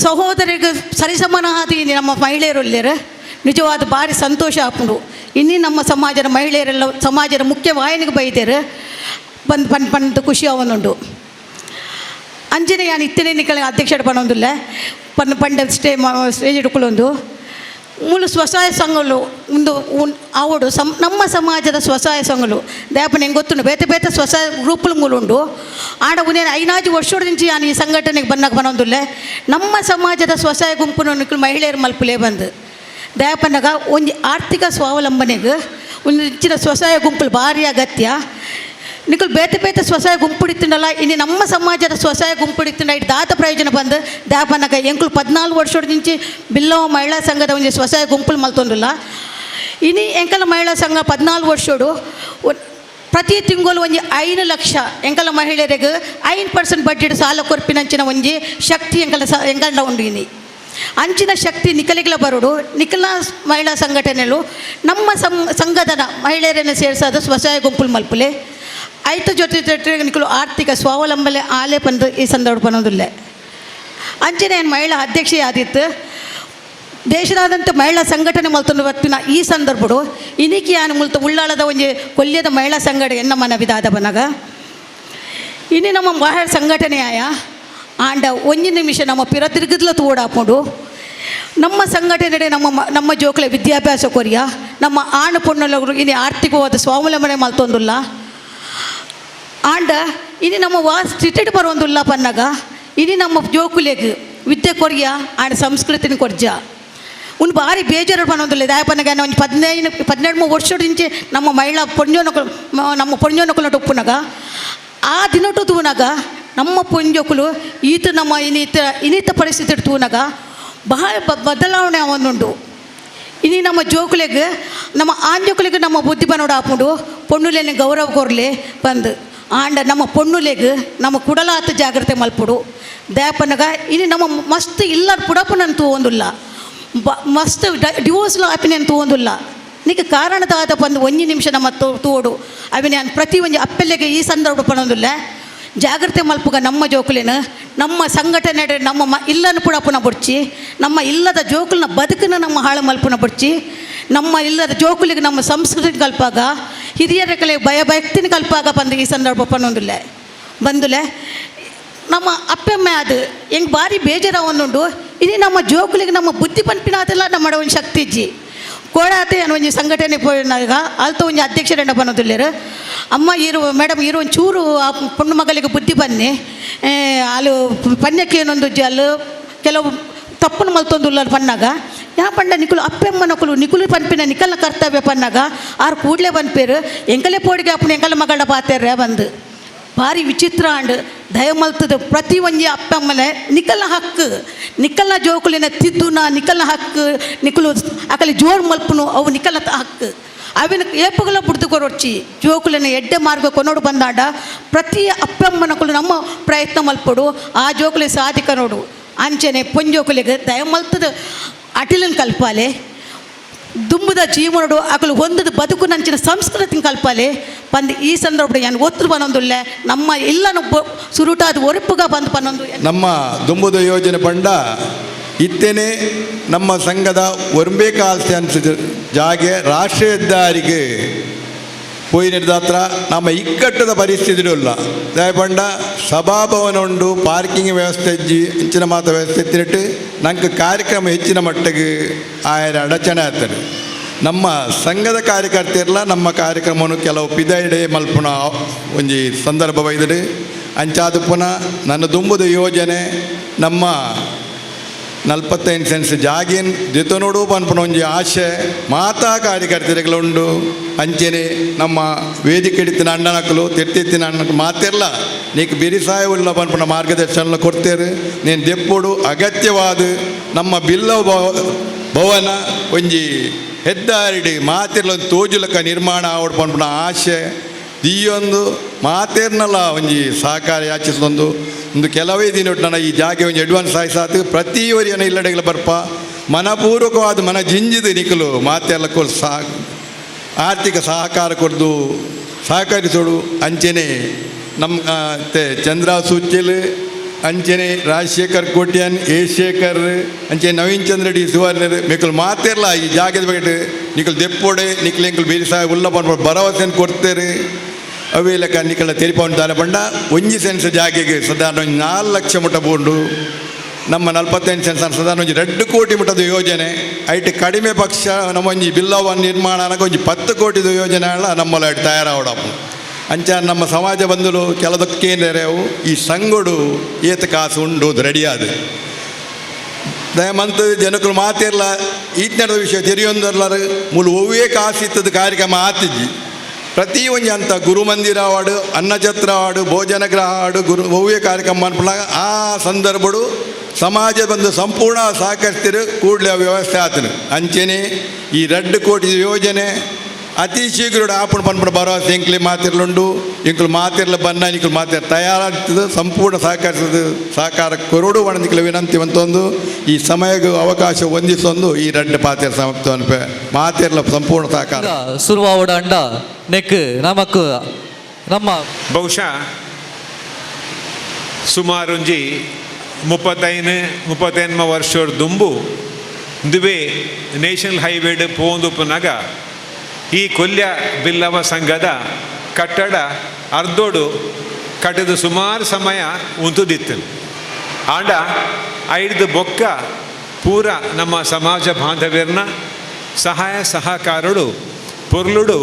ಸಹೋದರಿಗೆ ಸರಿಸಮಾನ ಇನಿ ನಮ್ಮ ಮಹಿಳೆಯರುಳ್ಳೇರು ನಿಜವಾದ ಭಾರಿ ಸಂತೋಷ ಆಪುಂಡು. ಇನ್ನಿ ನಮ್ಮ ಸಮಾಜದ ಮಹಿಳೆಯರೆಲ್ಲ ಸಮಾಜದ ಮುಖ್ಯ ವಾಹಿನಿಗೆ ಬೈದೇರು ಬಂದು ಪನ್ ಪಂದು ಖುಷಿ ಅವನುಂಡು. ಅಂಜನೆ ಯಾನ್ ಇತ್ತನೇ ನಿಕಲ ಅಧ್ಯಕ್ಷರು ಪನೊಂದುಲ್ಲ ಪನ್ ಪಂಡ ಸ್ಟೇಜ್ ಹಿಡ್ಕೊಳ್ಳೊಂದು ಮೂಲ ಸ್ವಸಹಾಯ ಸಂಘಗಳು ಒಂದು ಆವಡು ನಮ್ಮ ಸಮಾಜದ ಸ್ವಸಹಾಯ ಸಂಘಗಳು ದಯಪನ ಹೆಂಗೆ ಗೊತ್ತುಂಡು ಬೇತೆ ಬೇತೆ ಸ್ವಸಹಾಯ ಗ್ರೂಪ್లు ಮೂಲ ಉಂಡು. ಆಡ ಉನೇನು 5 ವರ್ಷದ నుంచి ನಾನು ಈ ಸಂಘಟನೆಗೆ ಬನ್ನಾಗ ಬನೊಂದುಲ್ಲೆ ನಮ್ಮ ಸಮಾಜದ ಸ್ವಸಹಾಯ ಗುಂಪುನ ನಿಕುಲು ಮಹಿಳೆಯರು ಮಲ್ಪುಲೇ ಬಂದು ದಯಪನಗ ಒಂಜಿ ಆರ್ಥಿಕ ಸ್ವಾವಲಂಬನೆಗೆ ಒಂದು ಹೆಚ್ಚಿನ ಸ್ವಸಹಾಯ ಗುಂಪುలు ಭಾರಿ ಅಗತ್ಯ. ನಿಕುಲು ಬೇತೆ ಬೇತೆ ಸ್ವಸಹಾಯ ಗುಂಪುಡಿತ್ತಿಂಡಲ್ಲ ಇನ್ನು ನಮ್ಮ ಸಮಾಜದ ಸ್ವಸಹಾಯ ಗುಂಪುಡಿತ್ತಿಂಡ ಇಟ್ಟು ದಾತ ಪ್ರಯೋಜನ ಬಂದು ದಾಪನಗ ಎಂಕುಲು 14 ವರ್ಷದ నుంచి ಬಿಲ್ಲವ ಮಹಿಳಾ ಸಂಘದ ಒಂಜಿ ಸ್ವಸಹಾಯ ಗುಂಪುಲು ಮಲ್ತೊಂದುಲ್ಲ. ಇನಿ ಎಂಕಲ ಮಹಿಳಾ ಸಂಘ 14 ವರ್ಷಡು ಪ್ರತಿ ತಿಂಗಳು ಒಂಜಿ 5 ಲಕ್ಷ ಎಂಕಲ ಮಹಿಳೆಯರಿಗೆ 5% ಬಡ್ಡಿ ಸಾಲ ಕೊರ್ಪಿನಂಚಿನ ಒಂಜಿ ಶಕ್ತಿ ಎಂಕಲ ಎಂಕಲ್ಡ ಉಂಡು. ಇನಿ ಅಂಚಿನ ಶಕ್ತಿ ನಿಕಲಿಗಳ ಬರೋಡು ನಿಕಲ ಮಹಿಳಾ ಸಂಘಟನೆಲು ನಮ್ಮ ಸಂಘದ ಮಹಿಳೆಯರನ್ನು ಸೇರಿಸೋದು ಸ್ವಸಹಾಯ ಗುಂಪುಲು ಮಲ್ಪುಲೆ ಐತ ಜೊತೆ ಜೊತೆ ನಿಕಲು ಆರ್ಥಿಕ ಸ್ವಾವಲಂಬನೆ ಆಲೆ ಬಂದು ಈ ಸಂದರ್ಭ ಬನ್ನೋದಿಲ್ಲ. ಅಂಚನೆ ಮಹಿಳಾ ಅಧ್ಯಕ್ಷೆ ಆದಿತ್ತು ದೇಶದಾದಂಥ ಮಹಿಳಾ ಸಂಘಟನೆ ಮಲ್ತೊಂದು ಬರ್ತಿನ ಈ ಸಂದರ್ಭಡು ಇನಿಕಿ ಯಾನು ಮುಲ್ತ ಉಳ್ಳಾಳದ ಒಂಜಿ ಕೊಲ್ಯದ ಮಹಿಳಾ ಸಂಘಟನೆ ಎನ್ನ ಮನವಿದಾದ ಬನಗ ಇನಿ ನಮ್ಮ ಮಹಿಳಾ ಸಂಘಟನೆ ಆಯ ಆಂಡ ಒಂಜಿ ನಿಮಿಷ ನಮ್ಮ ಪಿರ ತಿರುಗಿದ್ಲ ತೋಡಾಪುಂಡು ನಮ್ಮ ಸಂಘಟನೆ ನಮ್ಮ ನಮ್ಮ ಜೋಕುಲ ವಿದ್ಯಾಭ್ಯಾಸ ಕೊರಿಯ ನಮ್ಮ ಆಣು ಪೊಣ್ಣುಲವರು ಇನಿ ಆರ್ಥಿಕವಾದ ಸ್ವಾವಲಂಬನೆ ಮಲ್ತೊಂದುಲ್ಲ. ಆಂಡ ಇನಿ ನಮ್ಮ ವಾ ಸ್ಥಿತಿಡ್ ಬರೋಂದುಲ್ಲ ಪನ್ನಗ ಇನಿ ನಮ್ಮ ಜೋಕುಲೆಗ್ ವಿದ್ಯೆ ಕೊರಿಯ ಆಂಡ ಸಂಸ್ಕೃತಿನ ಕೊರ್ಜ ಉನ್ ಭಾರಿ ಬೇಜಾರು ಪನ್ನೊಂದುಲ್ಲ. ದಾಯ ಪನ್ನಗ ಒಂಜಿ 15 12 ವರ್ಷದ ಇಂಚೆ ನಮ್ಮ ಮಹಿಳಾ ಪೊಂಜೋನಕುಲು ನಮ್ಮ ಪೊಂಜೋನಕುಲು ಉಪ್ಪುನಗ ಆ ದಿನಟು ತೂನಗ ನಮ್ಮ ಪೊಂಜೋಕುಲು ಈತ ನಮ್ಮ ಇನ್ನಿತ ಪರಿಸ್ಥಿತಿ ತೂನಗ ಬಹಳ ಬದಲಾವಣೆ ಅವನುಂಡು. ಇನಿ ನಮ್ಮ ಜೋಕುಲೆಗ್ ನಮ್ಮ ಆಂಜೋಕುಲೆಗ್ ನಮ್ಮ ಬುದ್ಧಿ ಬನ್ನೋಡು ಆಪುಂಡು ಪೊಣ್ಣುಲೆನ ಗೌರವ ಕೊರ್ಲೆ ಬಂದು ಆಂಡ ನಮ್ಮ ಪೊಣ್ಣುಲೆಗ್ ನಮ್ಮ ಕುಡಲಾತ ಜಾಗ್ರತೆ ಮಲ್ಪುಡು ದಯಪನಗ ಇನಿ ನಮ್ಮ ಮಸ್ತ್ ಇಲ್ಲ ಪುಡಪುನನ್ ತೂವೊಂದುಲ್ಲ ಮಸ್ತ್ ಡಿವೋರ್ಸ್ಲ ಆಪಿನೇನು ತೂವೊಂದುಲ್ಲ. ನಿಕ್ ಕಾರಣದಾದ ಬಂದು ಒಂಜಿ ನಿಮಿಷ ನಮ್ಮ ತೋಡು ಅವಿನ ಪ್ರತಿ ಒಂಜಿ ಅಪ್ಪೆಲೆಗೆ ಈ ಸಂದರ್ಭ ಪನೊಂದುಲ್ಲ ಜಾಗ್ರತೆ ಮಲ್ಪುಗ ನಮ್ಮ ಜೋಕುಲೇನ ನಮ್ಮ ಸಂಘಟನೆ ನಮ್ಮ ಇಲ್ಲನ ಪುಡಪುನ ಬುಡ್ಚಿ ನಮ್ಮ ಇಲ್ಲದ ಜೋಕುಲನ ಬದುಕನ್ನ ನಮ್ಮ ಹಾಳು ಮಲ್ಪುನ ಬುಡ್ಚಿ ನಮ್ಮ ಇಲ್ಲದ ಜೋಕುಲಿಗೆ ನಮ್ಮ ಸಂಸ್ಕೃತಿ ಕಲ್ಪಾಗ ಹಿರಿಯರ ಕಲೆ ಭಯಭಕ್ತಿನ ಕಲ್ಪಾಗ ಬಂದು ಈ ಸಂದರ್ಭ ಪನ್ನೊಂದುಲ್ಲೆ ಬಂದುಲೆ ನಮ್ಮ ಅಪ್ಪೆಮ್ಮೆ ಅದು ಹೆಂಗೆ ಭಾರಿ ಬೇಜಾರ ಒಂದುಂಡು. ಇನಿ ನಮ್ಮ ಜೋಕುಲಿಗೆ ನಮ್ಮ ಬುದ್ಧಿ ಪನ್ಪಿನ ಅದೆಲ್ಲ ನಮ್ಮ ಒಂದು ಶಕ್ತಿ ಇಜ್ಜಿ ಕೋಡಾತೆ ಅನ್ನೋ ಒಂಜಿ ಸಂಘಟನೆ ಪೋಯಿನಾಗ ಅಲ್ತ ಒಂಜಿ ಅಧ್ಯಕ್ಷರೆಂಡ ಬನ್ನೋದಿಲ್ಲೇರು ಅಮ್ಮ ಇರು ಮೇಡಮ್ ಇರು ಒಂಚೂರು ಆ ಪೊಣ್ಣು ಮಗಳಿಗೆ ಬುದ್ಧಿ ಬನ್ನಿ ಅಲ್ಲಿ ಪನ್ಯಕ್ಕೆ ಏನೊಂದು ಅಲ್ಲಿ ಕೆಲವು ತಪ್ಪನ್ನು ಮಲ್ತೊಂದುಲ್ಲ ಪನ್ನಾಗ ಯಾ ಪಂಡ ನಿಕುಲು ಅಪ್ಪೆಮ್ಮನಕುಲು ನಿಕುಲು ಪನ್ಪಿನ ನಿಕಲ್ನ ಕರ್ತವ್ಯ ಪನ್ನಾಗ ಆರು ಕೂಡಲೇ ಪನ್ಪೇರು ಎಂಕಲೆ ಪೋಡಿಗೆ ಅಪ್ಪನ ಎಂಕಲ ಮಗಳ ಪಾತೇರ್ರೆ ಬಂದು ಭಾರಿ ವಿಚಿತ್ರ ಅಂಡ್ ದಯಮಲ್ತದ ಪ್ರತಿ ಒಂಜಿ ಅಪ್ಪಮ್ಮನೆ ನಿಕಲ್ನ ಹಕ್ಕು ನಿಕಲ್ನ ಜೋಕುಲಿನ ತಿದ್ದುನ ನಿಕಲ್ನ ಹಕ್ಕು ನಿಕುಲು ಅಕಲಿ ಜೋರು ಮಲ್ಪುನು ಅವು ನಿಕಲ್ನ ಹಕ್ಕು ಅವಿನ ಏಪುಗಳ ಬುಡ್ದು ಕೊರೊಡ್ಚಿ ಜೋಕುಲಿನ ಎಡ್ಡೆ ಮಾರ್ಗ ಕೊನೋಡು ಬಂದಾಡ ಪ್ರತಿ ಅಪ್ಪಮ್ಮನಕುಲು ನಮ್ಮ ಪ್ರಯತ್ನ ಮಲ್ಪಡು ಆ ಜೋಕುಲಿ ಸಾಧಿಕ ನೋಡು ಅಂಚನೆ ಪೊಂಜೋಕುಲಿಗೆ ದಯಮಲ್ತದ ಅಟಿಲನ್ ಕಲ್ಪಾಲೆ ದುಂಬುದ ಜೀವನಡು ಅಕಲು ಹೊಂದದ ಬದುಕು ನಂಚಿನ ಸಂಸ್ಕೃತಿನ ಕಲ್ಪಾಲೆ ಬಂದು ಈ ಸಂದರ್ಭ ನಾನು ಒತ್ತು ಬನ್ನೊಂದುಲ್ಲೆ ನಮ್ಮ ಇಲ್ಲನು ಸುರುಟಾದ ಒರುಪುಗ ಬಂದು ಪನ್ನೊಂದು. ನಮ್ಮ ದುಂಬುದ ಯೋಜನೆ ಪಂಡ ಇತ್ತೇನೆ ನಮ್ಮ ಸಂಘದ ಒರ್ಂಬೆ ಕಾಲ್ಸಿ ಜಾಗೆ ರಾಷ್ಟ್ರೀಯ ಹೆದ್ದಾರಿಗೆ ಪೋಯಿನದಾತ್ರ ನಮ್ಮ ಇಕ್ಕಟ್ಟದ ಪರಿಸ್ಥಿತಿ ಇಲ್ಲ. ದಯಪಂಡ ಸಭಾಭವನ ಉಂಡು ಪಾರ್ಕಿಂಗ್ ವ್ಯವಸ್ಥೆ ಇಜ್ಜಿ ಇಂಚಿನ ಮಾತ ವ್ಯವಸ್ಥೆ ಇತ್ತಿನಟ್ಟು ನಂಗೆ ಕಾರ್ಯಕ್ರಮ ಹೆಚ್ಚಿನ ಮಟ್ಟಿಗೆ ಆಯರ ಅಡಚಣೆ ಆಗ್ತದೆ. ನಮ್ಮ ಸಂಘದ ಕಾರ್ಯಕರ್ತರೆಲ್ಲ ನಮ್ಮ ಕಾರ್ಯಕ್ರಮವನ್ನು ಕೆಲವು ಪಿದೈಡೆ ಮಲ್ಪುನ ಒಂಜಿ ಸಂದರ್ಭ ಬೈದಡು ಅಂಚಾದ ಪುನಃ ನನ್ನ ದುಂಬುದ ಯೋಜನೆ ನಮ್ಮ 45 ಸೆನ್ಸ್ ಜಾಗೇನ್ ದೆತೊನೊಡು ಪನ್ಪುನ ಒಂಜಿ ಆಶೆ ಮಾತಾ ಕಾರ್ಯಕರ್ತರುಗಳ ಉಂಡು. ಅಂಚೆನೆ ನಮ್ಮ ವೇದಿಕೆ ಇತ್ತಿನ ಅಣ್ಣನಕುಲು ತೆತ್ತಿತ್ತಿನ ಅಣ್ಣ ಮಾತೆರ್ಲ ನೀಕ್ ಬಿರಿಸಾಯ ಉಲ್ಲ ಪನ್ಪುನ ಮಾರ್ಗದರ್ಶನ ಕೊಡ್ತೇರು. ನೀನು ದೆಪ್ಪೊಡು ಅಗತ್ಯವಾದ ನಮ್ಮ ಬಿಲ್ಲವ ಭವನ ಒಂಜಿ ಹೆದ್ದಾರಿಡಿ ಮಾತೆರ್ಲ ಒಂದು ತೋಜುಲಕ ನಿರ್ಮಾಣ ಆವಡ್ ಪನ್ಪುನ ಆಶೆ ಈ ಒಂದು ಮಾತೇರ್ನಲ್ಲ ಒಂಜಿ ಸಹಕಾರ ಯಾಚಿಸೊಂದು ಒಂದು ಕೆಲವೇ ದಿನ ನನ್ನ ಈ ಜಾಗೆ ಒಂಜಿ ಅಡ್ವಾನ್ಸ್ ಆಯ್ಸಾತು ಪ್ರತಿಯೊರಿಯನ ಇಲ್ಲಡೆಗಳ ಬರ್ಪ ಮನಪೂರ್ವಕವಾದ ಮನ ಜಿಂಜಿದು ನಿಕಲು ಮಾತೆಲ್ಲ ಕೊರ್ ಸಹ ಆರ್ಥಿಕ ಸಹಕಾರ ಕೊಡ್ದು ಸಹಕರಿಸೋಡು. ಅಂಚೆನೆ ನಮ್ಮ ಚಂದ್ರ ಸುಚಿಲ್, ಅಂಚೆನೆ ರಾಜಶೇಖರ್ ಕೋಟ್ಯಾನ್, ಎ ಶೇಖರ್, ಅಂಚೆ ನವೀನ್ ಚಂದ್ರ ಡಿ ಸುವರ್ಣರ್ ಮಿಕುಲ್ ಮಾತೆರ್ಲ ಈ ಜಾಗದ ಬಗ್ಗೆ ನಿಕಲ್ ದೆಪ್ಪೋಡೆ ನಿಕ್ಲು ಎಂಕುಲು ಬೀರಿ ಸಾಹೇಬ್ ಉಲ್ಲ ಪನ್ಪ ಭರವಸೆಯನ್ನು ಕೊಡ್ತೇವೆ. ಅವೇ ಲೆಕ್ಕ ನಿಕಲ ತೆರಿಪೌಂಡು ಪಂಡ ಒಂಜಿ ಸೆನ್ಸ್ ಜಾಗೆಗೆ ಸಾಧಾರಣ ಒಂಜಿ 4 ಲಕ್ಷ ಮುಟ್ಟ ಬೋಂಡು ನಮ್ಮ 45 ಸೆನ್ಸ್ ಸಾಧಾರಣ ಒಂಜಿ 2 ಕೋಟಿ ಮುಟ್ಟದ ಯೋಜನೆ ಐಟ್ ಕಡಿಮೆ ಪಕ್ಷ ನಮ್ಮ ಒಂಜಿ ಬಿಲ್ಲವ ನಿರ್ಮಾಣ ಒಂಜಿ 10 ಕೋಟಿದ ಯೋಜನೆ ಅಲ್ಲ ನಮ್ಮಲ್ಲ ಐಟ್ ತಯಾರಾವಡಪ್ಪು. ಅಂಚ ನಮ್ಮ ಸಮಾಜ ಬಂಧುಲು ಕೆಲದಕ್ಕೇನೆರೆವು ಈ ಸಂಗೊಡು ಏತ ಕಾಸು ಉಂಡು ರೆಡಿಯಾದ ದಯಮಂತ ಜನಕರು ಮಾತಿರ್ಲ ಈತ್ನದ ವಿಷಯ ತೆರಿಯೊಂದರ್ಲಾರ ಮೂಲು ಒವ್ವೇ ಕಾಸು ಇತ್ತದ ಕಾರ್ಯಕ್ರಮ ಆತಿಜ್ಜಿ. ಪ್ರತಿ ಒಂಜಿ ಅಂತ ಗುರುಮಂದಿರ ಆಡು, ಅನ್ನಛತ್ರ ಆಡು, ಭೋಜನ ಗ್ರಹ ಆಡು, ಗುರು ಒವ್ವೇ ಕಾರ್ಯಕ್ರಮ ಅನ್ಪುನಾಗ ಆ ಸಂದರ್ಭಡು ಸಮಾಜ ಬಂದು ಸಂಪೂರ್ಣ ಸಹಕರಿಸ್ತಿರು ಕೂಡಲೇ ವ್ಯವಸ್ಥೆ ಆತನು. ಅಂಚೆನೆ ಈ 2 ಕೋಟಿ ಯೋಜನೆ ಅತಿ ಶೀಘ್ರ ಆಪುಣ ಪನ್ಪುಣ ಭರವಸೆ ಎಂಕ್ಲೆ ಮಾತಿರ್ಲುಂಡು. ಎಂಕುಲು ಮಾತಿರ್ಲ ಬನ್ನ ನಿಕ್ಲು ಮಾತಿರ್ ತಯಾರಾಗ್ತದೆ ಸಂಪೂರ್ಣ ಸಹಕರಿಸೋದು ಸಹಕಾರ ಕೊರಡು ಒಣ ವಿನಂತಿ ಅಂತೊಂದು ಈ ಸಮಯಕ್ಕೆ ಅವಕಾಶ ಹೊಂದಿಸೊಂದು ಈ 2 ಪಾತಿರ್ ಸಮಾಪ್ತ ಅನ್ಪೆ ಮಾತಿರ್ಲ ಸಂಪೂರ್ಣ ಸಹಕಾರ ಸುರುವಾವಡ ಅಂಡ ನೆಕ್ ನಮಕ್ ನಮ್ಮ ಬಹುಶಃ ಸುಮಾರೊಂಜಿ 35 ವರ್ಷ ದುಂಬು ದುಬೆ ನ್ಯಾಷನಲ್ ಹೈವೇಡ್ ಪೋಂದುಪ್ಪುನಗ ಈ ಕೊಲ್ಯ ಬಿಲ್ಲವ ಸಂಘದ ಕಟ್ಟಡ ಅರ್ಧೋಡು ಕಟ್ಟದ ಸುಮಾರು ಸಮಯ ಉಂತುದಿತ್ತು. ಆಂಡ ಐದು ಬೊಕ್ಕ ಪೂರ ನಮ್ಮ ಸಮಾಜ ಬಾಂಧವ್ಯರ್ನ ಸಹಾಯ ಸಹಕಾರಡು ಪೊರ್ಲುಡು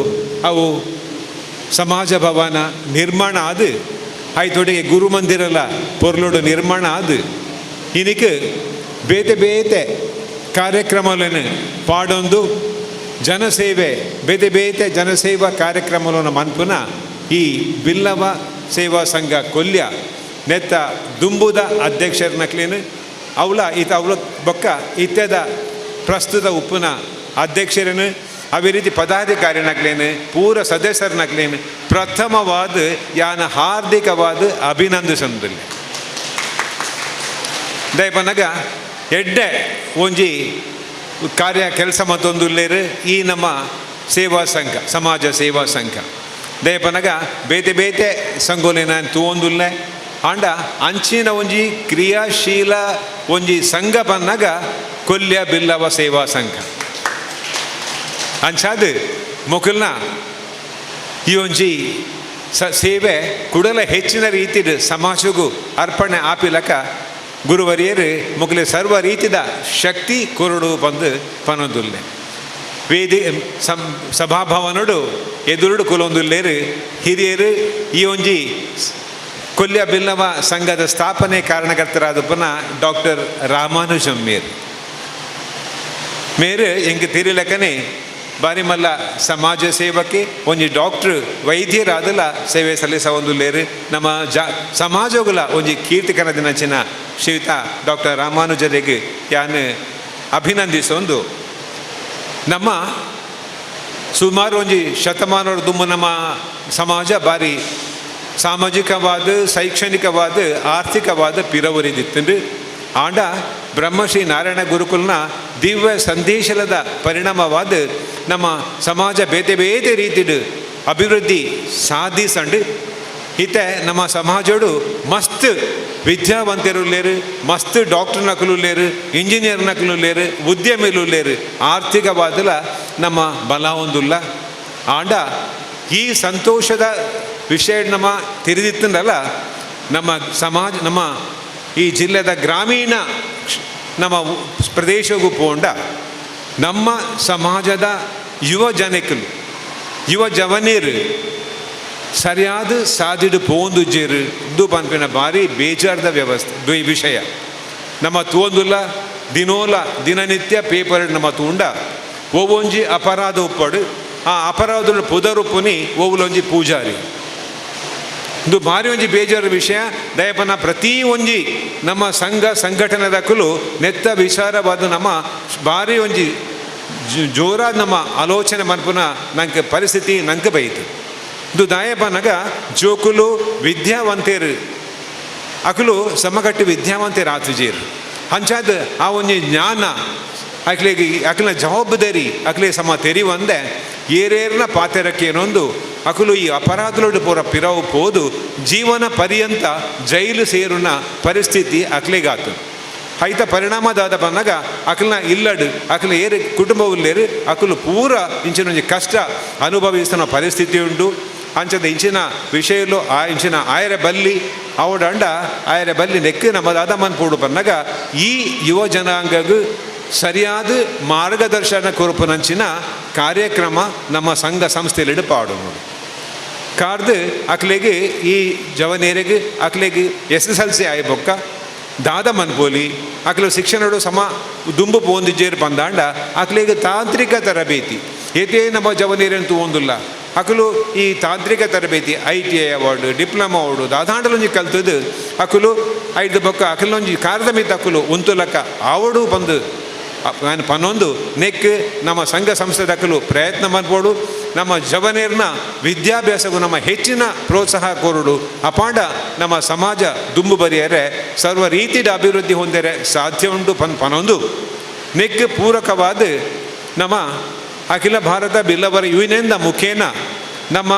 ಅವು ಸಮಾಜ ಭವನ ನಿರ್ಮಾಣ ಆದು ಆಯ್ತೊಟ್ಟಿಗೆ ಗುರುಮಂದಿರಲ ಪೊರ್ಲುಡು ನಿರ್ಮಾಣ ಆದು ಇನಿಕ್ ಬೇತೆ ಬೇತೆ ಕಾರ್ಯಕ್ರಮಗಳನ್ನು ಪಾಡೊಂದು ಜನಸೇವೆ ಬೇತೆ ಬೇತೆ ಜನಸೇವಾ ಕಾರ್ಯಕ್ರಮಗಳನ್ನು ಮನ್ಪುನ ಈ ಬಿಲ್ಲವ ಸೇವಾ ಸಂಘ ಕೊಲ್ಯ ನೆತ್ತ ದುಂಬುದ ಅಧ್ಯಕ್ಷರನಕ್ಲೇನು ಅವಳ ಈತ ಅವಳ ಬೊಕ್ಕ ಇತ್ಯದ ಪ್ರಸ್ತುತ ಉಪ್ಪುನ ಅಧ್ಯಕ್ಷರನ್ನು ಅವೇ ರೀತಿ ಪದಾಧಿಕಾರಿನಕ್ಲೇನು ಪೂರ ಸದಸ್ಯರನಕ್ಲೇನು ಪ್ರಥಮವಾದ ಯಾನ ಹಾರ್ದಿಕವಾದ ಅಭಿನಂದಿಸಂದಿಲ್ಲ. ದಯಪನಗ ಎಡ್ಡೆ ಒಂಜಿ ಕಾರ್ಯ ಕೆಲಸ ಮತ್ತೊಂದು ಲೇರು ಈ ನಮ್ಮ ಸೇವಾ ಸಂಘ ಸಮಾಜ ಸೇವಾ ಸಂಘ ದಯಪನಗ ಬೇತೆ ಬೇತೆ ಸಂಘೋಲೆ ನಾನು ತೂವೊಂದುಲ್ಲೆ ಆಂಡ ಅಂಚಿನ ಒಂಜಿ ಕ್ರಿಯಾಶೀಲ ಒಂಜಿ ಸಂಘ ಬನ್ನಗ ಕೊಲ್ಯ ಬಿಲ್ಲವ ಸೇವಾ ಸಂಘ ಅಂಚಾದ ಮೊಕಲ್ನ ಈ ಒಂಜಿ ಸೇವೆ ಕುಡಲ ಹೆಚ್ಚಿನ ರೀತಿಯ ಸಮಾಜಕ್ಕೂ ಅರ್ಪಣೆ ಆಪಿಲಕ ಗುರುವರಿಯರು ಮೊಗಲೆ ಸರ್ವ ರೀತಿದ ಶಕ್ತಿ ಕೊರಡು ಬಂದು ಪನೊಂದುಲ್ಲೆ ವೇದಿ ಸಭಾಭವನಡು ಎದುರುಡು ಕುಲೊಂದುಲ್ಲೇರು ಹಿರಿಯರು ಈ ಒಂಜಿ ಕೊಲ್ಯ ಬಿಲ್ಲವ ಸಂಘದ ಸ್ಥಾಪನೆ ಕಾರಣಕರ್ತರಾದ ಪುನಃ ಡಾಕ್ಟರ್ ರಾಮಾನುಜಂ ಮೇರ್ ಮೇರು ಎಂಗೆ ತಿರಿಲಕನೆ ಬಾರಿಮಲ್ಲ ಸಮಾಜ ಸೇವಕ್ಕೆ ಒಂಜಿ ಡಾಕ್ಟ್ರ್ ವೈದ್ಯರಾದಲ ಸೇವೆ ಸಲ್ಲಿಸ ಒಂದು ಲೇರು ನಮ್ಮ ಸಮಾಜಗುಲ ಒಂಜಿ ಕೀರ್ತಿಕರ ದಿನಚಿನ ಶ್ರೀಯುತ ಡಾಕ್ಟರ್ ರಾಮಾನುಜರಿಗೆ ಯಾನ್ ಅಭಿನಂದಿಸೊಂದು ನಮ್ಮ ಸುಮಾರು ಒಂಜಿ ಶತಮಾನದ ದುಂಬು ನಮ್ಮ ಸಮಾಜ ಬಾರಿ ಸಾಮಾಜಿಕವಾದ ಶೈಕ್ಷಣಿಕವಾದ ಆರ್ಥಿಕವಾದ ಪಿರವರಿದಿತ್ತಂದು ಆಂಡ ಬ್ರಹ್ಮಶ್ರೀ ನಾರಾಯಣ ಗುರುಕುಲ್ನ ದಿವ್ಯ ಸಂದೇಶದ ಪರಿಣಾಮವಾದ ನಮ್ಮ ಸಮಾಜ ಬೇತೆ ಬೇತೆ ರೀತಿಡು ಅಭಿವೃದ್ಧಿ ಸಾಧಿಸಂಡು ಇತ್ತೆ ನಮ್ಮ ಸಮಾಜಡು ಮಸ್ತ್ ವಿದ್ಯಾವಂತರು ಮಸ್ತ್ ಡಾಕ್ಟರ್ ನಕಲು ಇಂಜಿನಿಯರ್ ನಕಲು ಉದ್ಯಮಿಲು ಆರ್ಥಿಕವಾದಲ ನಮ್ಮ ಬಲ ಒಂದುಲ್ಲ. ಆಂಡ ಈ ಸಂತೋಷದ ವಿಷಯ ನಮ್ಮ ತಿಳಿದಿತ್ತಂದಲ್ಲ ನಮ್ಮ ಸಮಾಜ ನಮ್ಮ ಈ ಜಿಲ್ಲೆದ ಗ್ರಾಮೀಣ ನಮ್ಮ ಪ್ರದೇಶಕ್ಕೂ ಪೋಂಡ ನಮ್ಮ ಸಮಾಜದ ಯುವ ಜನಕ್ಕಲು ಯುವ ಜವನೀರು ಸರಿಯಾದ ಸಾದಿಡು ಪೋಂದು ಜೇರು ಇದು ಪನ್ಪಿನ ಭಾರಿ ಬೇಜಾರದ ವ್ಯವಸ್ಥೆ ವಿಷಯ. ನಮ್ಮ ತೋಂದುಲ್ಲ ದಿನೋಲ ದಿನನಿತ್ಯ ಪೇಪರ್ ನಮ್ಮ ತೂಂಡ ಒವೊಂಜಿ ಅಪರಾಧ ಉಪ್ಪಡು ಆ ಅಪರಾಧದ ಪುದರುಪ್ಪುನಿ ಓವುಲೊಂಜಿ ಪೂಜಾರಿ. ಇದು ಭಾರಿ ಒಂಜಿ ಬೇಜಾರು ವಿಷಯ. ದಯಪನ ಪ್ರತಿ ಒಂಜಿ ನಮ್ಮ ಸಂಘ ಸಂಘಟನೆದಕ್ಕಲು ನೆತ್ತ ವಿಚಾರವಾದ ನಮ್ಮ ಭಾರಿ ಒಂಜಿ ಜೋರಾದ ನಮ್ಮ ಆಲೋಚನೆ ಮನ್ಪುನ ನಂಗೆ ಪರಿಸ್ಥಿತಿ ನಂಗೆ ಬೈತು. ಇದು ದಾಯಪನಗ ಜೋಕುಲು ವಿದ್ಯಾವಂತೇರು ಅಕಲು ಸಮಗಟ್ಟು ವಿದ್ಯಾವಂತೇರು ಆತುಜೀರು ಅಂಚಾದ ಆ ಒಂಜಿ ಜ್ಞಾನ ಅಕ್ಲಿಗೆ ಅಕ್ಲಿನ ಜವಾಬ್ದಾರಿ ಅಕ್ಲಿ ಸಮ ತೆರಿವಂದೆ ಏರೇರ್ನ ಪಾತೆರಕ್ಕೇನೊಂದು ಅಕಲು ಈ ಅಪರಾಧಲೋಡು ಪೂರ ಪಿರವು ಪೋದು ಜೀವನ ಪರ್ಯಂತ ಜೈಲು ಸೇರುನ ಪರಿಸ್ಥಿತಿ ಅಕ್ಲಿಗಾತು. ಐತ ಪರಿಣಾಮದಾದ ಬಂದಾಗ ಅಕಲ್ನ ಇಲ್ಲಡು ಅಕಲು ಏರು ಕುಟುಂಬವುಲ್ಲೇರು ಅಕಲು ಪೂರ ಇಂಚಿನ ಒಂಜಿ ಕಷ್ಟ ಅನುಭವಿస్తున్న ಪರಿಸ್ಥಿತಿ ಉಂಡು. ಅಂಚದ ಇಂಚಿನ ವಿಷಯಲು ಆ ಇಂಚಿನ ಆಯರ ಬಲ್ಲಿ ಅವಡಂಡ ಆಯರ ಬಲ್ಲಿ ನೆಕ್ಕು ನಮ್ಮದಾದ ಮನ್ಪೋಡು ಬಂದಾಗ ಈ ಯುವ ಜನಾಂಗಗೂ ಸರಿಯಾದ ಮಾರ್ಗದರ್ಶನ ಕೊರಪುನಂಚಿನ ಕಾರ್ಯಕ್ರಮ ನಮ್ಮ ಸಂಘ ಸಂಸ್ಥೆಯಲ್ಲಿ ಪಾಡು ಕಾರ್ದು ಅಕ್ಲೆಗೆ ಈ ಜವನೇರಿಗೆ ಅಕ್ಲೆಗೆ SSLC ಆಯ್ಬೊಕ್ಕ ದಾದ ಮನ್ಪೋಲಿ ಅಕ್ಲು ಶಿಕ್ಷಣಡು ಸಮ ದುಂಬು ಪೋಂದಿಜ್ಜೇರು ಬಂದಾಂಡ ಅಕ್ಲೆಗೆ ತಾಂತ್ರಿಕ ತರಬೇತಿ ಏತೇ ನಮ್ಮ ಜವನೇರಂತೂ ಒಂದುಲ್ಲ ಅಕಲು ಈ ತಾಂತ್ರಿಕ ತರಬೇತಿ ITI award diploma award ದಾದಾಂಡಲೊಂಜಿ ಕಲ್ತದ್ದು ಅಕಲು ಐದು ಬೊಕ್ಕ ಅಕಲೊಂಜಿ ಕಾರದ ಮಿತ್ತ ಅಕಲು ಉಂತುಲಕ್ಕ ಆವಡು ಬಂದು ನಾನು ಪನ್ನೊಂದು ನೆಕ್ ನಮ್ಮ ಸಂಘ ಸಂಸ್ಥೆದಕ್ಕಲು ಪ್ರಯತ್ನ ಮನ್ಪೋಡು ನಮ್ಮ ಜವನೇರ್ನ ವಿದ್ಯಾಭ್ಯಾಸಕ್ಕೂ ನಮ್ಮ ಹೆಚ್ಚಿನ ಪ್ರೋತ್ಸಾಹ ಕೊರಡು ಅಪಾಂಡ ನಮ್ಮ ಸಮಾಜ ದುಂಬು ಬರಿಯರೆ ಸರ್ವ ರೀತಿಯ ಅಭಿವೃದ್ಧಿ ಹೊಂದರೆ ಸಾಧ್ಯ ಉಂಟು ಪನ್ನೊಂದು ನೆಕ್ ಪೂರಕವಾದ ನಮ್ಮ ಅಖಿಲ ಭಾರತ ಬಿಲ್ಲವರ ಯೂನಿಯನ್ದ ಮುಖೇನ ನಮ್ಮ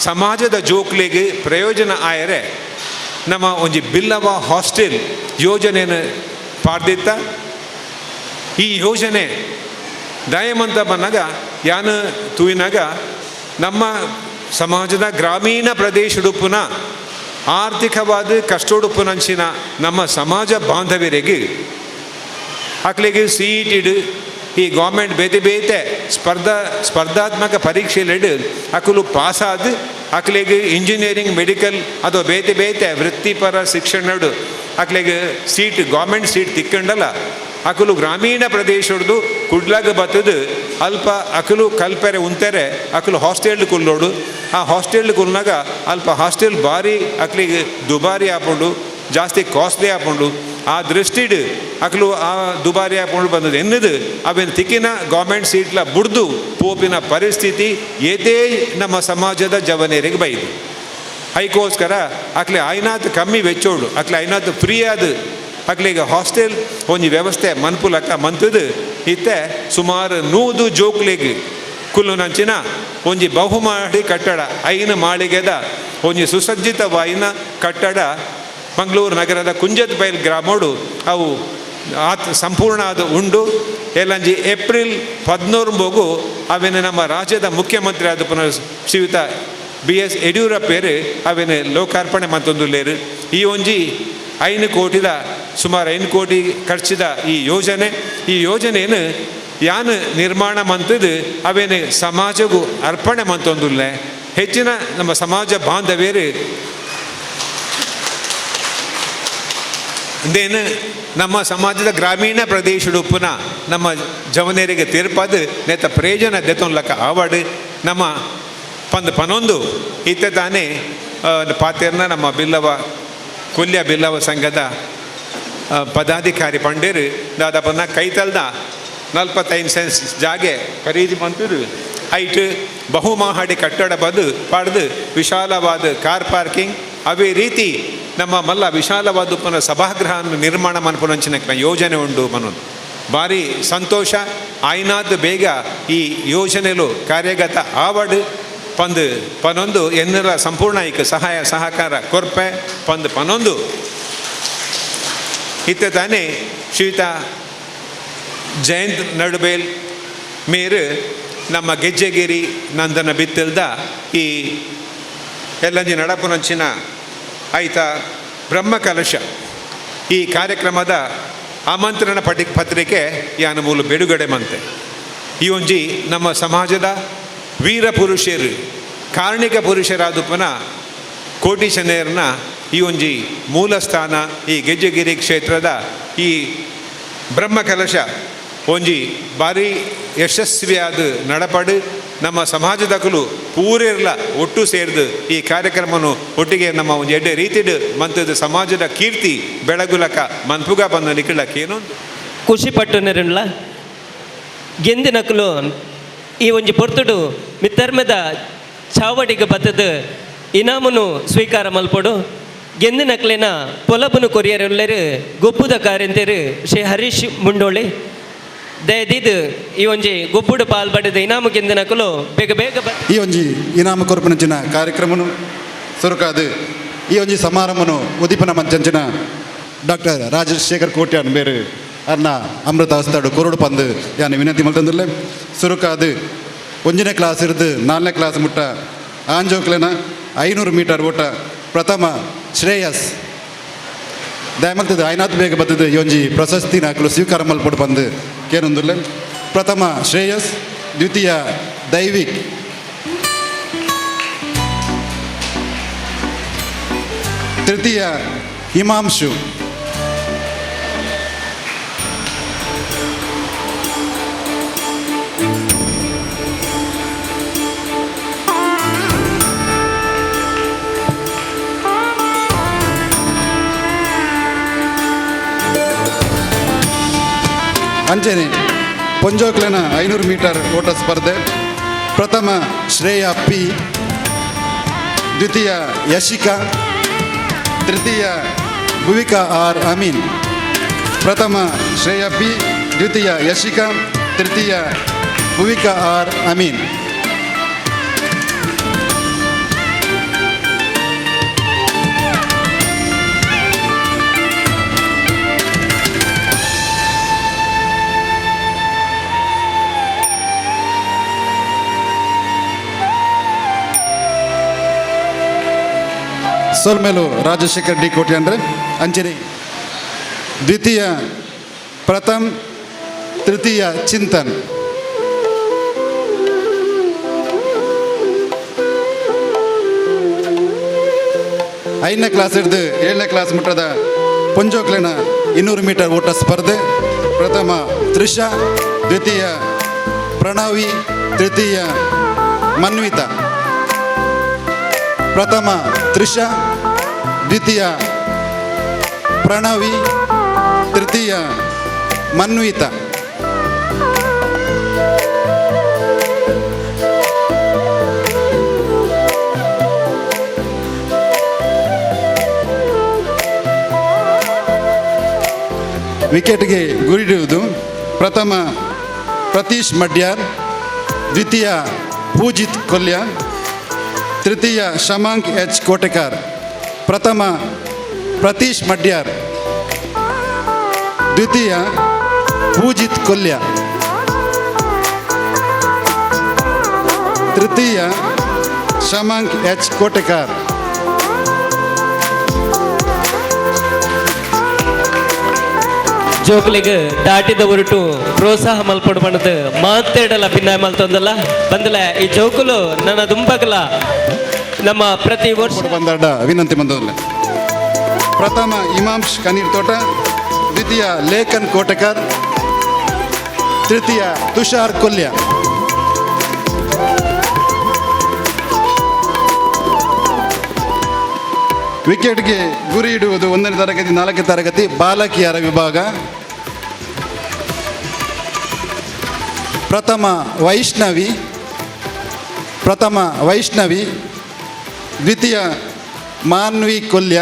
ಸಮಾಜದ ಜೋಕ್ಲಿಗೆ ಪ್ರಯೋಜನ ಆಯರೆ ನಮ್ಮ ಒಂಜಿ ಬಿಲ್ಲವ ಹಾಸ್ಟೆಲ್ ಯೋಜನೆಯನ್ನು ಪಾಡ್ದಿತ್ತ. ಈ ಯೋಜನೆ ದಯಮಂತ ಬಂದಾಗ ಯಾನು ತೂಯಿನಾಗ ನಮ್ಮ ಸಮಾಜದ ಗ್ರಾಮೀಣ ಪ್ರದೇಶಡುಪ್ಪುನ ಆರ್ಥಿಕವಾದ ಕಷ್ಟೋಡುಪ್ಪುನಂಚಿನ ನಮ್ಮ ಸಮಾಜ ಬಾಂಧವ್ಯರಿಗೆ ಅಕ್ಲಿಗೆ CET ಈ ಗೌರ್ಮೆಂಟ್ ಬೇತೆ ಬೇತೆ ಸ್ಪರ್ಧಾತ್ಮಕ ಪರೀಕ್ಷೆಲಿಡು ಅಕಲು ಪಾಸಾದ ಅಕ್ಲಿಗೆ ಇಂಜಿನಿಯರಿಂಗ್ ಮೆಡಿಕಲ್ ಅಥವಾ ಬೇತೆ ಬೇತೆ ವೃತ್ತಿಪರ ಶಿಕ್ಷಣಡು ಅಕ್ಲಿಗೆ seat government seat ತಿಕ್ಕಂಡಲ್ಲ ಅಕಲು ಗ್ರಾಮೀಣ ಪ್ರದೇಶಡ್ದು ಕುಡ್ಲಾಗ ಬತ್ತದು ಅಲ್ಪ ಅಕಲು ಕಲ್ಪೆರೆ ಉಂತೆರೆ ಅಕಲು ಹಾಸ್ಟೆಲ್ ಕುಲ್ಲೋಡು ಆ ಹಾಸ್ಟೆಲ್ ಕುಲ್ನಾಗ ಅಲ್ಪ ಹಾಸ್ಟೆಲ್ ಭಾರಿ ಅಕ್ಲಿಗೆ ದುಬಾರಿ ಆಪುಂಡು ಜಾಸ್ತಿ ಕಾಸ್ಟ್ಲಿ ಆಪುಂಡು ಆ ದೃಷ್ಟಿಡ್ ಅಕಲು ಆ ದುಬಾರಿ ಆಪುಂಡು ಬಂದದ್ದು ಎನ್ನದು ಅವೇನು ತಿಕ್ಕಿನ ಗೌರ್ಮೆಂಟ್ ಸೀಟ್ಲ ಬುಡ್ದು ಪೋಪಿನ ಪರಿಸ್ಥಿತಿ ಏತೇ ನಮ್ಮ ಸಮಾಜದ ಜವನೇರಿಗೆ ಬೈದು. ಐಕೋಸ್ಕರ ಅಕ್ಲೆ ಐನಾತ್ ಕಮ್ಮಿ ವೆಚ್ಚೋಡು ಅಕ್ಲೆ ಐನಾತ್ ಫ್ರೀ ಆದ ಅಕ್ಲಿಗೆ ಹಾಸ್ಟೆಲ್ ಒಂಜಿ ವ್ಯವಸ್ಥೆ ಮನ್ಪುಲಕ್ಕ ಮಂತದು ಇತ್ತೆ ಸುಮಾರು 100 ಜೋಕ್ಲಿಗೆ ಕುಲ್ಲುನಂಚಿನ ಒಂಜಿ ಬಹುಮಾಡಿ ಕಟ್ಟಡ 5 ಮಾಳಿಗೆದ ಒಂಜಿ ಸುಸಜ್ಜಿತವಾಯಿನ ಕಟ್ಟಡ ಮಂಗಳೂರು ನಗರದ ಕುಂಜತ್ ಬೈಲ್ ಗ್ರಾಮೋಡು ಅವು ಆತ್ ಸಂಪೂರ್ಣ ಅದು ಉಂಡು. ಎಲ್ಲಂಜಿ ಏಪ್ರಿಲ್ 14 ಬೋಗು ಅವೇನು ನಮ್ಮ ರಾಜ್ಯದ ಮುಖ್ಯಮಂತ್ರಿ ಆದ ಪುನಃ ಶ್ರೀಯುತ BS ಯಡಿಯೂರಪ್ಪೇರು ಅವೇನು ಲೋಕಾರ್ಪಣೆ ಮತ್ತೊಂದು ಲೇರು. ಈ ಒಂಜಿ 5 ಕೋಟಿದ ಸುಮಾರು 5 ಕೋಟಿ ಖರ್ಚಿದ ಈ ಯೋಜನೆ ಈ ಯೋಜನೆಯನ್ನು ಯಾನು ನಿರ್ಮಾಣ ಮಂತದ್ದು ಅವೇನು ಸಮಾಜಕ್ಕೂ ಅರ್ಪಣೆ ಮಂತೊಂದುಲ್ಲೆ ಹೆಚ್ಚಿನ ನಮ್ಮ ಸಮಾಜ ಬಾಂಧವ್ಯರು ಅಂದೇನು ನಮ್ಮ ಸಮಾಜದ ಗ್ರಾಮೀಣ ಪ್ರದೇಶಡುಪ್ಪುನ ನಮ್ಮ ಜವನೇರಿಗೆ ತೀರ್ಪಾದು ನೇತ ಪ್ರಯೋಜನ ದೆತ್ತೊನ್ಲಕ್ಕ ಆವಾಡು ನಮ್ಮ ಪಂದ್ ಪನೊಂದು ಇತ್ತೆ ತಾನೇ ಪಾತೇರ್ನ ನಮ್ಮ ಬಿಲ್ಲವ ಕೊಲ್ಯ ಬಿಲ್ಲವ ಸಂಘದ ಪದಾಧಿಕಾರಿ ಪಂಡೇರು ದಾದಪ್ಪನ ಕೈತಲ್ದ 45 ಸೆನ್ಸ್ ಜಾಗೆ ಖರೀದಿ ಮಂತರು ಹೈಟ್ ಬಹುಮಹಡಿ ಕಟ್ಟಡ ಬದು ಪಡೆದು ವಿಶಾಲವಾದ ಕಾರ್ ಪಾರ್ಕಿಂಗ್ ಅವೇ ರೀತಿ ನಮ್ಮ ಮಲ್ಲ ವಿಶಾಲವಾದ ಉಪನ ಸಭಾಗೃಹ ನಿರ್ಮಾಣ ಮನ್ಪುನಂಚಿನ ಯೋಜನೆ ಉಂಡು ಮನೋದು ಭಾರಿ ಸಂತೋಷ. ಆಯ್ನಾದ ಬೇಗ ಈ ಯೋಜನೆಲು ಕಾರ್ಯಗತ ಆವಡು ಪಂದು ಪನೊಂದು ಎನ್ನರ ಸಂಪೂರ್ಣ ಐಕ ಸಹಾಯ ಸಹಕಾರ ಕೊರ್ಪೆ ಪಂದು ಪನೊಂದು ಇತ್ತೆ ತಾನೇ ಶ್ರೀಯುತ ಜಯಂತ್ ನಡುಬೇಲ್ ಮೇರು ನಮ್ಮ ಗೆಜ್ಜೆಗಿರಿ ನಂದನ ಬಿತ್ತಲ್ದ ಈ ಎಲ್ಲಂಜಿ ನಡಪುನಂಚಿನ ಆಯ್ತ ಬ್ರಹ್ಮಕಲಶ ಈ ಕಾರ್ಯಕ್ರಮದ ಆಮಂತ್ರಣ ಪತ್ರಿಕೆ ಯಾನ ಮೂಲ ಬಿಡುಗಡೆ ಮಂತೆ. ಈ ಒಂಜಿ ನಮ್ಮ ಸಮಾಜದ ವೀರ ಪುರುಷರು ಕಾರ್ಣಿಕ ಪುರುಷರಾದುಪನ ಕೋಟಿ ಶನೇರ್ನ ಈ ಒಂಜಿ ಮೂಲ ಸ್ಥಾನ ಈ ಗೆಜ್ಜೆಗಿರಿ ಕ್ಷೇತ್ರದ ಈ ಬ್ರಹ್ಮಕಲಶ ಒಂಜಿ ಬಾರಿ ಯಶಸ್ವಿಯಾದ ನಡಪಡು ನಮ್ಮ ಸಮಾಜದಕುಲು ಪೂರೆರ್ಲ ಒಟ್ಟು ಸೇರ್ದು ಈ ಕಾರ್ಯಕ್ರಮನು ಒಟ್ಟಿಗೆ ನಮ್ಮ ಒಂಜಿ ಎಡ್ಡೆ ರೀತಿಡ್ ಮಂತದ ಸಮಾಜದ ಕೀರ್ತಿ ಬೆಳಗುಲಕ ಮನ್ಪುಗ ಬಂದ ನಿಖಿಳಕ್ಕೆ ಏನೊಂದು ಖುಷಿ ಪಟ್ಟುನರುನ್ಲ ಗೆಂದಿನಕುಲು ಈ ಒಂಜಿ ಪೊರ್ತುಡು ಮಿತ್ತರ್ಮೆದ ಚಾವಡಿಗೆ ಬತ್ತದ ಇನಾಮುನು ಸ್ವೀಕಾರ ಮಲ್ಪೊಡು. ಗೆಂದಿನಕ್ಲೆನ ಪೊಲಬುನು ಕೊರಿಯರುಲ್ಲೆರು ಗೊಬ್ಬುದ ಕಾರಿಂತೆರು ಶ್ರೀ ಹರೀಶ್ ಮುಂಡೋಳಿ. ದಯದೀದ್ ಈ ಒಂಜಿ ಗೊಬ್ಬುಡು ಪಾಲ್ ಪಡೆದ ಇನಾಮು ಗೆಂದಿನಕುಲು ಬೇಗ ಬೇಗ ಈ ಒಂಜಿ ಇನಾಮ ಕೊರ್ಪುನಂಚಿನ ಕಾರ್ಯಕ್ರಮನು ಸುರುಕಾದು ಈ ಒಂಜಿ ಸಮಾರಂಭನು ಉದೀಪನ ಮಂಚಂಚಿನ ಡಾಕ್ಟರ್ ರಾಜಶೇಖರ್ ಕೋಟ್ಯಾನ್ ಬೇರು ಅರ್ನ ಅಮೃತ ಹಸ್ತಾಡು ಕೊರಡು ಪಂದು ಯಾನ್ ವಿನಂತಿ ಮಲ್ತಂದುಲ್ಲೆ. ಸುರುಕಾದು ಒಂಜನೇ ಕ್ಲಾಸ್ ಇರ್ದು ನಾಲ್ನೇ ಕ್ಲಾಸ್ ಮುಟ್ಟ ಆಂಜೋಕ್ಲೆನ 500 ಮೀಟರ್ ಓಟ ಪ್ರಥಮ ಶ್ರೇಯಸ್ ದಯಮಲ್ತದ್ದು ಐನಾಥ್ ಬೇಗ ಬತ್ತದು ಈ ಒಂಜಿ ಪ್ರಶಸ್ತಿ ನಾಕಲು ಸ್ವೀಕಾರ ಮಲ್ಪೊಡು ಪಂದು ಕೇನೊಂದುಲ್ಲೆ. ಪ್ರಥಮ ಶ್ರೇಯಸ್, ದ್ವಿತೀಯ ದೈವಿಕ್, ತೃತೀಯ ಹಿಮಾಂಶು. ಅಂಚನೆ ಪೊಂಜೋಕ್ಲೆನ 500 ಮೀಟರ್ ಓಟ ಸ್ಪರ್ಧೆ ಪ್ರಥಮ ಶ್ರೇಯಾ ಪಿ, ದ್ವಿತೀಯ ಯಶಿಕಾ, ತೃತೀಯ ಭುವಿಕಾ ಆರ್ ಅಮೀನ್. ಪ್ರಥಮ ಶ್ರೇಯಾ ಪಿ, ದ್ವಿತೀಯ ಯಶಿಕಾ, ತೃತೀಯ ಭುವಿಕಾ ಆರ್ ಅಮೀನ್. ಸೊಲ್ಮೇಲು ರಾಜಶೇಖರ್ ಡಿ ಕೋಟಿ ಅಂದರೆ ಅಂಚನೆ ದ್ವಿತೀಯ ಪ್ರಥಮ್, ತೃತೀಯ ಚಿಂತನ್. ಐದನೇ ಕ್ಲಾಸ್ ಹಿಡಿದು ಏಳನೇ ಕ್ಲಾಸ್ ಮುಟ್ಟದ ಪೊಂಜೋಕ್ಲೆನ 200 ಮೀಟರ್ ಓಟ ಸ್ಪರ್ಧೆ ಪ್ರಥಮ ತ್ರಿಷಾ, ದ್ವಿತೀಯ ಪ್ರಣವಿ, ತೃತೀಯ ಮನ್ವಿತಾ. ಪ್ರಥಮ ತ್ರಿಷಾ, ದ್ವಿತೀಯ ಪ್ರಣವಿ, ತೃತೀಯ ಮನ್ವಿತಾ. ವಿಕೆಟ್ಗೆ ಗುರಿಡುವುದು ಪ್ರಥಮ ಪ್ರತೀಶ್ ಮಡ್ಯಾರ್, ದ್ವಿತೀಯ ಪೂಜಿತ್ ಕೊಲ್ಯ, ತೃತೀಯ ಶಮಾಂಕ್ ಎಚ್ ಕೋಟೆಕಾರ್. ಪ್ರಥಮ ಪ್ರತೀಶ್ ಮಡ್ಯಾರ್, ದ್ವಿತೀಯ ಪೂಜಿತ್ ಕೊಲ್ಯ, ತೃತೀಯ ಶಮಾಂಕ್ ಎಚ್ ಕೋಟೆಕಾರ್. ಜೋಕ್ಲಿಗ್ ದಾಟಿದ ಉರುಟು ಪ್ರೋತ್ಸಾಹ ಮಲ್ಪಡು ಬಣ್ಣದ ಮಾತೇಡಲ ಭಿನ್ನ ಮಲ್ತೊಂದಲ್ಲ ಬಂದಲ ಈ ಜೋಕುಲು ನನ್ನ ದುಂಬಗಲ ನಮ್ಮ ಪ್ರತಿ ವರ್ಷ ಬಂದಾಡ ವಿನಂತಿ ಬಂದಲ್ಲ. ಪ್ರಥಮ ಇಮಾಂಶ್ ಕನೀರ್ ತೋಟ, ದ್ವಿತೀಯ ಲೇಖನ್ ಕೋಟೆಕಾರ್, ತೃತೀಯ ತುಷಾರ್ ಕೊಲ್ಯ. ವಿಕೆಟ್ಗೆ ಗುರಿ ಇಡುವುದು 1ನೇ ತರಗತಿ 4ನೇ ತರಗತಿ ಬಾಲಕಿಯರ ವಿಭಾಗ. ಪ್ರಥಮ ವೈಷ್ಣವಿ, ಪ್ರಥಮ ವೈಷ್ಣವಿ, ದ್ವಿತೀಯ ಮಾನ್ವಿ ಕೊಲ್ಯ,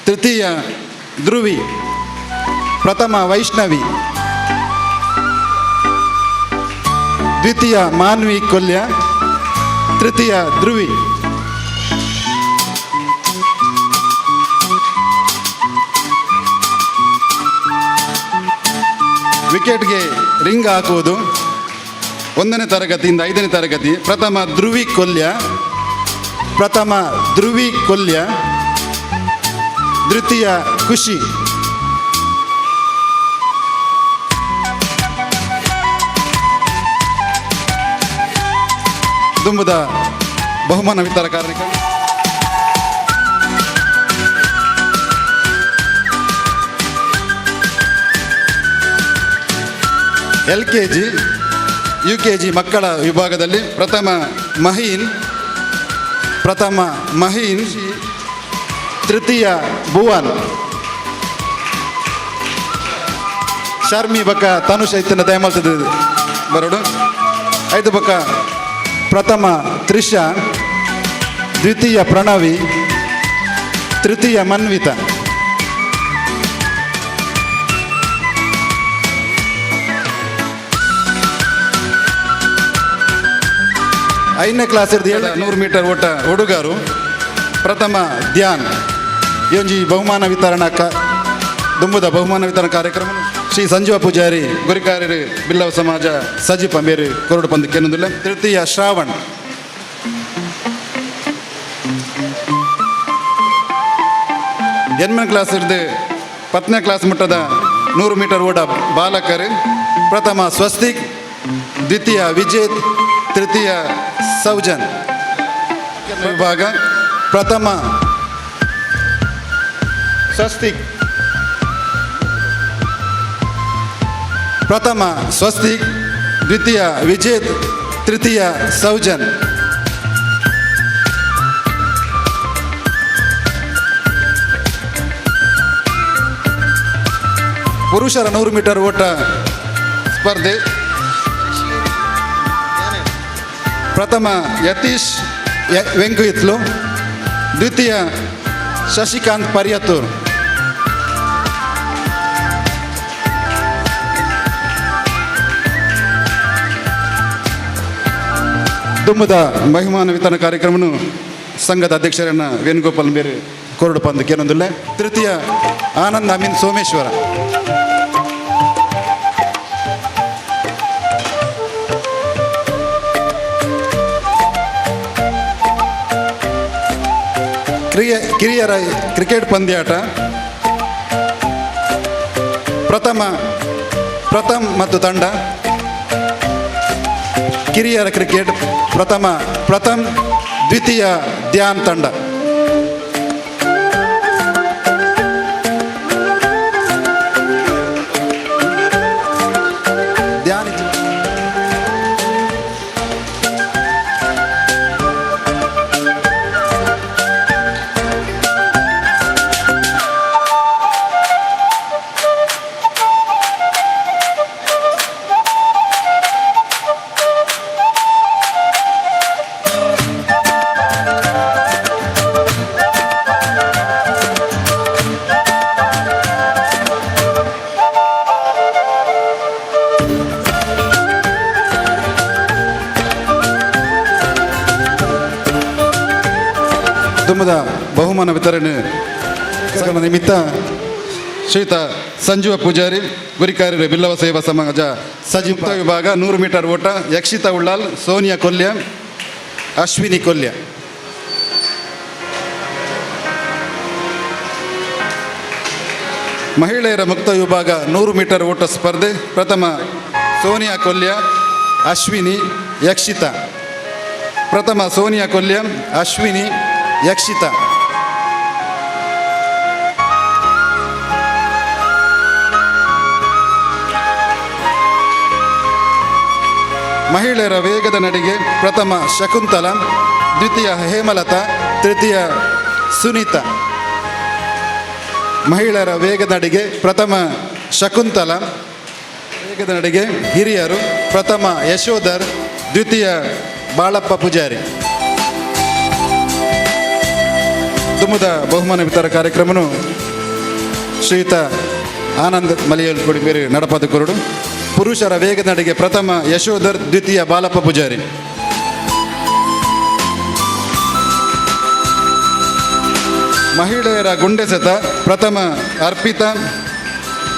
ತೃತೀಯ ಧ್ರುವಿ. ಪ್ರಥಮ ವೈಷ್ಣವಿ, ದ್ವಿತೀಯ ಮಾನ್ವಿ ಕೊಲ್ಯ, ತೃತೀಯ ಧ್ರುವಿ. ವಿಕೆಟ್ಗೆ ರಿಂಗ್ ಹಾಕುವುದು 1ನೇ ತರಗತಿಯಿಂದ 5ನೇ ತರಗತಿ. ಪ್ರಥಮ ಧ್ರುವಿ ಕೊಲ್ಯ, ಪ್ರಥಮ ಧ್ರುವಿ ಕೊಲ್ಯ, ದ್ವಿತೀಯ ಖುಷಿ. ದುಂಬುದ ಬಹುಮಾನ ವಿತರಕ ಕಾರ್ಯಕ್ರಮ. L K G U K G ಮಕ್ಕಳ ವಿಭಾಗದಲ್ಲಿ ಪ್ರಥಮ ಮಹೀನ್, ಪ್ರಥಮ ಮಹೀನ್, ತೃತೀಯ ಭುವನ್, ಶರ್ಮಿ ಬಕ್ಕ ತನುಷ ಇತ್ತಿನ ದಯಮಲ್ತದ ಬರೋಡು. ಐದು ಬಕ್ಕ ಪ್ರಥಮ ತ್ರಿಷಾ, ದ್ವಿತೀಯ ಪ್ರಣವಿ, ತೃತೀಯ ಮನ್ವಿತ. ಐದನೇ ಕ್ಲಾಸ್ ಇರ್ದು 700 ಮೀಟರ್ ಓಟ ಹುಡುಗರು ಪ್ರಥಮ ಧ್ಯಾನ್. ಈ ಒಂಜಿ ಬಹುಮಾನ ವಿತರಣಾ ದುಂಬುದ ಬಹುಮಾನ ವಿತರಣಾ ಕಾರ್ಯಕ್ರಮ ಶ್ರೀ ಸಂಜೀವ ಪೂಜಾರಿ ಗುರಿಕಾರರು ಬಿಲ್ಲವ ಸಮಾಜ ಸಜಿಪ ಮೇರು ಕೊರಡು ಪಂದು ಕೆನೊಂದುಲ್ಲ. ತೃತೀಯ ಶ್ರಾವಣ್. ಎನ್ಮನ್ ಕ್ಲಾಸ್ ಇರ್ದು 10ನೇ ಕ್ಲಾಸ್ ಮಟ್ಟದ 100 ಮೀಟರ್ ಓಟ ಬಾಲಕರು ಪ್ರಥಮ ಸ್ವಸ್ತಿಕ್, ದ್ವಿತೀಯ ವಿಜೇತ್, ತೃತೀಯ ಸೌಜನ್. ವಿಭಾಗ ಪ್ರಥಮ ಸ್ವಸ್ತಿಕ್, ಪ್ರಥಮ ಸ್ವಸ್ತಿಕ್, ದ್ವಿತೀಯ ವಿಜೇತ್, ತೃತೀಯ ಸೌಜನ್. ಪುರುಷರ 100 ಮೀಟರ್ ಓಟ ಸ್ಪರ್ಧೆ ಪ್ರಥಮ ಯತೀಶ್ ವೆಂಕುಯಿತ್ಲು, ದ್ವಿತೀಯ ಶಶಿಕಾಂತ್ ಪರಿಯತ್ತೂರ್. ದುಮ್ಮದ ಬಹುಮಾನ ವಿತರಣಾ ಕಾರ್ಯಕ್ರಮವನ್ನು ಸಂಘದ ಅಧ್ಯಕ್ಷರನ್ನ ವೇಣುಗೋಪಾಲ್ ಬೇರೆ ಕೊರಡು ಪಂದು ಕೇನೊಂದುಲ್ಲೆ. ತೃತೀಯ ಆನಂದ್ ಅಮೀನ್ ಸೋಮೇಶ್ವರ. ಕಿರಿಯರ ಕ್ರಿಕೆಟ್ ಪಂದ್ಯಾಟ ಪ್ರಥಮ ಪ್ರಥಮ್ ಮತ್ತು ತಂಡ. ಕಿರಿಯರ ಕ್ರಿಕೆಟ್ ಪ್ರಥಮ ಪ್ರಥಮ್, ದ್ವಿತೀಯ ಧ್ಯಾನ್ ತಂಡ. ಧ್ಯಾನ್ ದುಮ್ಮದ ಬಹುಮಾನ ವಿತರಣೆ ನಿಮಿತ್ತ ಶ್ರೀಯುತ ಸಂಜೀವ ಪೂಜಾರಿ ಗುರಿಕಾರ್ಯರು ಬಿಲ್ಲವ ಸೇವಾ ಸಮಾಜ ಸಜೀವ ವಿಭಾಗ 100 ಮೀಟರ್ ಓಟ ಯಕ್ಷಿತಾ ಉಳ್ಳಾಲ್, ಸೋನಿಯಾ ಕೊಲ್ಯ, ಅಶ್ವಿನಿ ಕೊಲ್ಯ. ಮಹಿಳೆಯರ ಮುಕ್ತ ವಿಭಾಗ 100 ಮೀಟರ್ ಓಟ ಸ್ಪರ್ಧೆ ಪ್ರಥಮ ಸೋನಿಯಾ ಕೊಲ್ಯ, ಅಶ್ವಿನಿ, ಯಕ್ಷಿತಾ. ಪ್ರಥಮ ಸೋನಿಯಾ ಕೊಲ್ಯ, ಅಶ್ವಿನಿ, ಯಕ್ಷಿತಾ. ಮಹಿಳೆಯರ ವೇಗದ ನಡಿಗೆ ಪ್ರಥಮ ಶಕುಂತಲಾ, ದ್ವಿತೀಯ ಹೇಮಲತಾ, ತೃತೀಯ ಸುನೀತಾ. ಮಹಿಳೆಯರ ವೇಗದ ನಡಿಗೆ ಪ್ರಥಮ ಶಕುಂತಲಾ, ವೇಗದ ನಡಿಗೆ ಹಿರಿಯರು ಪ್ರಥಮ ಯಶೋಧರ್, ದ್ವಿತೀಯ ಬಾಳಪ್ಪ ಪೂಜಾರಿ. ದುಮ್ಮದ ಬಹುಮಾನ ವಿತರಣಾ ಕಾರ್ಯಕ್ರಮನು ಶ್ರೀಯುತ ಆನಂದ್ ಮಲಿಯಲ್ ಕೊಡಿಮೇರಿ ನಡಪದ ಕೊರಡು. ಪುರುಷರ ವೇಗದ ನಡಿಗೆ ಪ್ರಥಮ ಯಶೋಧರ್, ದ್ವಿತೀಯ ಬಾಲಪ್ಪ ಪೂಜಾರಿ. ಮಹಿಳೆಯರ ಗುಂಡೆಸೆತ ಪ್ರಥಮ ಅರ್ಪಿತಾ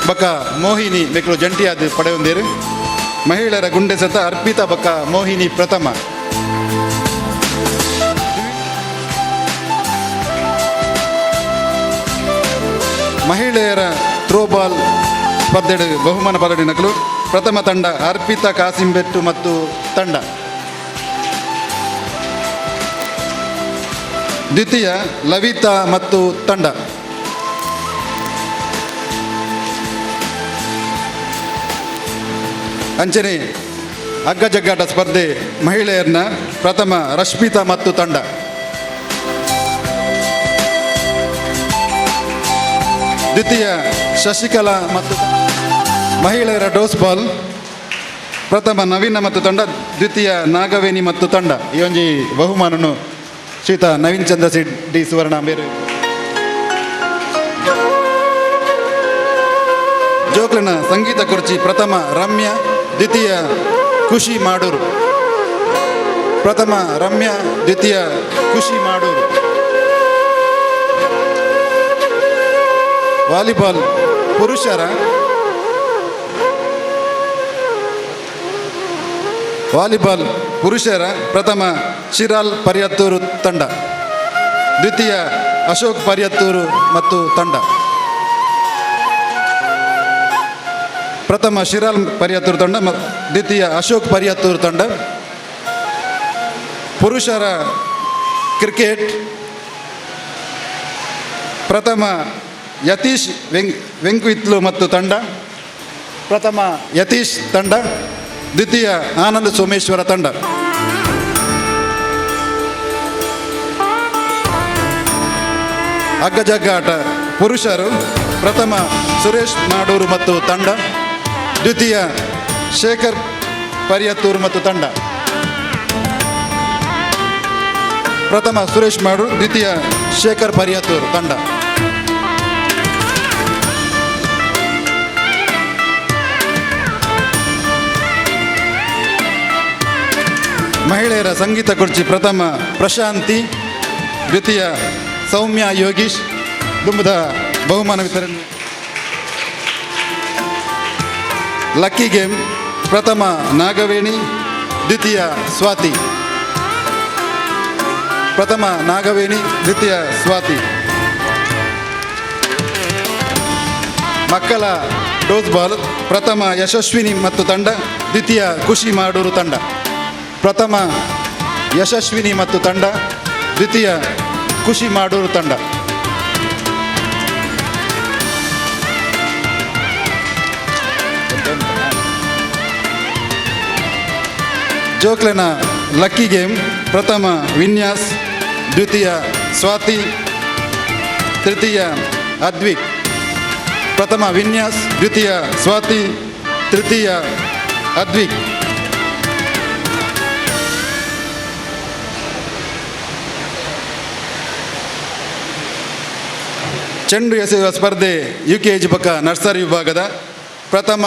ಬಕ ಮೋಹಿನಿ ಮೆಕ್ಕಲು ಜಂಟಿಯಾದ ಪಡೆಯೊಂದಿರು. ಮಹಿಳೆಯರ ಗುಂಡೆಸೆತ ಅರ್ಪಿತಾ ಬಕ ಮೋಹಿನಿ ಪ್ರಥಮ. ಮಹಿಳೆಯರ ಥ್ರೋಬಾಲ್ ಸ್ಪರ್ಧೆ ಬಹುಮಾನ ಪದಡಿ ನಕಲು ಪ್ರಥಮ ತಂಡ ಅರ್ಪಿತಾ ಕಾಸಿಂಬೆಟ್ಟು ಮತ್ತು ತಂಡ, ದ್ವಿತೀಯ ಲವಿತಾ ಮತ್ತು ತಂಡ. ಅಂಚನೆ ಹಗ್ಗ ಜಗ್ಗಾಟ ಸ್ಪರ್ಧೆ ಮಹಿಳೆಯರನ್ನ ಪ್ರಥಮ ರಶ್ಮಿತಾ ಮತ್ತು ತಂಡ. ದ್ವಿತೀಯ ಶಶಿಕಲಾ ಮತ್ತು ಮಹಿಳೆಯರ ಡೋಸ್ ಬಾಲ್ ಪ್ರಥಮ ನವೀನ ಮತ್ತು ತಂಡ, ದ್ವಿತೀಯ ನಾಗವೇಣಿ ಮತ್ತು ತಂಡ. ಈ ಒಂಜಿ ಬಹುಮಾನನು ಶ್ರೀತ ನವೀನ್ ಚಂದ್ರ ಸಿ ಡಿ ಸುವರ್ಣ ಮೇರು. ಜೋಕ್ಲನ ಸಂಗೀತ ಕುರ್ಚಿ ಪ್ರಥಮ ರಮ್ಯಾ, ದ್ವಿತೀಯ ಖುಷಿ ಮಾಡೂರು. ಪ್ರಥಮ ರಮ್ಯಾ, ದ್ವಿತೀಯ ಖುಷಿ ಮಾಡೂರು. ವಾಲಿಬಾಲ್ ಪುರುಷರ ವಾಲಿಬಾಲ್ ಪುರುಷರ ಪ್ರಥಮ ಶಿರಾಲ್ ಪರ್ಯತ್ತೂರು ತಂಡ, ದ್ವಿತೀಯ ಅಶೋಕ್ ಪರ್ಯತ್ತೂರು ಮತ್ತು ತಂಡ. ಪ್ರಥಮ ಶಿರಾಲ್ ಪರ್ಯತ್ತೂರು ತಂಡ, ದ್ವಿತೀಯ ಅಶೋಕ್ ಪರ್ಯತ್ತೂರು ತಂಡ. ಪುರುಷರ ಕ್ರಿಕೆಟ್ ಪ್ರಥಮ ಯತೀಶ್ ವೆಂಕುಯಿತ್ಲು ಮತ್ತು ತಂಡ, ಪ್ರಥಮ ಯತೀಶ್ ತಂಡ, ದ್ವಿತೀಯ ಆನಂದ ಸೋಮೇಶ್ವರ ತಂಡ. ಹಗ್ಗಜಗ್ಗಾಟ ಪುರುಷರು ಪ್ರಥಮ ಸುರೇಶ್ ಮಾಡೂರು ಮತ್ತು ತಂಡ, ದ್ವಿತೀಯ ಶೇಖರ್ ಪರಿಯತ್ತೂರು ಮತ್ತು ತಂಡ. ಪ್ರಥಮ ಸುರೇಶ್ ಮಾಡೂರು, ದ್ವಿತೀಯ ಶೇಖರ್ ಪರಿಯತ್ತೂರು ತಂಡ. ಮಹಿಳೆಯರ ಸಂಗೀತ ಕುರ್ಚಿ ಪ್ರಥಮ ಪ್ರಶಾಂತಿ, ದ್ವಿತೀಯ ಸೌಮ್ಯ ಯೋಗೀಶ್. ದುಂಬದ ಬಹುಮಾನ ವಿತರಣೆ. ಲಕ್ಕಿ ಗೇಮ್ ಪ್ರಥಮ ನಾಗವೇಣಿ, ದ್ವಿತೀಯ ಸ್ವಾತಿ. ಪ್ರಥಮ ನಾಗವೇಣಿ, ದ್ವಿತೀಯ ಸ್ವಾತಿ. ಮಕ್ಕಳ ಡೋಸ್ ಬಾಲ್ ಪ್ರಥಮ ಯಶಸ್ವಿನಿ ಮತ್ತು ತಂಡ, ದ್ವಿತೀಯ ಖುಷಿ ಮಾಡೂರು ತಂಡ. ಪ್ರಥಮ ಯಶಸ್ವಿನಿ ಮತ್ತು ತಂಡ, ದ್ವಿತೀಯ ಖುಷಿ ಮಾಡೂರು ತಂಡ. ಜೋಕ್ಲೆನ ಲಕ್ಕಿ ಗೇಮ್ ಪ್ರಥಮ ವಿನ್ಯಾಸ್, ದ್ವಿತೀಯ ಸ್ವಾತಿ, ತೃತೀಯ ಅದ್ವಿಕ್. ಪ್ರಥಮ ವಿನ್ಯಾಸ್, ದ್ವಿತೀಯ ಸ್ವಾತಿ, ತೃತೀಯ ಅದ್ವಿಕ್. ಚೆಂಡು ಎಸೆಯುವ ಸ್ಪರ್ಧೆ U K G ಪಕ್ಕ ನರ್ಸರಿ ವಿಭಾಗದ ಪ್ರಥಮ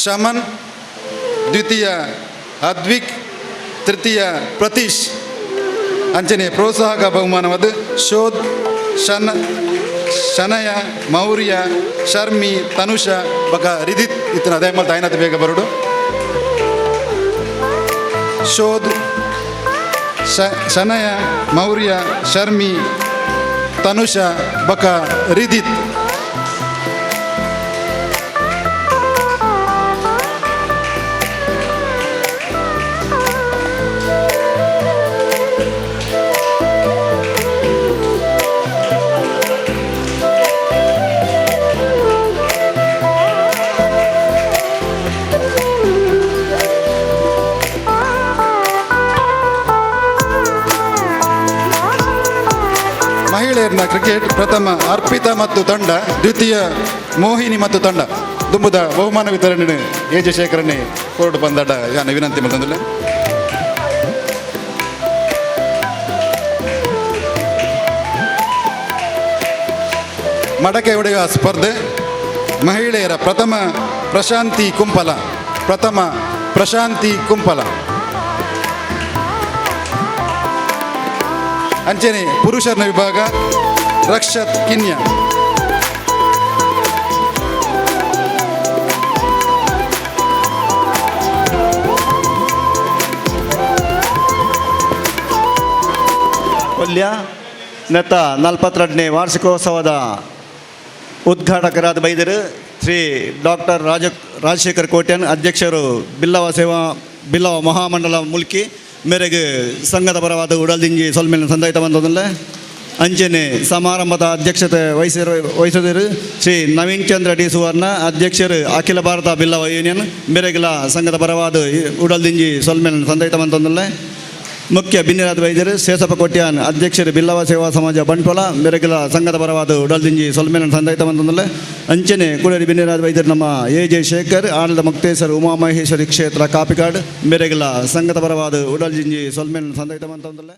ಶಮನ್, ದ್ವಿತೀಯ ಅದ್ವಿಕ್, ತೃತೀಯ ಪ್ರತೀಶ್. ಅಂಚನೆ ಪ್ರೋತ್ಸಾಹಕ ಬಹುಮಾನವಾದ ಶೋಧ್, ಶನಯ, ಮೌರ್ಯ, ಶರ್ಮಿ, ತನುಷ ಬಕ ರಿದಿತ್ ಇತ್ತನ ಅದೇ ಮೇಲೆ ತಾಯಿನತ ಬೇಗ ಬರುಡು. ಶೋಧ್, ಶನಯ, ಮೌರ್ಯ, ಶರ್ಮಿ, ತನುಷ ಬಕ ರಿದಿತ್. ಮಹಿಳೆಯರನ್ನ ಕ್ರಿಕೆಟ್ ಪ್ರಥಮ ಅರ್ಪಿತಾ ಮತ್ತು ತಂಡ, ದ್ವಿತೀಯ ಮೋಹಿನಿ ಮತ್ತು ತಂಡ. ದುಂಬುದ ಬಹುಮಾನ ವಿತರಣೆ ಎ ಜೆ ಶೇಖರಣೆ ಕೋರ್ಟ್ ಬಂದಾಡ ಯಾನ ವಿನಂತಿ ಮತ್ತೊಂದಿಲ್ಲ. ಮಡಕೆ ಹೊಡೆಯುವ ಸ್ಪರ್ಧೆ ಮಹಿಳೆಯರ ಪ್ರಥಮ ಪ್ರಶಾಂತಿ ಕುಂಪಲ, ಪ್ರಥಮ ಪ್ರಶಾಂತಿ ಕುಂಪಲ. ಅಂಚನೆ ಪುರುಷರ ವಿಭಾಗ ರಕ್ಷತ್ ಕಿನ್ಯಾ. ಕೊಲ್ಯ ನೆತ್ತ 42ನೇ ವಾರ್ಷಿಕೋತ್ಸವದ ಉದ್ಘಾಟಕರಾದ ಬೈದರು ಶ್ರೀ ಡಾಕ್ಟರ್ ರಾಜಶೇಖರ್ ಕೋಟ್ಯಾನ್, ಅಧ್ಯಕ್ಷರು ಬಿಲ್ಲವ ಸೇವಾ ಬಿಲ್ಲವ ಮಹಾಮಂಡಲ ಮುಲ್ಕಿ ಮೇರೆಗೆ ಸಂಘದ ಪರವಾದ ಉಡಲ್ದಿಂಜಿ ಸೊಲ್ಮೇಲೆ ಸಂದಾಯಿತ ಬಂದದಲ್ಲ. ಅಂಚನೆ ಸಮಾರಂಭದ ಅಧ್ಯಕ್ಷತೆ ವಹಿಸಿರು ವಹಿಸಿದರು ಶ್ರೀ ನವೀನ್ ಚಂದ್ರ ಡಿ ಸುವರ್ಣ, ಅಧ್ಯಕ್ಷರು, ಅಖಿಲ ಭಾರತ ಬಿಲ್ಲವ ಯೂನಿಯನ್. ಮೇರೆಗಿಲ ಸಂಘದ ಪರವಾದ ಉಡಲ್ದಿಂಜಿ ಸೊಲ್ಮೆಲ್ ಸಂದೈತ ಮಂತೊಂದುಲ್ಲೆ. ಮುಖ್ಯ ಬಿನ್ನೆರಾದ ವೈದ್ಯರು ಶೇಷಪ್ಪ ಕೊಟ್ಯಾನ್, ಅಧ್ಯಕ್ಷರು, ಬಿಲ್ಲವ ಸೇವಾ ಸಮಾಜ ಬಂಟ್ವಾಳ. ಮೇರೆಗಿಲ ಸಂಘದ ಪರವಾದ ಉಡಲ್ದಿಂಜಿ ಸೊಲ್ಮೆಲ್ ಸಂದೈತ ಮಂತೊಂದುಲ್ಲೆ. ಅಂಚನೆ ಕುಡರಿ ಬಿನ್ನೆರಾದ ವೈದ್ಯರು ನಮ್ಮ ಎ ಜೆ ಶೇಖರ್, ಆಡಳಿತ ಮುಕ್ತೇಶ್ವರ, ಉಮಾಮಹೇಶ್ವರಿ ಕ್ಷೇತ್ರ, ಕಾಪಿಕಾಡ್. ಮೇರೆಗಿಲ ಸಂಘದ ಪರವಾದ ಉಡಲ್ದಿಂಜಿ ಸೊಲ್ಮೆಲ್ ಸಂದೈತ ಮಂತೊಂದುಲ್ಲೆ.